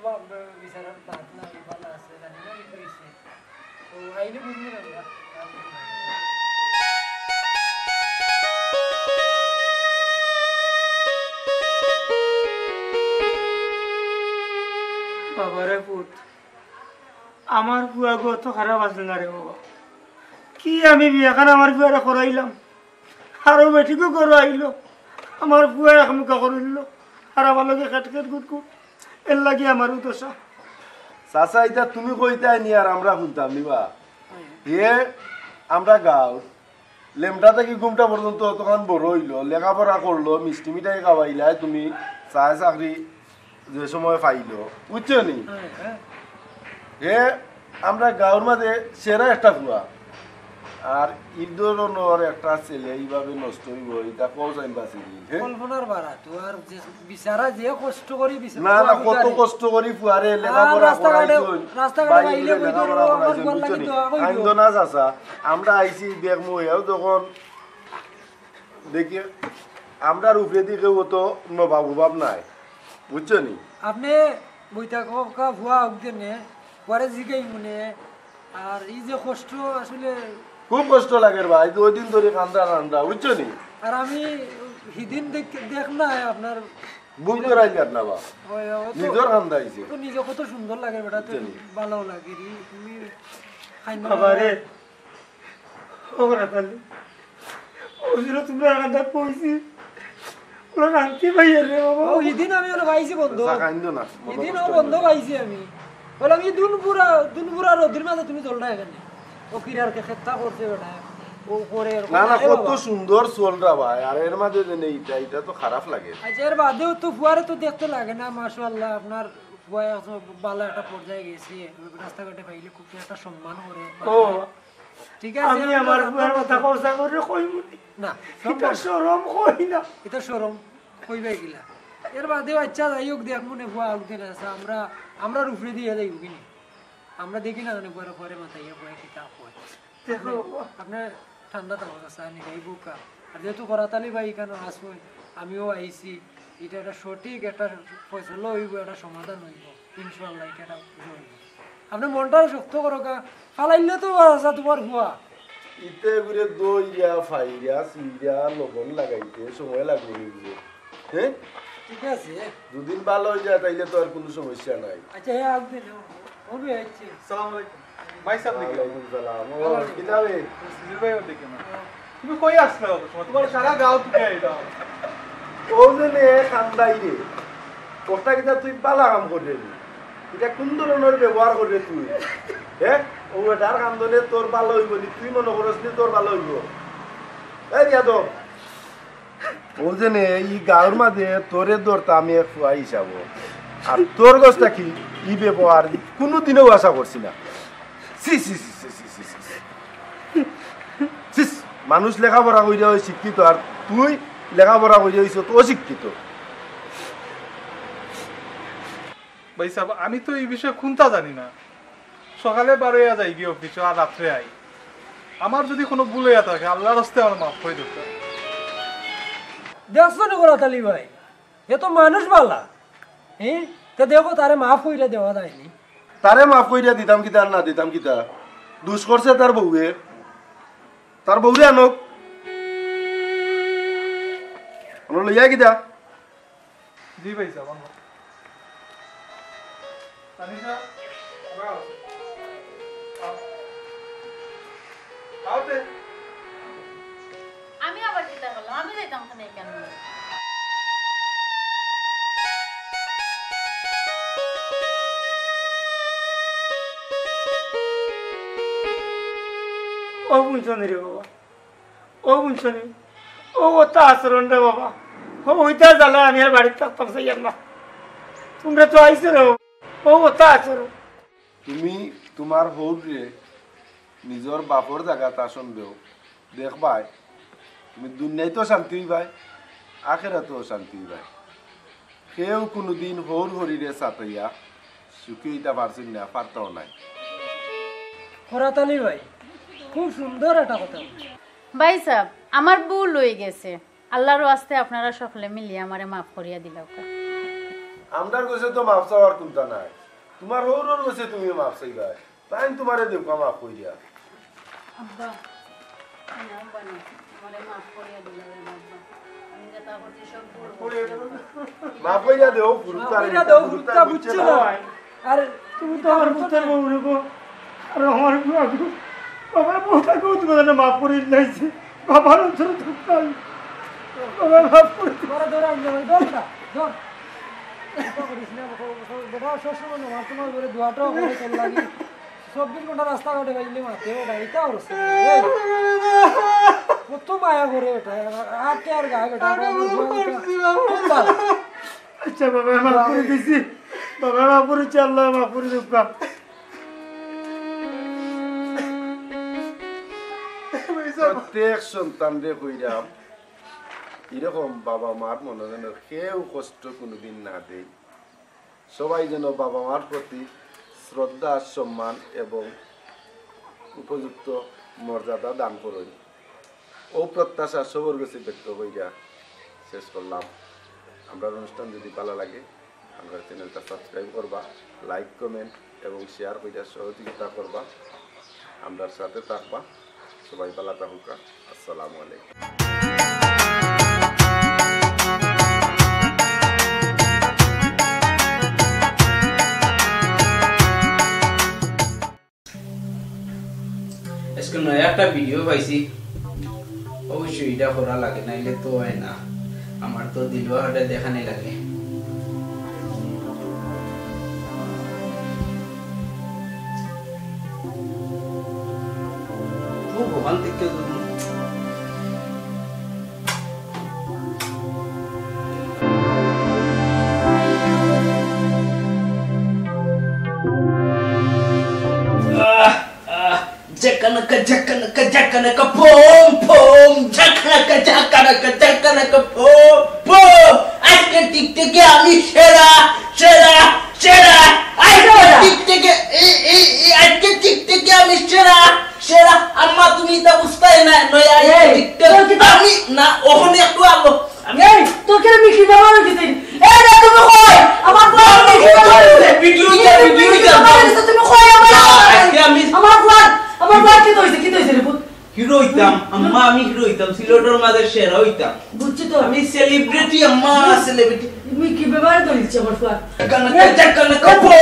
বা-, বা-, বিচারার দাঁত না, ভালো আছে, জানি না কি হয়েছে। তো আইলে বুঝবেন আমরা। বাবারে পুত, আমার ফুয়া গো অত খারাপ আছিল না রে বাবা। কি আমি বিয়াখান আমার ফুয়ারে করাইলাম, আরো বেটিগু ঘরো আইলো, আমার ফুয়া এক মুখা করিল, আর আমার লগে খেট খেট গুট গুট, এর লাগি আমারও দশা। চাচা, ইটা তুমি কইতায় নি আর আমরা হুনতাম নি বা? হে, আমরা গাঁও লেমটা থাকি গুমটা পর্যন্ত অতখান বড় অইলো, লেখাপড়া করলো, মিষ্টি মিঠাই খাওয়াইলায় তুমি, চায় চাকরি যে সময় পাইলো, বুঝছো নি? হ্যাঁ, হ্যাঁ। হে আমরা গাঁওর মাঝে সেরা একটা ফুয়া, আর ই ধরনর একটা ছেলে ইভাবে নষ্ট অইবো, ইটা কও চাইন বাঁচি দিন, হে? কল্পনার বাড়া, তো আর যে বিচারা যে কষ্ট করি বিচারা, না, না, ফুয়া কত বিচারে। কষ্ট করি ফুয়ারে আর লেখাপড়া রাস্তাঘাটে, করাইছইন, রাস্তাঘাটে বাইরে বাইলে বই লেখাপড়া ধরো, আমার করাইছইন, ঘর লাগি বুঝছো নি? দোয়া করি আইন্দো দিও। না চাচা, আমরা আইছি দেখমু, এও যখন দেখি, আমরার উপরেদি কেউ অত নবাব উবাব নাই, বুঝছো নি? আপনে বইতা কা ফুয়া হোক দেনে, পরে জিগাই মনে, আর এই যে কষ্ট আসলে খুব কষ্ট লাগের ভাই, দুই দিন ধরি কান্দা কান্দা, বুঝছো নি? আর আমি হিদিন দেখ, দেখ না আপনার ভুল করাইলার না বা, ওই, ও তো, নিজর কান্দা আইছে। তো নিজে কত সুন্দর লাগে বেটা, তো বুঝছো নি? ভালো লাগে রে, তুমি খাই না বাবা রে। ও রাতালি, ও যেন তোমরা রান্না কইছি, ওরা রান্তি পাইয়া রে বাবা। ও, ইদিন আমি ওরা পাইছি বন্ধ। চা খাইন না, মনে ইদিন কষ্ট ও বন্ধ নাই। পাইছি আমি। বললাম, এই দুনপুরা, দুনপুরা রোদির মাঝে তুমি চলরা এখানে? ও কিরার কে খেত্তা করছে বেটা, ও করে এরকম না, না, আরে কত বাবা। সুন্দর চলরা ভাই, আর এর মাঝে যে নেই, এটা, এটা তো খারাপ লাগে। আচ্ছা, এর বাদেও তো ফুয়ারে তো দেখতে লাগে না, মাশাআল্লাহ, আপনার ফুয়া এখন ভালো একটা পর্যায়ে গেছে, রাস্তাঘাটে পাইলে খুব একটা সম্মান করে। ও, ঠিক আছে, আমি আমরা আমার তো ফুয়ার কথা খরচা করে কইমু নি। না, এটা সম্ভব না। শরম কই না। এটা শরম কইবাই গিলা। এর বাদেও আচ্ছা, যাই হোক, দেখ মনে ফুয়া হোক দিন আছে, আমরা, আমরার উপরে দিয়ে যাই হোক নি। আমরা দেখি না, মানে, পরে, পরে মাথায় গিয়া পড়ে কিতা হয়। দেখো। আপনি, আপনি ঠান্ডা থাকো, চাচা, আমি যাই বোকা। আর যেহেতু করাত আলী ভাই এখানে আসুন, আমিও আইছি, এটা একটা সঠিক একটা ফয়সলা হইব, একটা সমাধান হইব, ইনশাআল্লাহ, এটা একটা ইয়ে হইব। আপনি মনটা শক্ত করো কা, ফালাইলে তো চাচা তোমার হুয়া। ইতে করে দইরা, ফাইরা, সিরা, লবণ লাগাইতে সময় লাগবে নিজে। হ্যাঁ? ঠিক আছে। দুদিন ভালো হয়ে যায়, তাইলে তো আর কোনো সমস্যা নাই। আচ্ছা, হ্যাঁ, আপনি নেও। ওরে, আচ্ছা। সালাম আলাইকুম। ভাই সাহেব দেখি। ওয়ালাইকুম সালাম। ও, ভালো আছেন? কিতাবে? সিজিল ভাই ওর দেখি না। তুমি কই আসলে অত সময়? তোমার সারা গাঁও থেকে আইলাম। ও যে নে খান্দাই রে। কথা কিতা তুই বালা কাম করে রে। এটা কোন ধরনের ব্যবহার করে তুই? হ্যাঁ? ও এটার কান্দনে তোর ভালো হইব নি, তুই মনে করস নি তোর ভালো হইব? এই বিয়াদব। ও যে নে, এই গাঁওর মাঝে তোরে ধরতা আমি এক ফুয়া হিসাব। আর তোর গছটা কি? ই ব্যবহার কোনোদিনও আশা করছি না। ছি, ছি, ছি। ছিস, মানুষ লেখাপড়া করিয়া হয় শিক্ষিত, আর তুই লেখাপড়া করিয়া হইছ তো অশিক্ষিত। ভাই সাহেব, আমি তো এই বিষয়ে কুন্তা জানি না। সকালে বারোইয়া যাই গিয়ে অফিসে, আর রাত্রে আই। আমার যদি কোনো ভুল হইয়া থাকে, আল্লাহর রাস্তে আমার মাফ করে দিতে। দেখছো নি করাত আলী ভাই, এ তো মানুষ বালা। হ্যাঁ, তো দেখো, তারে মাফ কইরা দেওয়া যায়নি। তারে মাফ কইরা দিতাম কিতা আর না দিতাম কিতা? দুষ করছে তার বউয়ে। তার বউরে আনক। আমরা লইয়া কিতা? জি ভাই সাহেব, আমরা। তানিশা, আমরা আছি। আও। আও তে। আমি আবার কিতা করলাম? আমি যাইতাম কেনে কেন? ও বুঝছো নি রে বাবা, ও বুঝছো নি, ও অতা আচরণ রে বাবা, ও অইতা জ্বালা আমি আর বাড়িত থাকতাম চাইয়ার না। তুমরা তো আইছো রে, ও অতা আচরণ। তুমি তুমার হউররে নিজর বাপর জাগাত আসন দেও, দেখবায় তুমি দুনিয়াইতেও শান্তি অইবায়, আখেরাতেও শান্তি অইবায়। কেউ কুনুদিন হউর হরিরে সাতাইয়া সুখী অইতা পারছইন না, পারতাও নায়। করাত আলী ভাই, খুব সুন্দর একটা কথা বলছো। ভাই সাহেব, আমার ভুল অই গেছে। আল্লাহর ওয়াস্তে আপনারা সকলে মিলিয়া আমারে মাফ করিয়া দিলাউক্কা। আমরার গেছে তো মাফ চাওয়ার কুন্তা নাই, তুমার হউরর গেছে তুমিও মাফ চাইবায়। তাইন তুমারে দেউক্কা মাফ কইরা। আব্বা, না, আব্বা, না, আমারে মাফ করিয়া দিলাও রে আব্বা। আমি যেটা করছি সব ভুল করছি। মাফ কইরা দেও, মাফ কইরা দেও, হুরুত্তা বুঝছে না। আর তুমি তো আমার পুত্রের বউ রে গো। আর আমার বাবা, বাবা, বউটা কেউ তোমার জন্য মাফ করে দিলাইছে। বাবার অন্তরে দুঃখ নাই। বাবা, মাফ করে দিও। ধরো, ধরো, আমি ধরো, ধরো, ধরো। এটা করিস না, বাবা, বাবা, বেটা, সবসময় না, তোমার ঘরে দোয়াটাও করে চল লাগি। চব্বিশ ঘন্টা রাস্তাঘাটে বাইলে মারতে, ও গাড়িটা ওর সাথে। এই, কত মায়া করে বেটা, আর কে আর গায়ে বেটা, আরে, আমার ভুল করছি, বাবা। আচ্ছা বাবা, মাফ করে দিছি। বাবা, মাফ করে দিছি, আল্লাহ মাফ করে দিউক্কা। প্রত্যেক সন্তানরে কইরাম, এরকম বাবা মার মনে যেন কেউ কষ্ট কোনোদিন না দেয়। সবাই যেন বাবা মার প্রতি শ্রদ্ধা, সম্মান এবং উপযুক্ত মর্যাদা দান করইন। ও প্রত্যাশা সবর গেছে ব্যক্ত কইরা শেষ করলাম। আমরার অনুষ্ঠান যদি ভালা লাগে, আমরার channelটা subscribe করবা, like, comment এবং share কইরা সহযোগিতা করবা, আমরার সাথে থাকবা। সবাই ভালা থাকুক্কা। আসসালামু আলাইকুম। আজকে নয়া একটা video পাইছি, অবশ্যই ইটা করা লাগে, নাইলে তো অয় না। আমার তো দিলওয়া হাটে দেখানি লাগে। ও ভগবান, দেখতে তো আহ, আহ, ঝাকানাকা, ঝাকানাকা, ঝাকানাকা, পম, পম, ঝাকানাকা, ঝাকানাকা, ঝাকানাকা, পম, পম। আজকে TikTok-এ আমি সেরা, সেরা, সেরা। আজকে সেরা। TikTok-এ, এই, এই, এই, আজকে TikTok-এ আমি সেরা, সেরা। আম্মা, তুমি ইতা বুঝতায় না, নয়া এই, TikTok। তোর কিতা আমি না, ওখানে একটু আলো। আমি এই, তোর কেন মিষ্টি ব্যবহার হইছে? এই রে, তুমি কই? আমার ফুয়ার মিষ্টি ব্যবহার হইছে। ভিডিও তুমি এটা, ভিডিও মিষ্টি এটা। ব্যবহার হইছে, তুমি কই আমার? না, আজকে আমি আমার ফুয়ার, আমার ফুয়ার কিতা হইছে, কিতা হইছে রে পুত? হিরো হইতাম, আম্মা, আমি হিরো হইতাম, সিলেটর মাঝে সেরা হইতাম। বুঝছি তো। আমি celebrity, আম্মা, celebrity। তুমি কি ব্যবহার করিস আমার ফুয়ার? জাকানাকা, জাকানাকা, পো,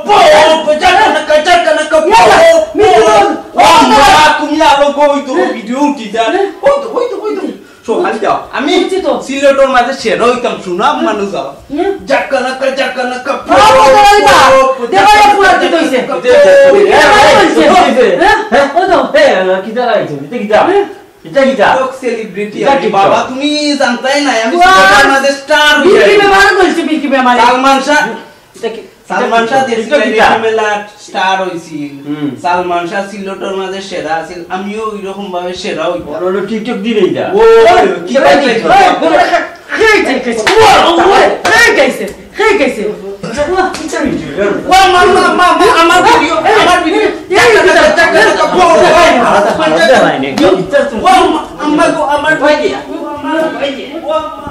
পো, পো, জাকানাকা, জাকানাকা, পো, ইয়াল্লা, পো। মিষ্টি ব্যবহার। ও আম্মা, তুমি আরো কই তো ভিডিও উঠি যায়। হ্যাঁ। ওই তো, ওই তো, ওই তো। সকাল যাও। আমি বুঝছি তো। সিলেটর মাঝে সেরা হইতাম, শোনা মানুষ যাও। হুম। জাকানাকা, জাকানাকা, বাবা, বাবা, বাবা। পো, পো, দেবারে পুরা কি কইছে? পো, পো, পো। হ্যাঁ? হ্যাঁ? ও তো। হ্যাঁ, কিতা লাগাইছে? এটা কিতা? হ্যাঁ? এটা কিতা? লোক celebrity এটা আমি। কিতা? বাবা, তুমি জানতাই না, আমি বাবা, সিলেটর মাঝে star হই বিক্রি যাই। বেমার বলছে, বিক্রি বেমার। সালমান শাহ। এটা কি? সালমান শাহ এটা দেশি কিতা? মেলা star হইছিল। হুম। সালমান শাহ সিলেটর মাঝে সেরা আছিল, আমিও ওইরকম ভাবে সেরা হইতাম। বড় হলো TikTok দিলেই যা। ও, কি এটা ভাই কি? ভাই, ভাই, ভাই, এই যে, এই যে, এই যে, এই যে, এই যে। ও মা, মা, মা, মা, আমার ভিডিও, আমার ভিডিও। এই যে, এই যে, এই যে। ও মা, আম্মা গো, আমার ভাই, ও মা, ও মা।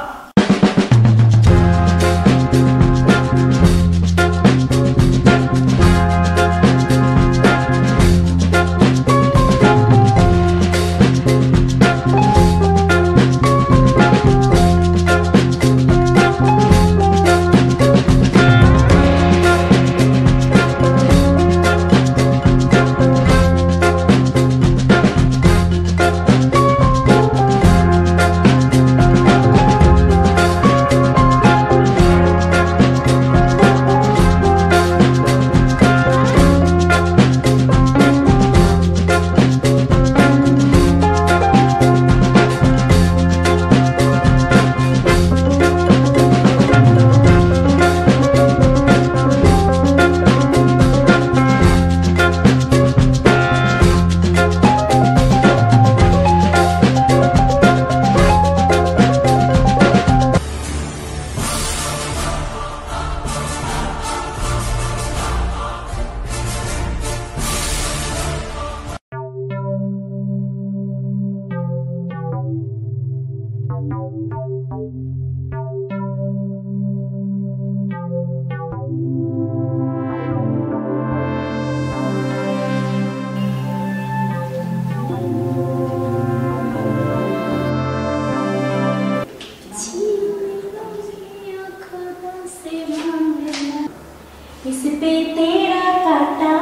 इस पे तेरा काटा,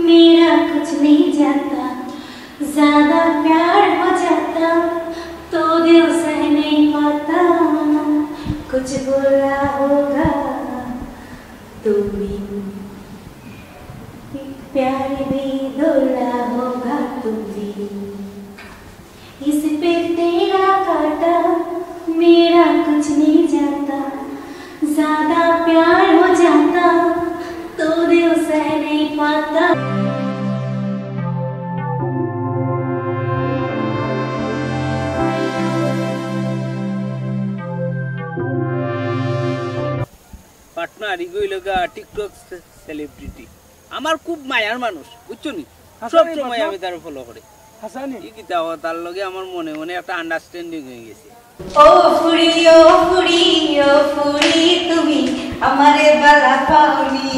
मेरा कुछ नहीं जाता, ज्यादा प्यार हो जाता, तो दिल सह नहीं पाता, कुछ बोला होगा तुमने, प्यार भी बोला होगा तुमने। इस पे तेरा काटा, मेरा कुछ नहीं जाता, ज्यादा प्यार हो जाता, तो दिल सह नहीं पाता। পার্টনার, ইগু অইলো গা TikTok সে-, celebrity। আমার খুব মায়ার মানুষ, বুঝছো নি? হাসানি সব সময় পার্টনার। আমি তার ফলো করি। হাসানি। ই কিতা ও, তার লগে আমার মনে মনে একটা আন্ডারস্ট্যান্ডিং হয়ে গেছে। ও ফুরি, ও ফুরি, ও ফুরি, তুমি আমারে বালা পাওনি।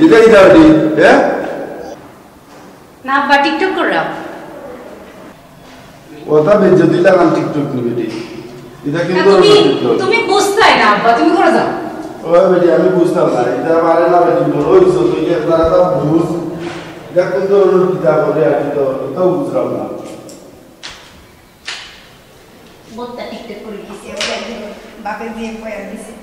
এটা কি দাঁড়ি? হ্যাঁ? না আব্বা, TikTok কররাম। ওটা বেজ্জতি লাগান TikTok নি বেটি। এটা না, কিন্তু তুমি, TikTok। তুমি বুঝতায় না আব্বা, তুমি করে যাও। ওই বেটি, আমি বুঝতাম না। এটা পারে না বেটি, বড় হইছো তুই, এটা একটা বুঝ। এটা কোন ধরনের কিতা করে আর কি তো, এটাও বুঝলাম না। বত্তা TikTok করে গেছি আমি একদিন। বাপে বিয়ে করে দিছে।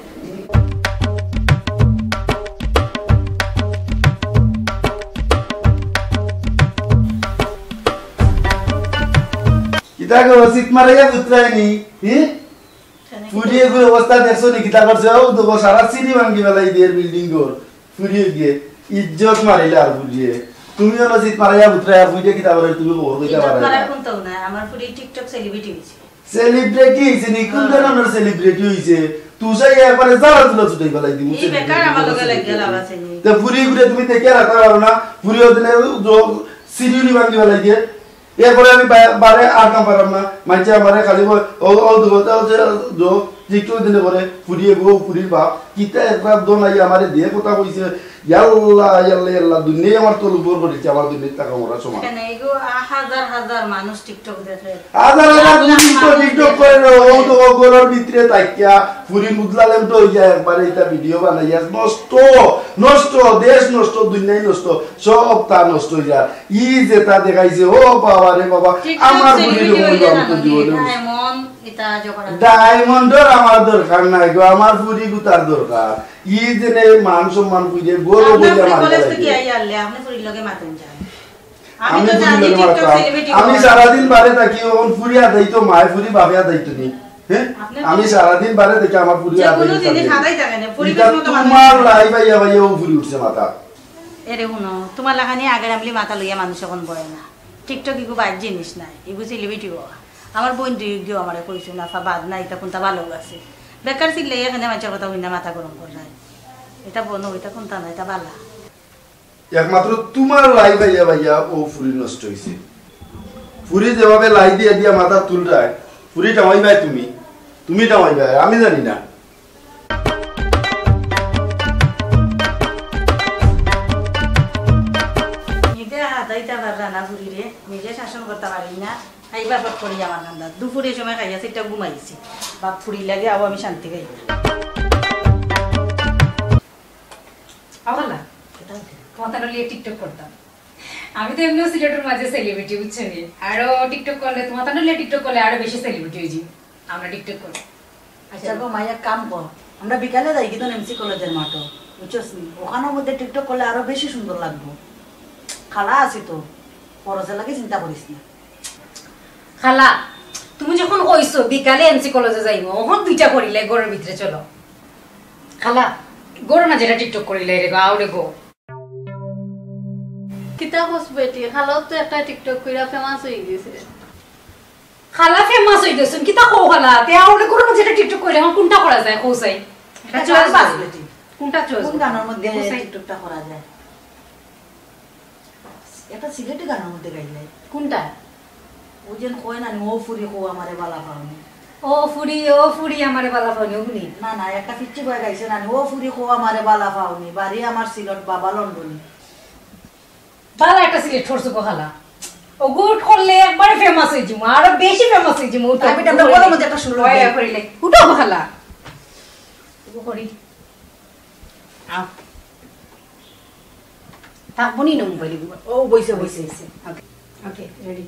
কিতা গো, সিট মারাইয়া উতরায়নি? হি? ফুরিয়ে গিয়ে অবস্থা দেখছো নি কিতা করছে? ও দেখো, সারা সিঁড়ি ভাঙ্গি ফেলাই দিয়ে বিল্ডিং ঘর। ফুরিয়ে গিয়ে ইজ্জত মারিলে আর ফুরিয়ে। তুমি অনো সিট মারাইয়া উতরায় আর ফুরিয়ে কিতা করে তুমি খবর কইতে ইজ্জত পারো মারা না। কোন তো না, আমার ফুরি TikTok সেলিব্রিটি হইছে। সেলিব্রিটি হইছে নি? কোন হ্যাঁ। ধরনের সেলিব্রিটি হইছে? তুই চাই একবারে জ্বালা তুলা ছুটাই ফেলাই দিমু এই সেলিব্রিটি বেকার আমার লগে বলে লাগিয়া লাভ আছে নি? তো ফুরি ঘুরে তুমি দেখে রাখতে পারো না। ফুরি ওদিনে সিঁড়ি ভাঙ্গি ফেলাই দিয়ে এরপরে আমি বা-, বারে আর কাম পারাম না। মানষে আমারে খালি কয়, "ও, ও, দু কথা হচ্ছে, দো, যে কেউ দিলে পরে, ফুরিয়ে গো, ফুরির বাপ, কিতা একবার দো নাই আমারে দিয়ে কথা কইছে, ইয়াল্লা, ইয়াল্লা, ইয়াল্লা, দুনিয়াই আমার তল উপর করেছে, আমার দুনিয়ার টাকা মরা সমান।" কেন, এগো, আ, হাজার হাজার মানুষ TikTok দেখে। হাজার হাজার লাখ লাখ মানুষ TikTok, মানুষ TikTok দেখে। করে, ও তো ও ঘরের ভিতরে থাকিয়া, ফুরি মুদলা লেমটো হইয়া একবারে এটা ভিডিও বানাইয়া, নষ্ট, নষ্ট, দেশ নষ্ট, দুনিয়াই নষ্ট, সব তা নষ্ট হইয়া। ই যেটা দেখাইছে, ও বাবা রে বাবা, TikTok আমার ফুরির সেলিব্রিটি হইলে না আমি তো জীবনে বুঝি। ডায়মন্ড, এটা জগড়া। ডায়মন্ডর আমার দরকার নাই গো, আমার ফুরি গুতার দরকার। ই যে নে মান সম্মান বুঝে, গরু আপনার বইয়া ফুরি মারি কলেজ ফেলাই থেকে দিবে। আইয়া আনলে, আপনি ফুরির লগে মাতেন যান। আমি আমি তো ফুরি জানি লগে TikTok মারতাম। সেলিব্রিটি আমি হওয়া। সারাদিন বারে থাকি, ওখান ফুরি আদাই তো মায়, ফুরি বাপে আদাই তো নি। হ্যাঁ? আপনি আমি ফুরি সারাদিন বারে থাকি, আমার ফুরি যে আদাই কোনো তো জিনিস থাকে। আদাই থাকে না, পরিবেশ এটা মতো তোমার মানুষ। লাই ভাইয়া ভাইয়া ও ফুরি উঠছে মাথা। এরে হুনো, তোমার লাখানি আগের আমলি মাথা লইয়া মানুষ এখন বয় না। TikTok ইগু বাদ জিনিস নাই, ইগু সেলিব্রিটি হওয়া। আমার বোন দুই গিয়েও আমারে কইছে, "না, ফা, বাদ না, এটা কোনটা ভালো আছে।" বেকার চিল্লাই এখানে মানুষের কথা হই না, মাথা গরম করায়। এটা বনো, এটা কোনটা না, এটা বালা। একমাত্র তোমার লাই ভাইয়া ভাইয়া ও ফুরি নষ্ট হইছে। ফুরি যেভাবে লাই দিয়া দিয়া মাথা তুলরায়, ফুরি টামাইবায় তুমি, তুমি টামাইবায়, আমি জানি না। নিজে হাতাইতে পাররা না ফুরিরে, নিজে শাসন করতে পারি না। খাইবা ফট করি আমার কান্দা। দুপুরে সময় খাইয়া সেটা ঘুমাইছি। বাপ ফুরি লাগে, আও আমি শান্তি খাই। আওয়ালা, তোমার তাহলে লিয়ে TikTok করতাম। আমি তো এমনিও সিলেটের মাঝে সেলিব্রিটি, বুঝছো নি? আরো TikTok করলে, তোমার তাহলে লিয়ে TikTok করলে আরো বেশি সেলিব্রিটি হয়ে যাই। আমরা TikTok করি। আচ্ছা গো, মাই এক কাম কর, আমরা বিকালে যাই কিন্তু এমসি কলেজের মাঠো, বুঝছস নি? ওখানোর মধ্যে TikTok করলে আরো বেশি সুন্দর লাগবো। খালা আছি তো, খরচের লাগে চিন্তা করিস না। খালা, তুমি যখন কইছো বিকালে এমসি কলেজে যাইমু, ওখান দুইটা করিলে ঘরের ভিতরে চলো। খালা, ঘরো না যেটা TikTok করিলে রে গো, আও রে গো। কিতা কস বেটি, খালাও তো একটা TikTok কইরা ফেমাস হয়ে গেছে। খালা ফেমাস হয়ে গেছেন, কিতা কও খালা? তে আও রে ঘরো না যেটা TikTok কইলে, এখন কোনটা করা যায়, কও চাই? এটা চয়েস বাস বেটি। কোনটা চয়েস? কোন গানের মধ্যে দেখো চাই। TikTokটা করা যায়? একটা সিলেটি গানের মধ্যে গাইলাই। কোনটা? ও যেন কয় না নি, "ও ফুরি কো আমারে বালা পাওনি।" ও ফুরি, ও ফুরি আমারে বালা পাওনি, ও নি? না, না, একটা পিচ্চি বয় গাইছে না নি, "ও ফুরি কো আমারে বালা পাওনি, বাড়ি আমার সিলট, বাবা লন্ডনি।" বালা একটা সিলেক্ট করছো গো খালা। ও গুড করলে একবারে ফেমাস হয়ে যাবো, আরো বেশি ফেমাস হয়ে যাবো। উঠো, আমি এটা উঠো, বলার মধ্যে একটা সুর ওই, লাগে। ওই করিলে। উঠো গো খালা। ও করি। আও। থাকবো নি না মোবাইল এগুলো? ও বইছে, বইছে। বইছে। ওকে, ওকে, রেডি।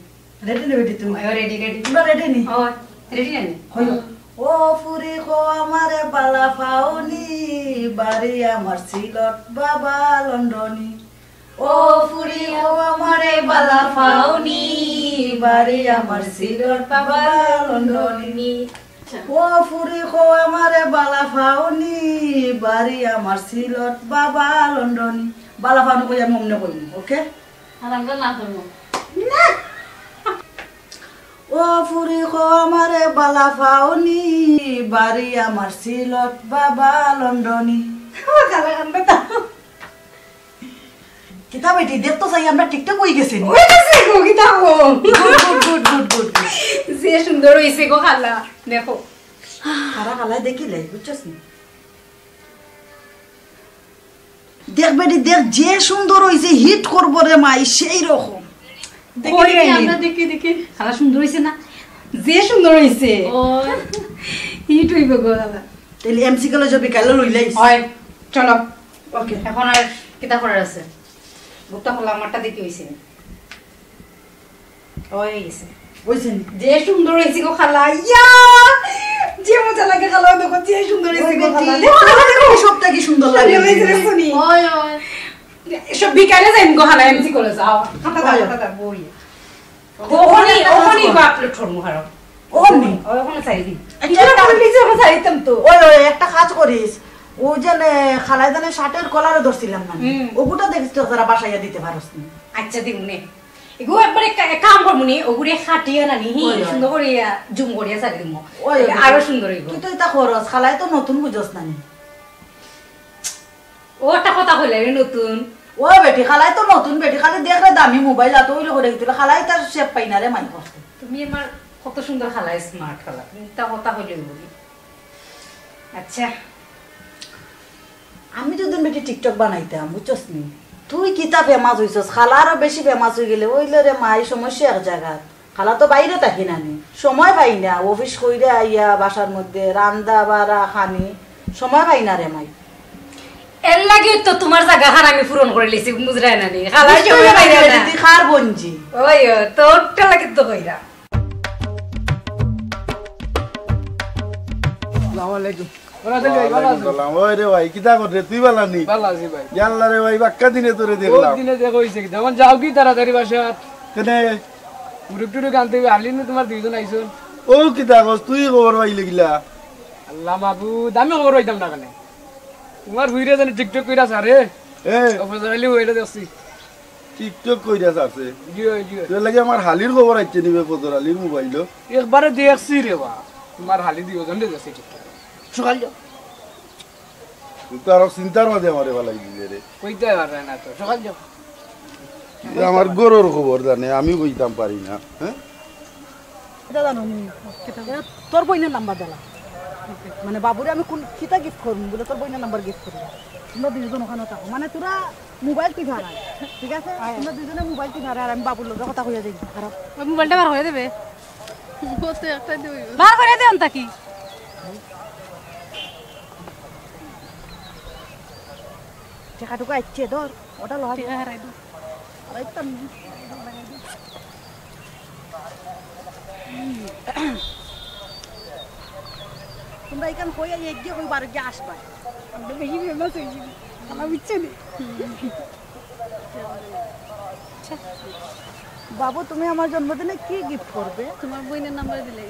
রেডি না বেটি তুমি? ও, রেডি, রেডি। তোমরা রেডি নি? ও, রেডি না নি? হইল। ও ফুরি কো আমারে বালা পাওনি, বাড়ি আমার সিলট, বাবা লন্ডনি। ও ফুরি কো আমারে বালা পাওনি, বাড়ি আমার সিলট, বাবা লন্ডনি। ও ফুরি কো আমারে বালা পাওনি, বাড়ি আমার সিলট, বাবা লন্ডনি। বালা পাওনি কই আমি অমনে কইমু, ওকে? আর আমরা না করবো। না। ও ফুরি কো আমারে বালা পাওনি, বাড়ি আমার সিলট, বাবা লন্ডনি। ও, খালা কান্দা তো। কিতা বেটি, দেখ তো চাই আমরা TikTok হয়ে গেছে নি। ওই গেছে গো, কিতা গো? Good, good, good, good, good. যে সুন্দর হইছে গো খালা, দেখো। খালা, খালা দেখিলে, বুঝছস নি? দেখ বেটি, দেখ যে সুন্দর হইছে, হিট করবো রে মাই, সেই রকম। দেখি, কই দেখি, আইনি? আমরা দেখি, দেখি। খালা সুন্দর হইছে না? যে সুন্দর হইছে। ও। হিট হইব গো খালা। তাহলে এমসি কলেজ বিকালে লইলাইস। হয়, চলো। ওকে। এখন আর কিতা করার আছে? বুকটা খোলা, আমারটা দেখি হইছে। হয়ে গেছে। অইছে নি? যে সুন্দর অইছে গো খালা, ইয়া! যে মজা লাগে খালা, দেখো, যে সুন্দর অইছে গো খালা। দেখো, খালা, দেখো, সবটা কি সুন্দর লাগে। সুন্দর অইছে রে, শুনি। ওই, ওই। সব বিকালে যাইম গো খালা, এমসি কলেজ, আও। খাতা দাও, ওই। খাতা দাও, বই। ওখানে, ওখানে upload করবো, হারো। ওখানে? ওই, ওখানে চাই দি। আচ্ছা, এটা একটা করে দিছি, ওখানে চাই দিতাম তো। ওই, ওই, একটা কাজ করিস। ও যে নে, খালায় জানে শার্টের কলারও ধরছিলাম না। হুম। ওগুটা দেখিস তো, যারা বাসাইয়া দিতে পারস নি। আচ্ছা, দিমু নে। এগু একবার এক কা-, এক কাম করমু নি, ওগুরে কাটিয়া না নি, হি, ওই, ওই। সুন্দর করিয়া জুম করিয়া চাই দিমু। ওই, ওই। আরো সুন্দর অইবো। তুই তো এটা খরচ, খালায় তো নতুন বুঝস না নি। ও একটা কথা কইলে রে নতুন। ও বেটি, খালায় তো নতুন বেটি, খালি দেখ রে দামি মোবাইল, অত অইলে করে দিতে, খালায় তার শেপ পাই না রে মাই করতে। তুমি আমার কত সুন্দর খালায়, smart খালা, তুমি তা কথা কইলে বলি। আচ্ছা। আমি যদি বেটি TikTok বানাইতাম, বুঝছস নি? তুই কিতা famous অইছস, খালা আরো বেশি famous অই গেলে, অইলে রে মাই সমস্যা এক জায়গা। খালা তো বাইরে থাকি না নি, সময় পাই না, অফিস কইরা আইয়া বাসার মধ্যে রান্দা বাড়া খানি, সময় পাই না রে মাই। এর লাগি তো তুমার জাগাখান আমি পূরণ করি লিছি, বুঝরায় না নি? খালা বুঝতে সময় পাই পারি না। না, তুই কার বঞ্জি। ওই, ও, তোরটা লাগি তো কইরা। আসসালামু আলাইকুম। ওরা তো ভাই, ভালো আছেন? ওয়ালাইকুম সালাম। ওই রে ভাই, কিতা কররে? তুই ভালা নি? ভালো আছি ভাই। ইয়াল্লা রে ভাই, বাক্কা দিনে তোরে বহুত দেখলাম। দিনে দেখা অইছে কি? যেমন যাও কি তাড়াতাড়ি বাসাত? কেনে? মুরুক টুরুক আনতে অইবে, হারলিন তুমার দুইজন আইছইন। ও কিতা কস, তুই খবর পাইলে কিলা? আল্লাহ মাবুদ, আমি খবর পাইতাম না কেনে? তুমার হুইরে জানি TikTok কইরা ছাড়ে। এ। ও ফজর আলী হুইরে দেখছি। TikTok কইরা ছাড়ছে? জি অয়, জি অয়। তোর লাগি আমার হালির খবর আইছে নিবে ফজর আলীর মোবাইলো। একবারে দেখছি রে বা, তুমার হালি দুইজন দেখছি TikTok। সকাল যাও। তুই তো আরো চিন্তার মাঝে আমারে ফালাই দিলে রে। কইতে পারে না তো, সকাল যাও। এ আমার ঘরর খবর জানে, আমি কইতাম পারি না, হ্যাঁ? এটা জানো নি? কিতা? এ, তোর বইনের নাম্বার দিলা। মানে, বাবুরে আমি কোন, কিতা gift করমু? বলে, তোর বইনের নাম্বার gift করমু। তোমরা দুইজন ওখানে থাকো। মানে, তোরা মোবাইল টিপা নাই, ঠিক আছে? তোমরা দুইজনে মোবাইল টিপা নাই, আর আমি বাবুর লগে কথা কইয়া যাই। খারাপ। ওই মোবাইলটা বার করে দেবে। ও তো একটা দিয়ে অইবো। বার করে দে অন্তা কি? টেকা টুকা আইছে, ধর, ওটা লওয়া টেকা হারাই দে। হারাইতাম না। তোমরা এখান কই আই, এগিয়ে কই বারো গিয়ে আসবা। আমরা বেশি famous অইছি। আমার ইচ্ছে নেই। বাবু, তুমি আমার জন্মদিনে কি gift করবে? তোমার বইনের নাম্বার দিলে।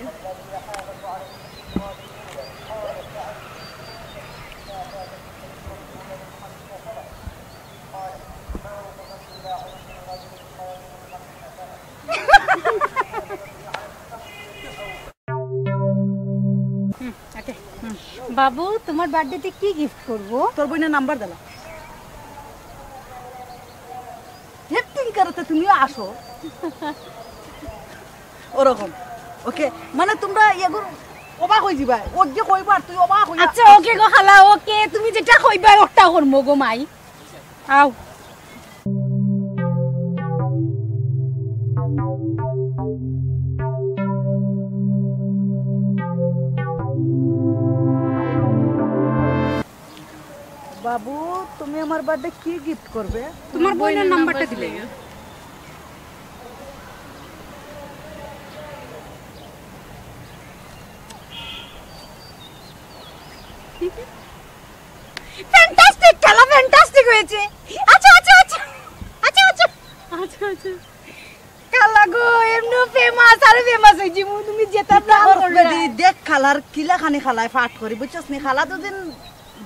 হুম, ওকে। হুম। বাবু, তোমার birthday তে কি gift করব? তোর বইনের নাম্বার দিলা। Acting করতে তুমিও আসো। ওরকম। ওকে, মানে তোমরা এগুর অবাক অই যিবা। ও যে কইবা আর তুই অবাক অইবা। আচ্ছা, ওকে গো খালা, ওকে। তুমি যেটা কইবা ওটা করমু গো মাই। আও। বাবু, তুমি আমার birthday কি gift করবে? তোমার বইনের নাম্বারটা দিলে। Fantastic, খেলা fantastic হয়েছে। আচ্ছা, আচ্ছা, আচ্ছা। আচ্ছা, আচ্ছা। আচ্ছা, আচ্ছা। কালা গো, এমনও famous, আরো famous হয়ে যাবো। তুমি যেটা plan করো না। বেটি, দেখ খালার কিলা খানি খালায় ফাট করি, বুঝছস নি? খালা দুদিন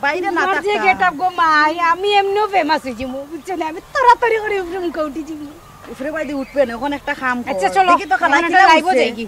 বাইরে না তোমার যে থাকতা। Get up গো মাই, আমি এমনও famous হয়ে যাবো, বুঝছো না? আমি তড়াতড়ি করে উপরে মুখে উঠে যাবো। উপরে বাইরে উঠবে না, ওখানে একটা কাম কর। আচ্ছা, চলো, দেখি তো খালা এখন কিলা একটা live-ও বুঝছে। যাই কি?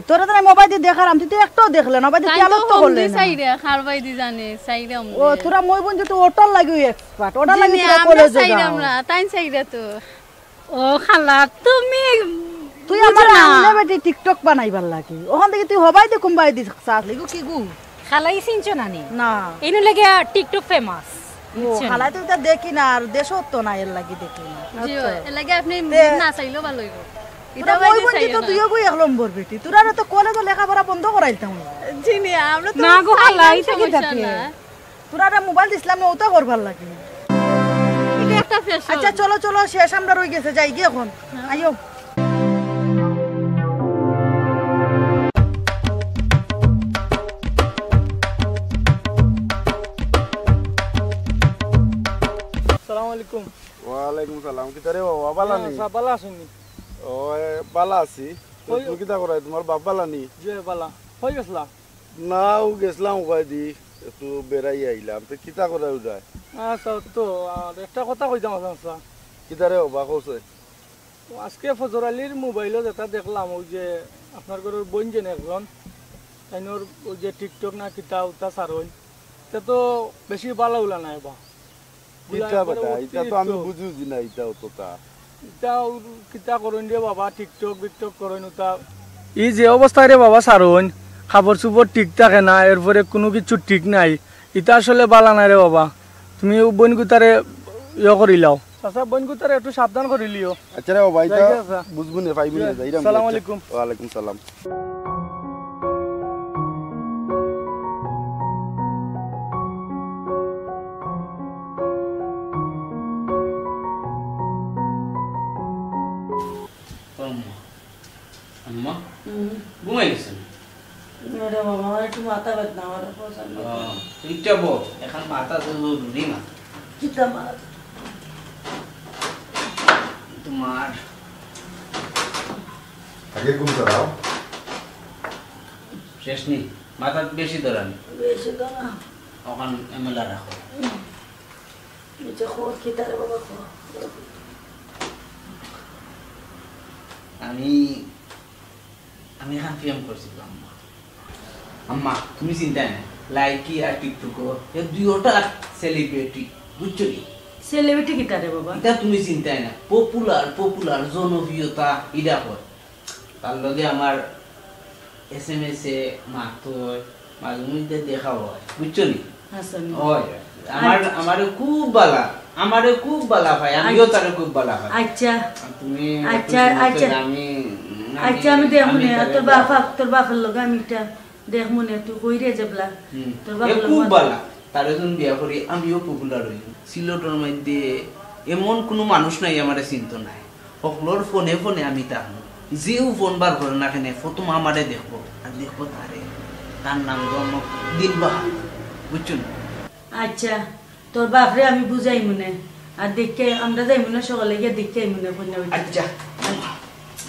তোরা তো মোবাইল দি দেখারাম, তুই তো একটাও দেখলে না, মোবাইল দি তাই তো খেয়াল তো হম করলে দি না। চাইরা, খার বাই দি জানে, চাইরা হম ও, দি। তোরা মই বোন যে তো ওটার লাগি এক্সপার্ট, ওটার জি লাগি নি, তোরা আমরা কলেজে চাইরাম যাও। না, তাই চাইরা তো। ও খালা, তুমি তুই বুঝো আমার না। আনলে বেটি TikTok বানাইবার লাগি। ওখান থেকে তুই হবাই দে কুম্বাই দি চাস, লিগু কি গু? খালাই চিনছো না নি? না। এনু লাগে TikTok ফেমাস। ও, বুঝছো নি? খালাই তো এটা দেখি না, আর দেশও তো না, এর লাগি দেখি না। জি, আচ্ছা। এর লাগি আপনি তে না চাইলেও ভালো হইব। তোরা এটা মই বাইরে বোন চাইও তো না। তুইও গো এক নম্বর বেটি। তোরা তো কলেজে লেখাপড়া বন্ধ করাইতাম। জি নি, আমরা তো না গো, চাইলাম, খালাই তো কি সমস্যা দেখে? না। তোরা মোবাইল দিছিলাম না, ওটা করবার লাগি। এটা একটা ফ্যাশন। আচ্ছা, চলো, চলো, শেষ আমরা রই গেছে, যাই গিয়ে এখন। হ্যাঁ। আইও। আসসালামু আলাইকুম। ওয়ালাইকুম সালাম। কিতা রে বাবা, বালা নি? হ্যাঁ, বালা আছইন নি? ও, এ, বালা আছি। তো ওই তুমি কিতা করাই? তোমার বাপ বালা নি? জি, বালা। কই গেছলা? না, ও গেছলাম উবাই দি, একটু বেড়াই আইলাম। তো কিতা করাই উদায়? আচ্ছা, তো, আর একটা কথা কইতাম আছে, আচ্ছা। কিতা রে বাবা, কওছে? ও, আজকে ফজর আলীর মোবাইলো যেটা দেখলাম, ওই যে আপনার ঘরর বইন যেন একজন, তাইনর ওই যে TikTok না কিতা উতা সারইন, তা তো বেশি বালা উলা নাই বা। উলা কিতা একবারে বেটা, ইটা তো আমি অতিরিক্ত। বুঝি উজি না, ইটা অতটা। ইটা ও কিতা করইন রে বাবা, TikTok বিকটক করইন উতা। ই যে অবস্থায় রে বাবা সারইন, কাপড় চুপড় ঠিক থাকে না, এরপরে কুনু কিচ্ছু ঠিক নাই। ইটা আসলে বালা নাই রে বাবা। তুমি ও বইন গুতারে ইয়ে করিলাও। চাচা, বইন গুতারে একটু সাবধান করিলিও। আচ্ছা রে বাবা, ইটা যাই গিয়া, আচ্ছা। বুঝবো নে, পাইবো নে, জি, যাইরাম। সালাম আচ্ছা। আলাইকুম। ওয়ালাইকুম সালাম। ও আম্মা। আম্মা? হুম। ঘুমাই গেছেন? না রে বাবা, আমার একটু মাথা ব্যথা, আমার পছন্দ ও, না। তুই ইটা বল, এখন মাথা তো জরুরি না। কিতা মাথা? তোমার আগে ঘুম ধরাও। শেষ নি, মাথা বেশি ধরানি। বেশি ধরা। ওখান এমএলএ রাখো। নিচে খোর, কিতা রে বাবা, খোর। আমি, আমি খান প্রেম করছিলাম, আম্মা। আম্মা, তুমি চিন্তায় না, লাইকি আর টিকটক, এ দুইটা সেলিব্রিটি, বুঝছো নি? সেলিব্রিটি কিতা রে বাবা? এটা তুমি চিন্তায় না, পপুলার, পপুলার, জনপ্রিয়তা, ইটা হয়। তার লগে আমার এসএমএস এ মাত হয়, মাঝে মধ্যে দেখা হয়, বুঝছো নি? আচ্ছা, নি। হয়, আমার, আচ্ছা। আমারে খুব বালা, আমারে খুব বালা পায়, আমিও আচ্ছা। তারে খুব বালা পাই। আচ্ছা। আর তুমি আচ্ছা, একটু আচ্ছা। আমি, আমি, আচ্ছা, আমি দেখমু আমি নে, তারে তোর বালা বাপ, পাই। তোর বাপের লগে আমি ইটা দেখমু নে, তুই কই রে যেবলা? হুম। তোর এ বাপের খুব লগে বালা, তারে যখন বিয়া করি, আমিও পপুলার হই। সিলেটর মধ্যে এমন কোনো মানুষ নাই আমারে চিনতো নাই। হকলর ফোনে ফোনে আমি থাকমু। যেউ ফোন বার করে না কেনে, প্রথম আমারে দেখবো, আর দেখবো তারে। তার নাম তো আমার দিলবাহার, বুঝছো নি? আচ্ছা, তোর বাপরে আমি বুঝাইমু নে। আর দেখে আমরা যাইমু নে, সকালে গিয়া দেখে আইমু নে, কইনা বেটি। আচ্ছা।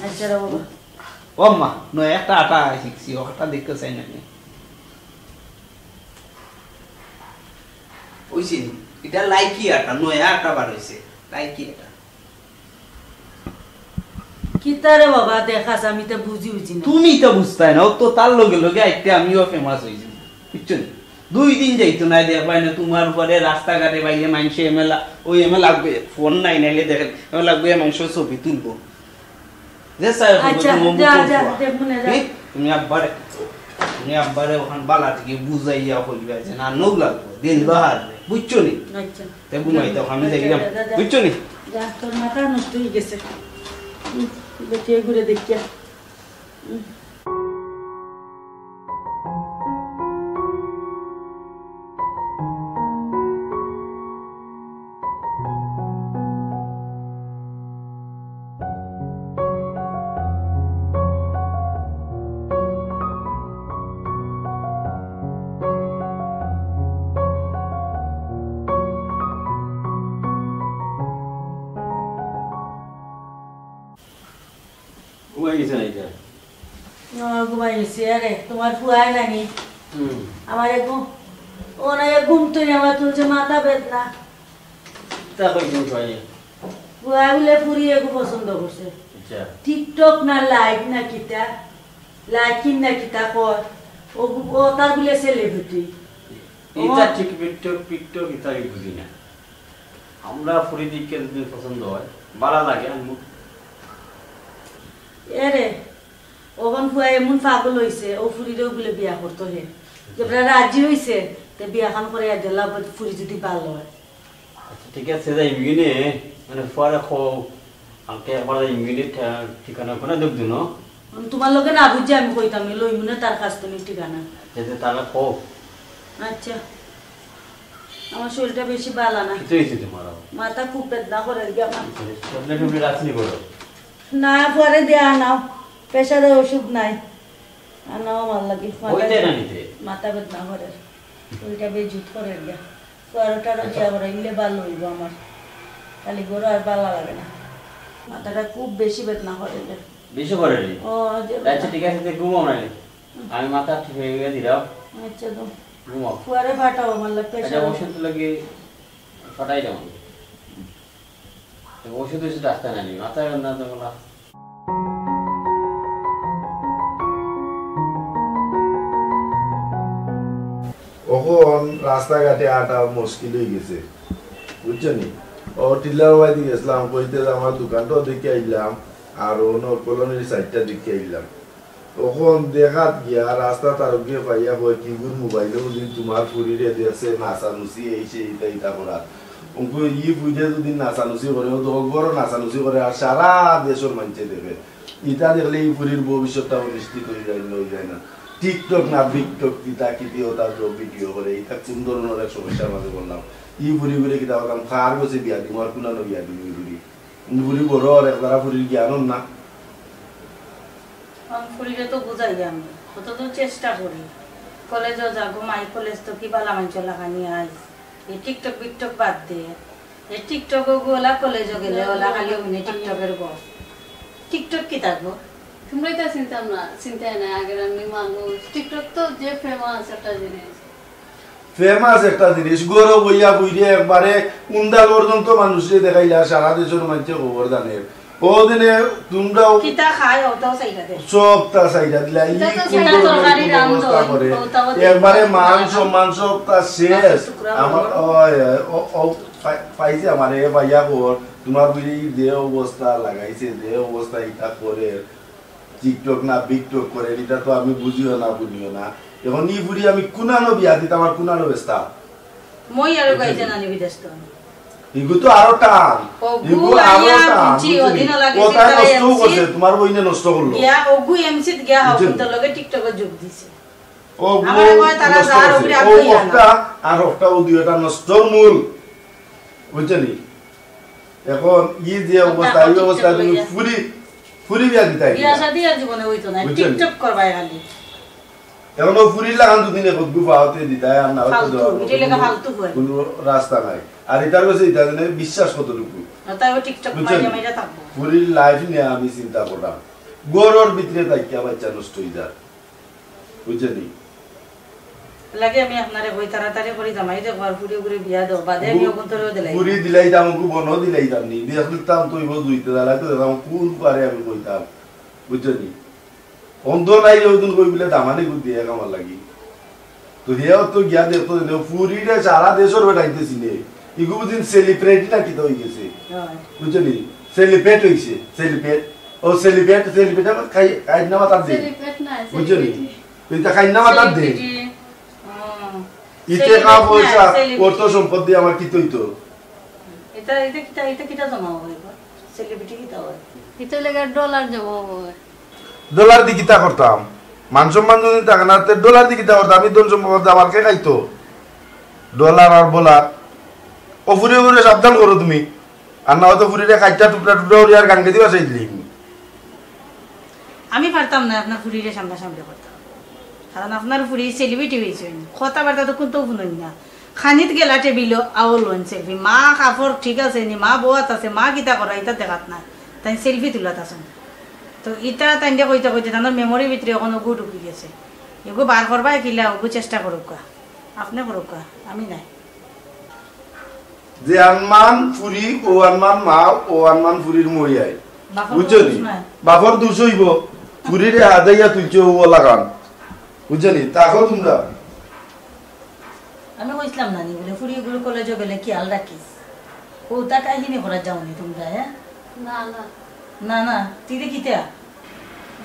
আচ্ছা রে বাবা। ও আম্মা, নয় একটা আটা শিখছি, ও আটা দেখতে চাই না নি। ওই চিনি, এটা লাইকি আটা, নয়া আটা বার হইছে, লাইকি আটা। কিতা রে বাবা, দেখাস, আমি তো বুঝি উজি না। তুমি তো বুঝতায় না, ও তো তার লগে লগে আইতে আমিও ফেমাস হই যাই, বুঝছো নি? দুই দিন যাইতো না, দেখবায় না তোমার উপরে রাস্তাঘাটে বাইরে মানুষে এমএলএ, ওই এমএলএ ফোন নাই, নাইলে দেখেন, এমএলএ মানুষের ছবি তুলবো। যে সাহেব হবে, আচ্ছা, তুমি অমুক যা, করবো। যা, দেখবো না, যা। কি? তুমি আব্বারে, তুমি আব্বারে ওখান বালা থেকে বুঝাইয়া কইবা যে না, নৌ লাগবো, দিন বাহার, বুঝছো নি? আচ্ছা। তে ঘুমাই, তখন আমি আচ্ছা, যাইলাম, যা, যা, যা। বুঝছো নি? যা, তোর মাথা নষ্ট হয়ে গেছে। উম, বেটিয়ে ঘুরে দেখিয়া। উম। ঘুমাই গেছে না এটা? না, ঘুমাই গেছি। আরে, তোমার ফুয়ায় নানি? হুম। আমার এক ঘুম, ও না, এক ঘুম তো আমার তুলছে, মাথা বেদনা। তা কই ঘুম পাইনি? ফুয়ায় বলে ফুরি এগু পছন্দ করছে। আচ্ছা। টিকটক না লাইভ না কিতা? লাইকিন না কিতা কয়, ও, ও তার বুলে সেলিব্রিটি। ইতা ঠিক টিকটক, টিকটক ইতা আমি বুঝি না। আমরা ফুরি দিকে যদি পছন্দ হয়, ভালা লাগে, আনমু। এরে, অখন ফুয়া এমন পাগল অইছে, ও ফুরিরেও বুলে বিয়া করতো হে। যেবলা রাজি অইছে, তে বিয়াখান করাইয়া দিলা, ফুরি যদি ভালা অয়। আচ্ছা, ঠিক আছে, যাইমুগি নে, মানে, ফুয়ারে কও, আমাকে একবার যাইমুগি নে, ঠি-, ঠিকানা উকানা দেও দিন। আমি তুমার লগে না বুঝি আমি কইতাম, আমি লইমু নে তার কাছ থাকি ঠিকানা। আচ্ছা, তাহলে কও। আচ্ছা, আমার শরীরটা বেশি ভালা না। কিতা অইছে তুমার আবার? মাথা খুব বেদনা করের গিয়া আমার। ট্যাবলেট ট্যাবলেট আছে নি বড়? না, পরে দিয়া আনাও, প্রেশারের ওষুধ নাই। আনাও আমার লাগি। মাথা বেদনা করের। ওইটা বেজুত করের গিয়া। পরোটারও আচ্ছা। বিয়া করাইলে ভালা অইবো আমার। খালি ঘরো আর ভালা লাগে না। মাথাটা খুব বেশি বেদনা করের। বেশি করের নি? ও, যে আচ্ছা, ঠিক আছে, তে ঘুমাও না। আমি মাথা ঠিক অইয়া দিলাম। আচ্ছা, তো। ঘুমাও। ফুয়ারে পাঠাও, আমার লাগি আচ্ছা, প্রেশার। ওষুধ লাগি পাঠাই দাও। তো ওষুধ ওষুধ রাখতে না নি, মাথায় না তো বলা। অখন রাস্তাঘাটে আটা মুশকিল অই গেছে, বুঝছো নি? ও টিলার বাড়িতে গেছিলাম, কইতে যে আমার দোকানটাও দেখে আইলাম, আর অন্য কলোনির সাইডটা দেখে আইলাম। অখন দেখাত গিয়া রাস্তাত আরোকে পাইয়া কয়, "কিগুর মোবাইলো বুঝি তুমার ফুরিরে দেখছে, নাচানুচি, এই সেই, ইতা ইতা করার।" অঙ্কু ই ফুরিয়ে যদি নাচানুচি করে, ও তো অগরও নাচানুচি করে, আর সারা দেশর মানষে দেখে। ইতা দেখলে ই ফুরির ভবিষ্যৎটা অনিশ্চিত অই যায়, অই যায় না। টিকটক না বিকটক, কিতা কিতি ওটা তো ভিডিও করে, ইতা কোন ধরনের এক সমস্যার মাঝে পড়লাম। ই ফুরি ফুরি কিতা করলাম, কার গেছে বিয়া দিমু, আর কুনানো বিয়া দিমু ই ফুরি? ই ফুরি বড় আর একবারা ফুরির জ্ঞান অর না। আমি ফুরিরে তো বুঝাই আমি, কত তো চেষ্টা করি। কলেজও যা, ঘুমাই, কলেজ তো কি বালা মানষর লাখানি আইস। এই টিকটক বিকটক বাদ দে। এই টিকটক ওগুলা কলেজও গেলে ওলা খালি অমনি টিকটকের গো। টিকটক কিতা গো? তুমরাই তো চিনতাম না, চিনতাই না আগের আমি মানুষ। টিকটক তো যে ফেমাস একটা জিনিস। ফেমাস একটা জিনিস, ঘরো বইয়া বইরে একবারে উন্দাল পর্যন্ত মানুষরে দেখাইলা, সারা দেশর মানষে খবর জানে। ও দিনে তুমরাও কিতা খায়, ওটাও চাইরা দে। সবটা চাইরা দিলা, ই ইটা তো কোন সেটা ধরনের তরকারি কোনো রান্ধন, অবস্থা করে। ওটাও দেখি। একবারে মান সম্মান সবটা শেষ। মাছের টুকরা আমার, বড়। ওই, ও, ও, পাই-, পাইছে আমারে, ভাইয়া বল, তুমার বুঝি যে অবস্থা লাগাইছে, যে অবস্থা ইটা করে, টিকটক না বিকটক করে, ইটা তো আমি বুঝিও না, বুঝিও না। এখন ই ফুরি আমি কুনানো বিয়া দিতাম, আর কুনানো বেচতাম। মই আরো বুঝছেন? গাইতে নানি বিদেশ তো। ইগু তো আরো টান। ওগু ইগু আরো আইয়া টান, বুঝছি, বুঝছেন? ওদিনও লাগে ওটা চিন্তা নষ্ট এমসি করছে, তোমার বইনে নষ্ট করলো। গিয়া, ওগু এমসিত গিয়া হাউকুম বুঝছেন? তো লগে টিকটকে যোগ দিছে। ওগু আমারে কয় তারা নষ্ট যার করছে। উপরে ও আগুন একটা, আর একটা ও দুইটা নষ্টর মূল। বুঝছেন? এখন ই যে অবস্থা, এই অবস্থা তুমি ফুরি, ফুরি বিয়া দিতাই বিয়া শাদি আর জীবনে হইতো না, বুঝছেন? টিকটক করবায় খালি। এখন ও ফুরির লাখান দুদিন এক অদ্ভুত পাওয়াতে দিতাই, আর না হয়তো ফালতু, দেওয়া ইটা লেখা কোনো, ফালতু হয়। কোনো রাস্তা নাই। আর ইটার কাছে ইটা জেনে বিশ্বাস কতটুকু? আর তাই ও টিকটক বুঝছেন? মাইরা মাইরা থাকবো। ফুরির লাইফ নিয়া আমি চিন্তা করলাম। ঘরর ভিতরে থাকিয়া বাচ্চা নষ্ট হই যায়। বুঝছেন নি? লাগে আমি আপনারে কই তাড়াতাড়ি করি জামাই দেখবার ফুরি ফুরি বিয়া দেও, বাদে আমি অভ্যন্তরেও দিলাই। ফুরি দিলাইতাম, ওগু বনও দিলাইতাম নি। দেখতাম তো ইবো দুইতে দাঁড়াই তো দেখতাম কোন পারে আমি কইতাম। বুঝছেন নি? অন্ধ নাই রে, ওদিন কই বলে দামানি গুদ দিয়ে কামার লাগি। তো হেও তো গিয়া দেখতো যে ফুরিরে সারা দেশর বেটাইতে চিনে। ইগু বুঝিন সেলিব্রিটি না কিতা হই গেছে। হয়। বুঝছো নি? সেলিব্রেট হইছে, সেলিব্রেট। ও সেলিব্রেট, সেলিব্রেট আবার খাই, খাই না মাতার দে। সেলিব্রেট না, বুঝছো নি? সেলিব্রিটি। তুই তো খাই না মাতার দে। সেলিব্রিটি। ও। ইতে সেলিব্রেট কা না, পয়সা, সেলিব্রিটি। অর্থ সম্পদ দিয়ে আমার কি তৈতো? এটা, এটা কিতা, এটা কিতা জমা হয় গো? সেলিব্রিটি কিতা হয়? এটা লেগে ডলার জমা হয়। ডলার দি কিতা করতাম? মান সম্মান যদি থাকে না, তে ডলার দি কিতা করতাম? আমি ধন সম্পদ আমার কে খাইতো? ডলার আর বলার। ও ফুরি ফুরি সাবধান করো তুমি। আর না হয়তো ফুরিরে কাইটা টুকরা টুকরা করি আর গাঙ্গে দিবা চাই দিলি। আমি পারতাম না আপনার ফুরিরে সামনাসামনি করতাম, কারণ আপনার ফুরি সেলিব্রিটি হয়েছে, কথাবার্তা তো কোনটাও শুনুন না। খানিত গেলা টেবিলো আও লইন সেলফি, মা কাপড় ঠিক আছে নি, মা বওয়াত আছে, মা কিতা করা ইতা দেখাত না, তাই সেলফি তুলাত আছেন। তো ইতা তাই দিয়ে কইতে কইতে তানোর মেমোরি ভিতরে এখনো গু ঢুকি গেছে। এগু বার করবা কিলা, ওগু চেষ্টা করুকা, আপনি করুকা, আমি নাই। যে আনমান ফুরি, ও আনমান মা, ও আনমান ফুরির মই আয়। বাপর বুঝছো দোষ নি? নাই। বাপর দোষ হইব। ফুরিরে আদাইয়া তুলছে ও লাগান। বুঝছো নি? তাকো তুমরা। আমি কইছিলাম না নি, বলে ফুরি এগুলো কলেজে গেলে খেয়াল রাখিস। ও তা কাহিনী করা যাওনি তুমরা, হ্যাঁ? না, না। না, না, তুই দেখিতা?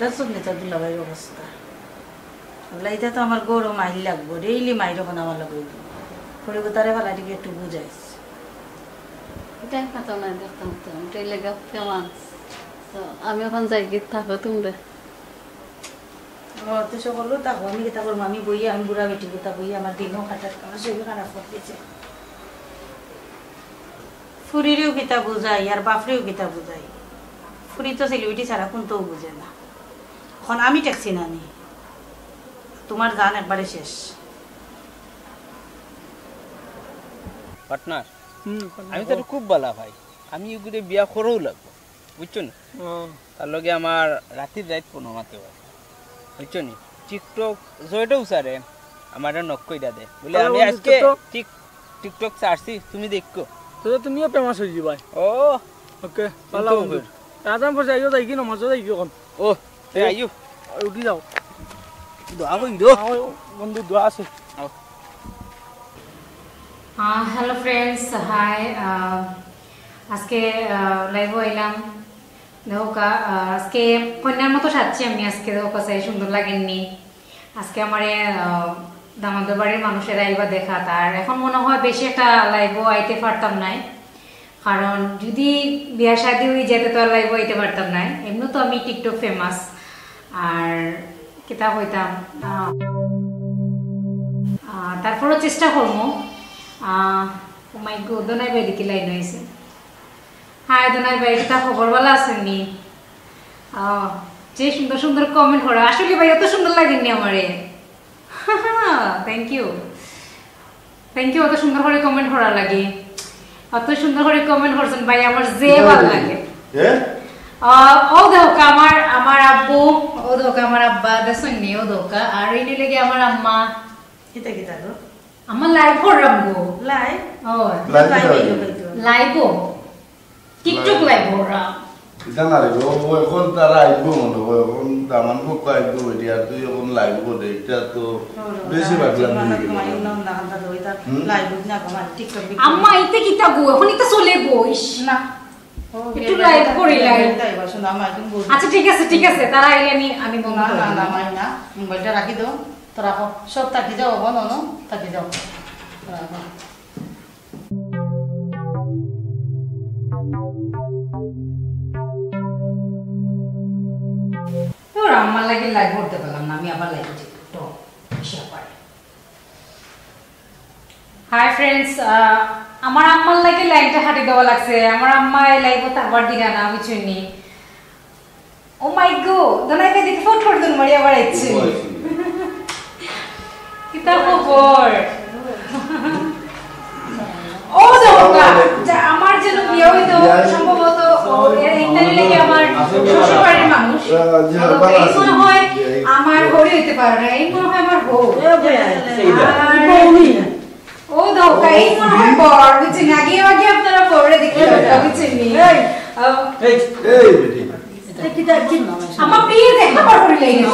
দেখছ নি তোর দুলাভাইর অবস্থা? বলে, এটা তো আমার গরম মাইর লাগবো, ডেইলি মাইর এখন আমার লগে। ফুরি তারে ভালা টিকে একটু বুঝাইস। এটাই কথা নয়, দেখতাম তো, এটাই লেগে ফেমাস। তো আমি এখন যাই, গীত থাকো তুমরা। ও, তো সকল থাকো, আমি কিতা করবো? আমি বই, আমি বুড়া বেটি কিতা বই, আমার দিনও খাটার, আমার শরীর খারাপ করতেছে। ফুরিরেও কিতা বুঝাই, আর বাপরেও কিতা বুঝাই। ফুরি তো সেলিব্রিটি ছাড়া কোনটাও বুঝে না। এখন আমি ট্যাক্সি নানি, তোমার জান একবারে শেষ। পার্টনার, হুম, আমি তো খুব ভালা ভাই, আমি এগুরে বিয়া করাও লাগবো, বুঝছো নি? ও। তার লগে আমার রাতির রাইত ফোন মাতে পারে, বুঝছো নি? টিকটক জয়টাও স্যারে আমার নক কইরা দে, বলে, "আমি আজকে টিক-, টিকটক ছাড়ছি, তুমি দেখো।" তো তুমিও ফেমাস হয়ে যাবাই। ও। ওকে, ভালো বন্ধু। আজান পড়ছে, আইও যাই কি, নমাজও যাই কি এখন? ও, এ, আইও। উঠি যাও। দোয়া করি দো। বন্ধু, দোয়া আছে। Hello friends, hi. আজকে লাইভও আইলাম। দেখো কা, আহ, আজকে কন্যার মতো সাজছি আমি আজকে, দেখো কাছে সুন্দর লাগেননি। আজকে আমারে, আহ, দামাদের বাড়ির মানুষেরা আইবা দেখা, তার এখন মনে হয় বেশি একটা লাইভও আইতে পারতাম নাই, কারণ যদি বিয়া শাদী হয়ে যেতে তো আর লাইভও আইতে পারতাম নাই। এমনি তো আমি টিকটক ফেমাস, আর কিতা কইতাম, আহ, আহ, তারপরও চেষ্টা করবো। আহ, ও মাই গড, দোনাই ভাই দেখি লাইন হয়েছে। হাই দোনাই ভাই, কিতা খবর, ভালা আছইন নি? আহ, যে সুন্দর সুন্দর কমেন্ট করা, আসলে ভাই অত সুন্দর লাগেননি আমারে। থ্যাংক ইউ, থ্যাংক ইউ, অত সুন্দর করে কমেন্ট করার লাগি। অত সুন্দর করে কমেন্ট করছেন ভাই, আমার যে ভালো লাগে। এ? আহ, ও দেখো আমার, আমার আব্বু, ও দেখো আমার আব্বা, দেখছেন নি, ও দেখো, আর এই নিলে গিয়ে আমার আম্মা। কিতা কিতা গো? আমার লাইভ করলাম গো। লাইভ? ও। লাইভ লাইভ কিতা অইলো? লাইভও। টিকটক লাইভ করলাম। ইতা না রে গো, ও এখন তারা আইবো মনে হয়, এখন দামান পক্ষ আইবো, এটি আর তুই এখন লাইভ করে, এটা তো ও, বেশি না, বাটলামি না, হয়ে গেল। তোমার ইমন না, আমরা তো ওইটা হুম? লাইভ না, তোমার টিকটক বিকটক। আম্মা, ইতে কিতা গো? এখন ইতা চলে গো, ইস। না। ও, একটু এটা, লাইভ এটা, করি, এটা, লাইভ। এটা, এটা, শোনো, আমার একদম বুঝ- আচ্ছা, ঠিক আছে, ঠিক আছে, তারা আইলে আমি, আমি বন্ধ না, করে না, দিলাম। না, মাই না, মোবাইলটা রাখি দাও, তো রাখো, সব থাকি যাও, বন্ধ, না, থাকি যাও, রাখো। ওর আম্মার লাগি লাইভ করতে পারলাম না, আমি আবার লাইভ করছি। তো, বেশি ব্যাপার। হাই ফ্রেন্ডস, আমার আম্মার লাগি লাইনটা কাটি দেওয়া লাগছে। আমার আম্মা এই লাইভও থাকবার দিলা না, বুঝছইন নি? ও মাই গো, দোনাই ভাই দেখি ফট করে দৌড় মারি আবার আইছে। কিতা খবর? ও দেখো না, যা আমার যে বিয়া হইতো সম্ভবত ও এর ইন্টারনেটে কি আমার শ্বশুর বাড়ির মানুষ। আহ, জি, হ্যাঁ, ভালো এই আছি। মনে হয় জি, এই আমার হরি হইতে পারে না, এই মনে হয় আমার বউ। এ ভাই, আর ও দেখো, এই মনে হয় বর, বুঝছি না, আগে আগে আপনারা বউরে দেখতে পারবেন, বুঝছেন নি? এই। আহ, এই, এই বেটি। আমার প্রিয় দেখা পারবো না, এই না।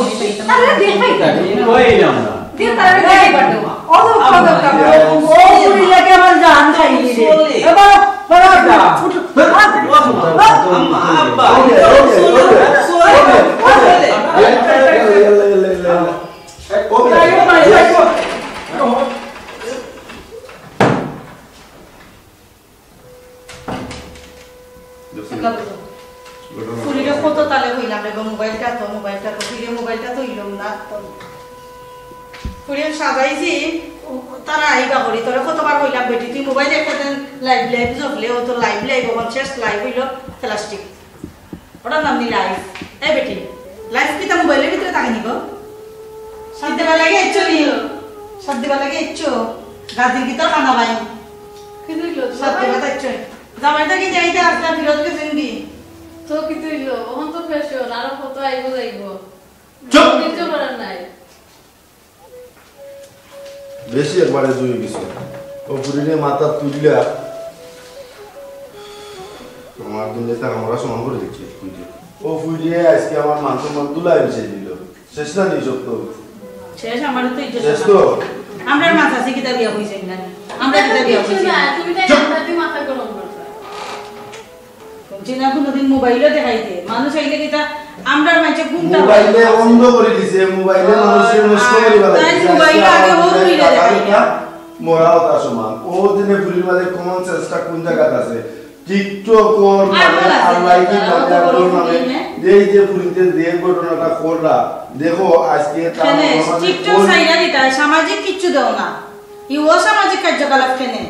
তাহলে দেখাই পারবো। কইলাম না। দিয়ে তাহলে দেখাই পারবো। অত কথা বলতাম। ও বুড়ি লাগে আমার জান খাইলি রে। এবার, বাবা, ফুট। আম্মা, আব্বা। ফুরিরে কত তালে কইলাম রে গো, মোবাইলটা তো, মোবাইলটা তো, ফুরিরে মোবাইলটা তো ইলাম না তো। ফুরিরে সাজাইছি, তারা আইবা করি, তোরে কতবার কইলাম বেটি, তুই মোবাইলে একটা দিন লাইভ, লাইভ জপলে, ও তো লাইভ, লাইভ, ওখান শেষ লাইভ হইল প্লাস্টিক। ওটার নাম নি লাইভ। এই বেটি, লাইভ কিতা মোবাইলের ভিতরে থাকে নি গো? সাত দিবার লাগে ইচ্ছো নি? সাত দিবার লাগে ইচ্ছো? গাদির ভিতর খানা ভাই। কিন্তু ইলো সাত দিবার ইচ্ছো। জামাই থাকি যাইতে আস্তা ফিরত গেছেন কি? তো কিতা অইলো? ওখান তো ফ্রেশ হইল, আরো কত আইবো যাইবো। চুপ! কিচ্ছু করার নাই। বেশি একবারে জুড়ে গেছে। ও বুড়িরে মাথা তুলিয়া আমার দিন যেতে আমরা সমান করে দিচ্ছি, বুঝলি? ও ফুরিয়ে আজকে আমার মান সম্মান ধুলায় মিশিয়ে দিল। শেষ না নি সত্য? শেষ, আমারও তো ইজ্জত শেষ তো? আমরা মাছ আছে কিতা দিয়া কইছেন না? আমরা কিতা দিয়া কইছেন না? তুমি তো চুপ! একটা দিন মাথা গরম করছো। শুনছি না কোনোদিন মোবাইলও দেখাইতে। মানুষ আইলে কিতা আমরা মাঝে ঘুমটা মোবাইলে বন্ধ করে দিছে, মোবাইলে মানুষের নষ্ট করে তাই বেড়াইছে। মোবাইল আজকে আগে আমার হল মোবাইলে টাকা দেখাইতে। দিতা, মরা হতা সমান। ও দিনে ফুরির মাঝে common sense টা কোন জায়গাত আছে? TikTok ওর মানে আল্লাহ আল্লাহ কি আছে, মানে আল্লাহ আল্লাহ বড় মানে ফুরি, হ্যাঁ? এই যে ফুরিতে যে ঘটনাটা করলা, দেখো আজকে তার কেনে? মহামারী TikTok কোন সাইডা দিতা, সামাজিক কিচ্ছু দেও না। এই অসামাজিক কার্যকলাপ কেনে?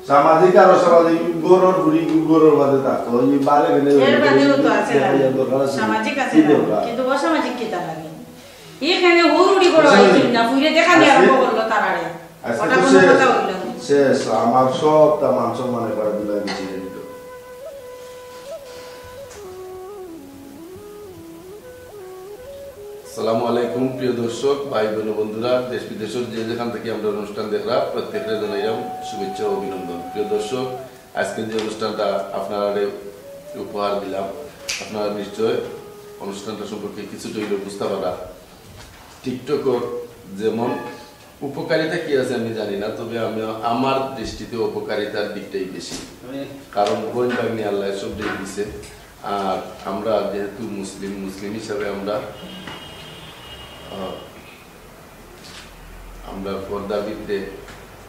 সামাজিক আর অসামাজিক গরর ফুরি গরর মাঝে থাকতো, এই বারে গেলে এর বাদেও তো আছে না। দরকার আছে। সামাজিক আছে কি না? দরকার? কিন্তু অসামাজিক কিতা লাগে? এখানে হুড়ুড়ি বড় অসামাজিক। হয়েছিল না, ফুইরে দেখা নিয়ে আজকে আরম্ভ করলো তারারে। আজকে ওটা তো কোনো শেষ, কথা হইল না। শেষ, আমার সবটা মান সম্মান এবার দিলাই দিচ্ছি। আসসালামু আলাইকুম প্রিয় দর্শক, ভাই বোন, বন্ধুরা, দেশ বিদেশের যে যেখান থেকে আমরা অনুষ্ঠান দেখরা, প্রত্যেককে জানাইলাম শুভেচ্ছা ও অভিনন্দন। প্রিয় দর্শক, আজকে যে অনুষ্ঠানটা আপনারা উপহার দিলাম, আপনারা নিশ্চয় অনুষ্ঠানটা সম্পর্কে কিছুটা হইলেও বুঝতে পারা। টিকটকর যেমন উপকারিতা কি আছে আমি জানি না, তবে আমি, আমার দৃষ্টিতে উপকারিতার দিকটাই বেশি। কারণ বইন ভাগ্নি আল্লাহ সব দিয়ে দিছে। আর আমরা যেহেতু মুসলিম, মুসলিম হিসাবে আমরা, আহ, আমরা পর্দার ভিতরে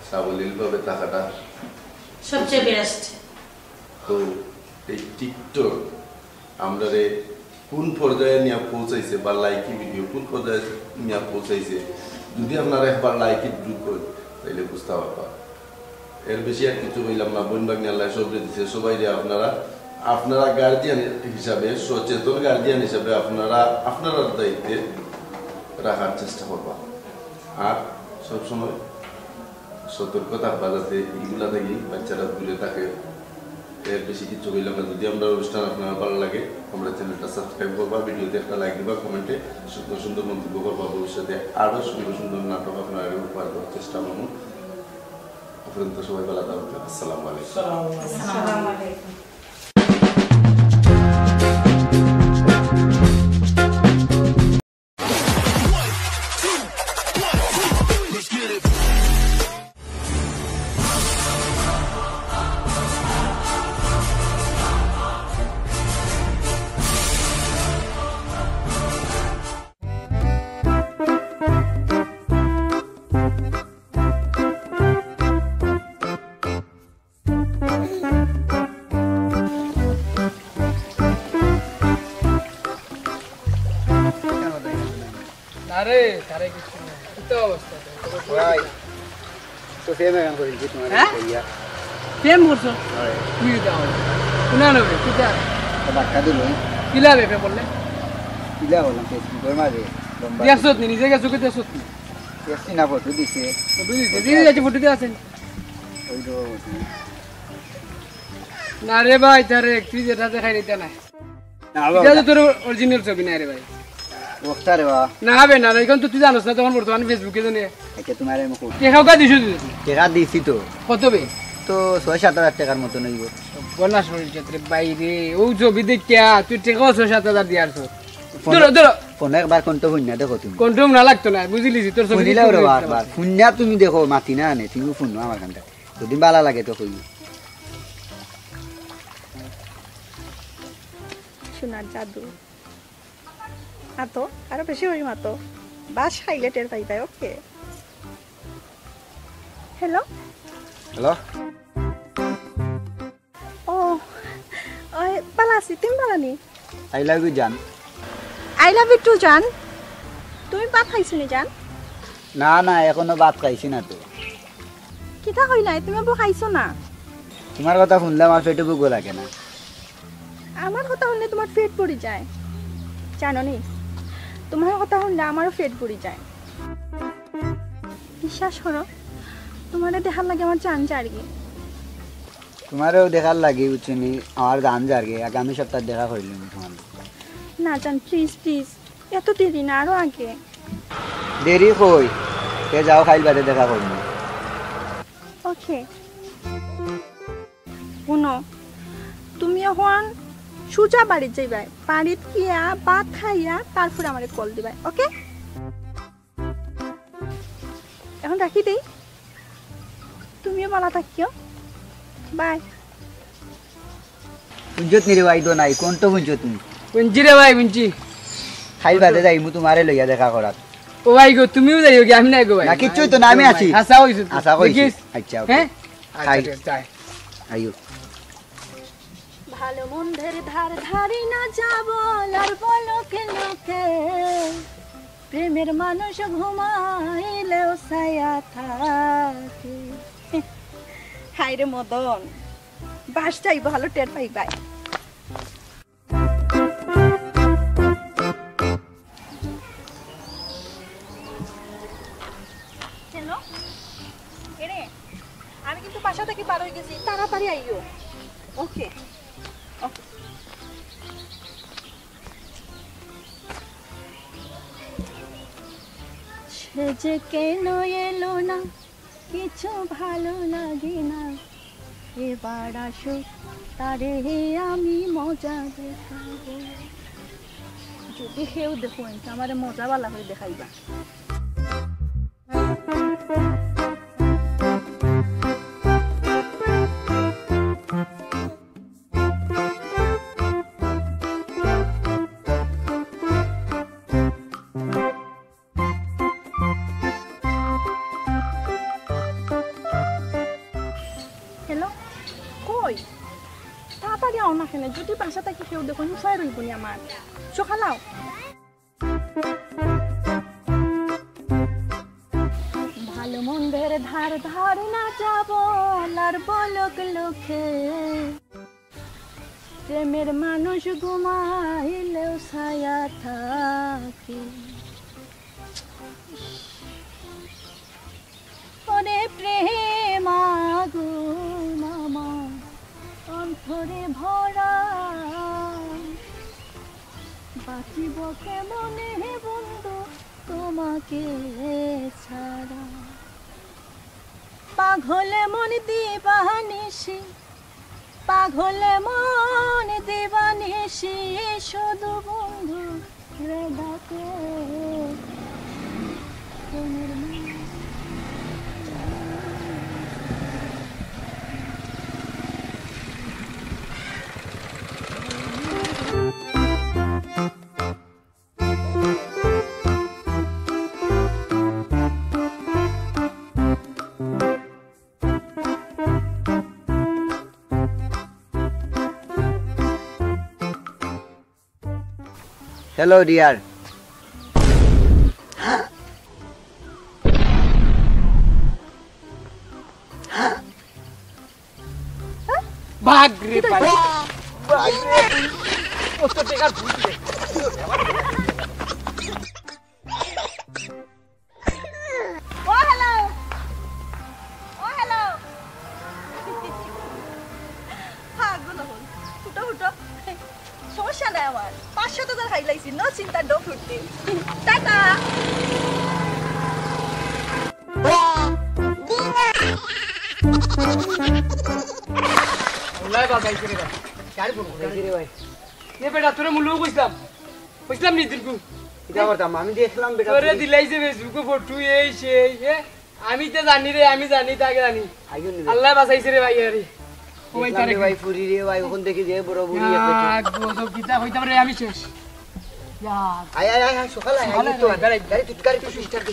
সাবলীলভাবে থাকাটা সবচেয়ে বেস্ট। তো এই টিকটক আমরারে কোন পর্যায়ে নিয়ে পৌঁছাইছে বা লাইকি ভিডিও কোন পর্যায়ে নিয়ে পৌঁছাইছে, যদি আপনারা একবার লাইকি ঢুকইন, তাইলে বুঝতে পারবা। এর বেশি আর কিছু কইলাম না। বইন ভাগ্নি আল্লাহ সবরে দিছে, সবাইরে আপনারা, আপনারা গার্জিয়ান হিসাবে, সচেতন গার্জিয়ান হিসাবে আপনারা আপনারার দায়িত্বে রাখার চেষ্টা করবা। আর সবসময় সতর্ক থাকবা যাতে ইগুলা থাকি বাচ্চারা দূরে থাকে। এর বেশি কিছু কইলাম না। যদি আমরার অনুষ্ঠান আপনার ভালো লাগে, আমরার চ্যানেলটা সাবস্ক্রাইব করবা, ভিডিওতে একটা লাইক দিবা, কমেন্টে সুন্দর সুন্দর মন্তব্য করবা। ভবিষ্যতে আরো সুন্দর সুন্দর নাটক আপনারারে উপহার দেওয়ার চেষ্টা করমু। আপাতত সবাই ভালো থাকবেন। আসসালামু আলাইকুম। আসসালামু আলাইকুম। আরে, তারে কিছু না। কিতা অবস্থা? ভাই, তো প্রেম এখন করি কি তোমার হ্যাঁ? ইয়া? প্রেম করছো? হয়। তুই দাও। কোনা নেবে? কিতা? তো বাক্কা দিল। কিলা বে প্রেম করলে? কিলা বললাম, Facebook-র মাঝে লম্বা দেখছত নি? নিজে গেছো কি দেখছত নি? দেখছি না, ফটো দিছে। ফটো দিছে। দিদি যাচ্ছে ফটো দিয়ে আছেন। ওই তো। না রে ভাই, তারে তুই যেটা দেখাই নিতে না। না, বাবা, এটা তো ওটা তোর অরিজিনাল ছবি না রে ভাই। ওটা রে বাবা। না বে, না, না, এখন তো তুই জানোস না, তখন বর্তমানে Facebook-এ জানে। এটা তোমার আমি কই। টেকা ওকে দিছো তুই? টেকা দিছি তো। কত বে? তো ছয় সাত হাজার টেকার মতন অইব। বনাস হয়ে যাত্রে বাইরে, ও ছবি দেখিয়া তুই টেকাও ছয় সাত হাজার দিয়ে আসছো। ফোন-, ধরো, ধরো। ফোন একবার কণ্ঠ হুনিয়া দেখো তুমি। কণ্ঠ হুনা লাগতো না, বুঝলি জি, তোর ছবি হুনিলাও দেখতে রে হবে বারবার। হুনিয়া তুমি দেখো, মাতি না আনে, তুমি হুনো আমার কানটা। যদি ভালা লাগে তো কইও। সোনার জাদু। আতো, আরো বেশি করি মাতো। বাস খাইলে টের পাইবায়, ওকে। হ্যালো? হ্যালো? ও, ওই, ভালা আছি, তুমি ভালা নি? I love you জান। I love you too জান। তুমি ভাত খাইছো নি জান? না, না, এখনো ভাত খাইছি না তো। কিতা কইলায়? তুমি আবার খাইছো না? তোমার কথা হুনলে আমার পেটো ভুকও লাগে না। আমার কথা হুনলে তোমার পেট ভরি যায়, জানো নি? তোমার কথা হুনলে আমারও পেট ভরি যায়। বিশ্বাস করো, তোমারে দেখার লাগি আমার জান যারগি। তোমারেও দেখার লাগি, বুঝছো নি, আমার জান যারগি। আগামী সপ্তাহ দেখা করিলাম তোমার লগে। না জান, প্লিজ, প্লিজ, এত দেরি না, আরো আগে। দেরি কই? তে যাও, কাইল বাদে দেখা করিমু। ওকে। হুনো, তুমি অখন সুজা বাড়িত যাইবায়, বাড়িত গিয়া ভাত খাইয়া তারপরে আমারে কল দিবায়, ওকে? এখন রাখি দেই, তুমিও ভালা থাকিও, বাই। হুনছত নি রে ভাই, দো নাই, কোনটা হুনছত নি? হুনছি রে ভাই, হুনছি। খাইল বাদে যাইমু তুমারে লইয়া দেখা করাত। ও ভাই গো, তুমিও যাইও কি, আমি নাই গো ভাই। না, কিচ্ছুই তো না, আমি আছি। হাছা কইছো তো। হাছা কইছি। দেখিস? আচ্ছা, ওকে। হ্যাঁ? খাই। আচ্ছা, ঠিক আছে, যাই। আইও। ভালো মন্দের ধার ধারি না যা বলার বলকে লোকে, প্রেমের মানুষ ঘুমাইলেও ছায়া থাকে। হায় রে মদন, বাস চাইবো, ভালো টের পাইবায়। হ্যালো, এরে, আমি কিন্তু বাসা থাকি বার অই গেছি, তাড়াতাড়ি আইও। ওকে, ওকে। সে যে কেন এলো না, কিছু ভালো লাগে না, এবার আসুক, তারে আমি মজা দেখাবো। যদি কেউ দেখইন, তে আমারে মজা ভালা করি দেখাইবা। হ্যালো, কই? তাড়াতাড়ি আও না কেনে? যদি বাসা থাকি কেউ দেখইন, উপায় রইবো নি আমার। সকাল আও। ভালো মন্দের ধার ধার না যা বলার বলক লোকে, প্রেমের মানুষ ঘুমাইলেও ছায়া থাকে। ওরে প্রেম আগুন আমার অন্তরে ভরা, বাঁচিব কেমনে বন্ধু তোমাকে ছাড়া। পাগলে মন দিবানিশি, পাগলে মন দিবানিশি শুধু বন্ধু রে ডাকে। Hello, dear. ভাগ রে ভাই। ভাগ রে। কত টাকার ভূত রে। ও হ্যালো, ও হ্যালো। পাগল অকল। উঠো, উঠো। সমস্যা নাই আমার। পাঁচ সাত হাজার খাইলাইছি, no চিন্তা, no ফুর্তি। টাটা। ওলাই বাবা, এই রে ভাই। গাড়ি ফোন করে। এই রে ভাই। এ বেটা, তোরে মুলু কইছিলাম। কইছিলাম নি দিলকু? কিতা করতাম? আমি দেখলাম বেটা, তোরে তুই দিলাইছে Facebook-ও ফটো, এই সেই, এ? আমি তো জানি রে, আমি জানি, তাকে জানি। আইও নি রে। আল্লায় বাঁচাইছে রে ভাই, আরে। ও ভাই, দেখলাম তারে রে ভাই, ফুরি রে ভাই, ওখান থেকে যে বড় বুড়ি ইয়া, একটা। গজব কিতা কইতাম রে, আমি শেষ। ইয়া। আয়, আয়, আয়, আয়, সকাল আয়, সকাল আয়, আয় তো, আয়। গাড়ি, গাড়ি তুই, গাড়ি তুই start দে।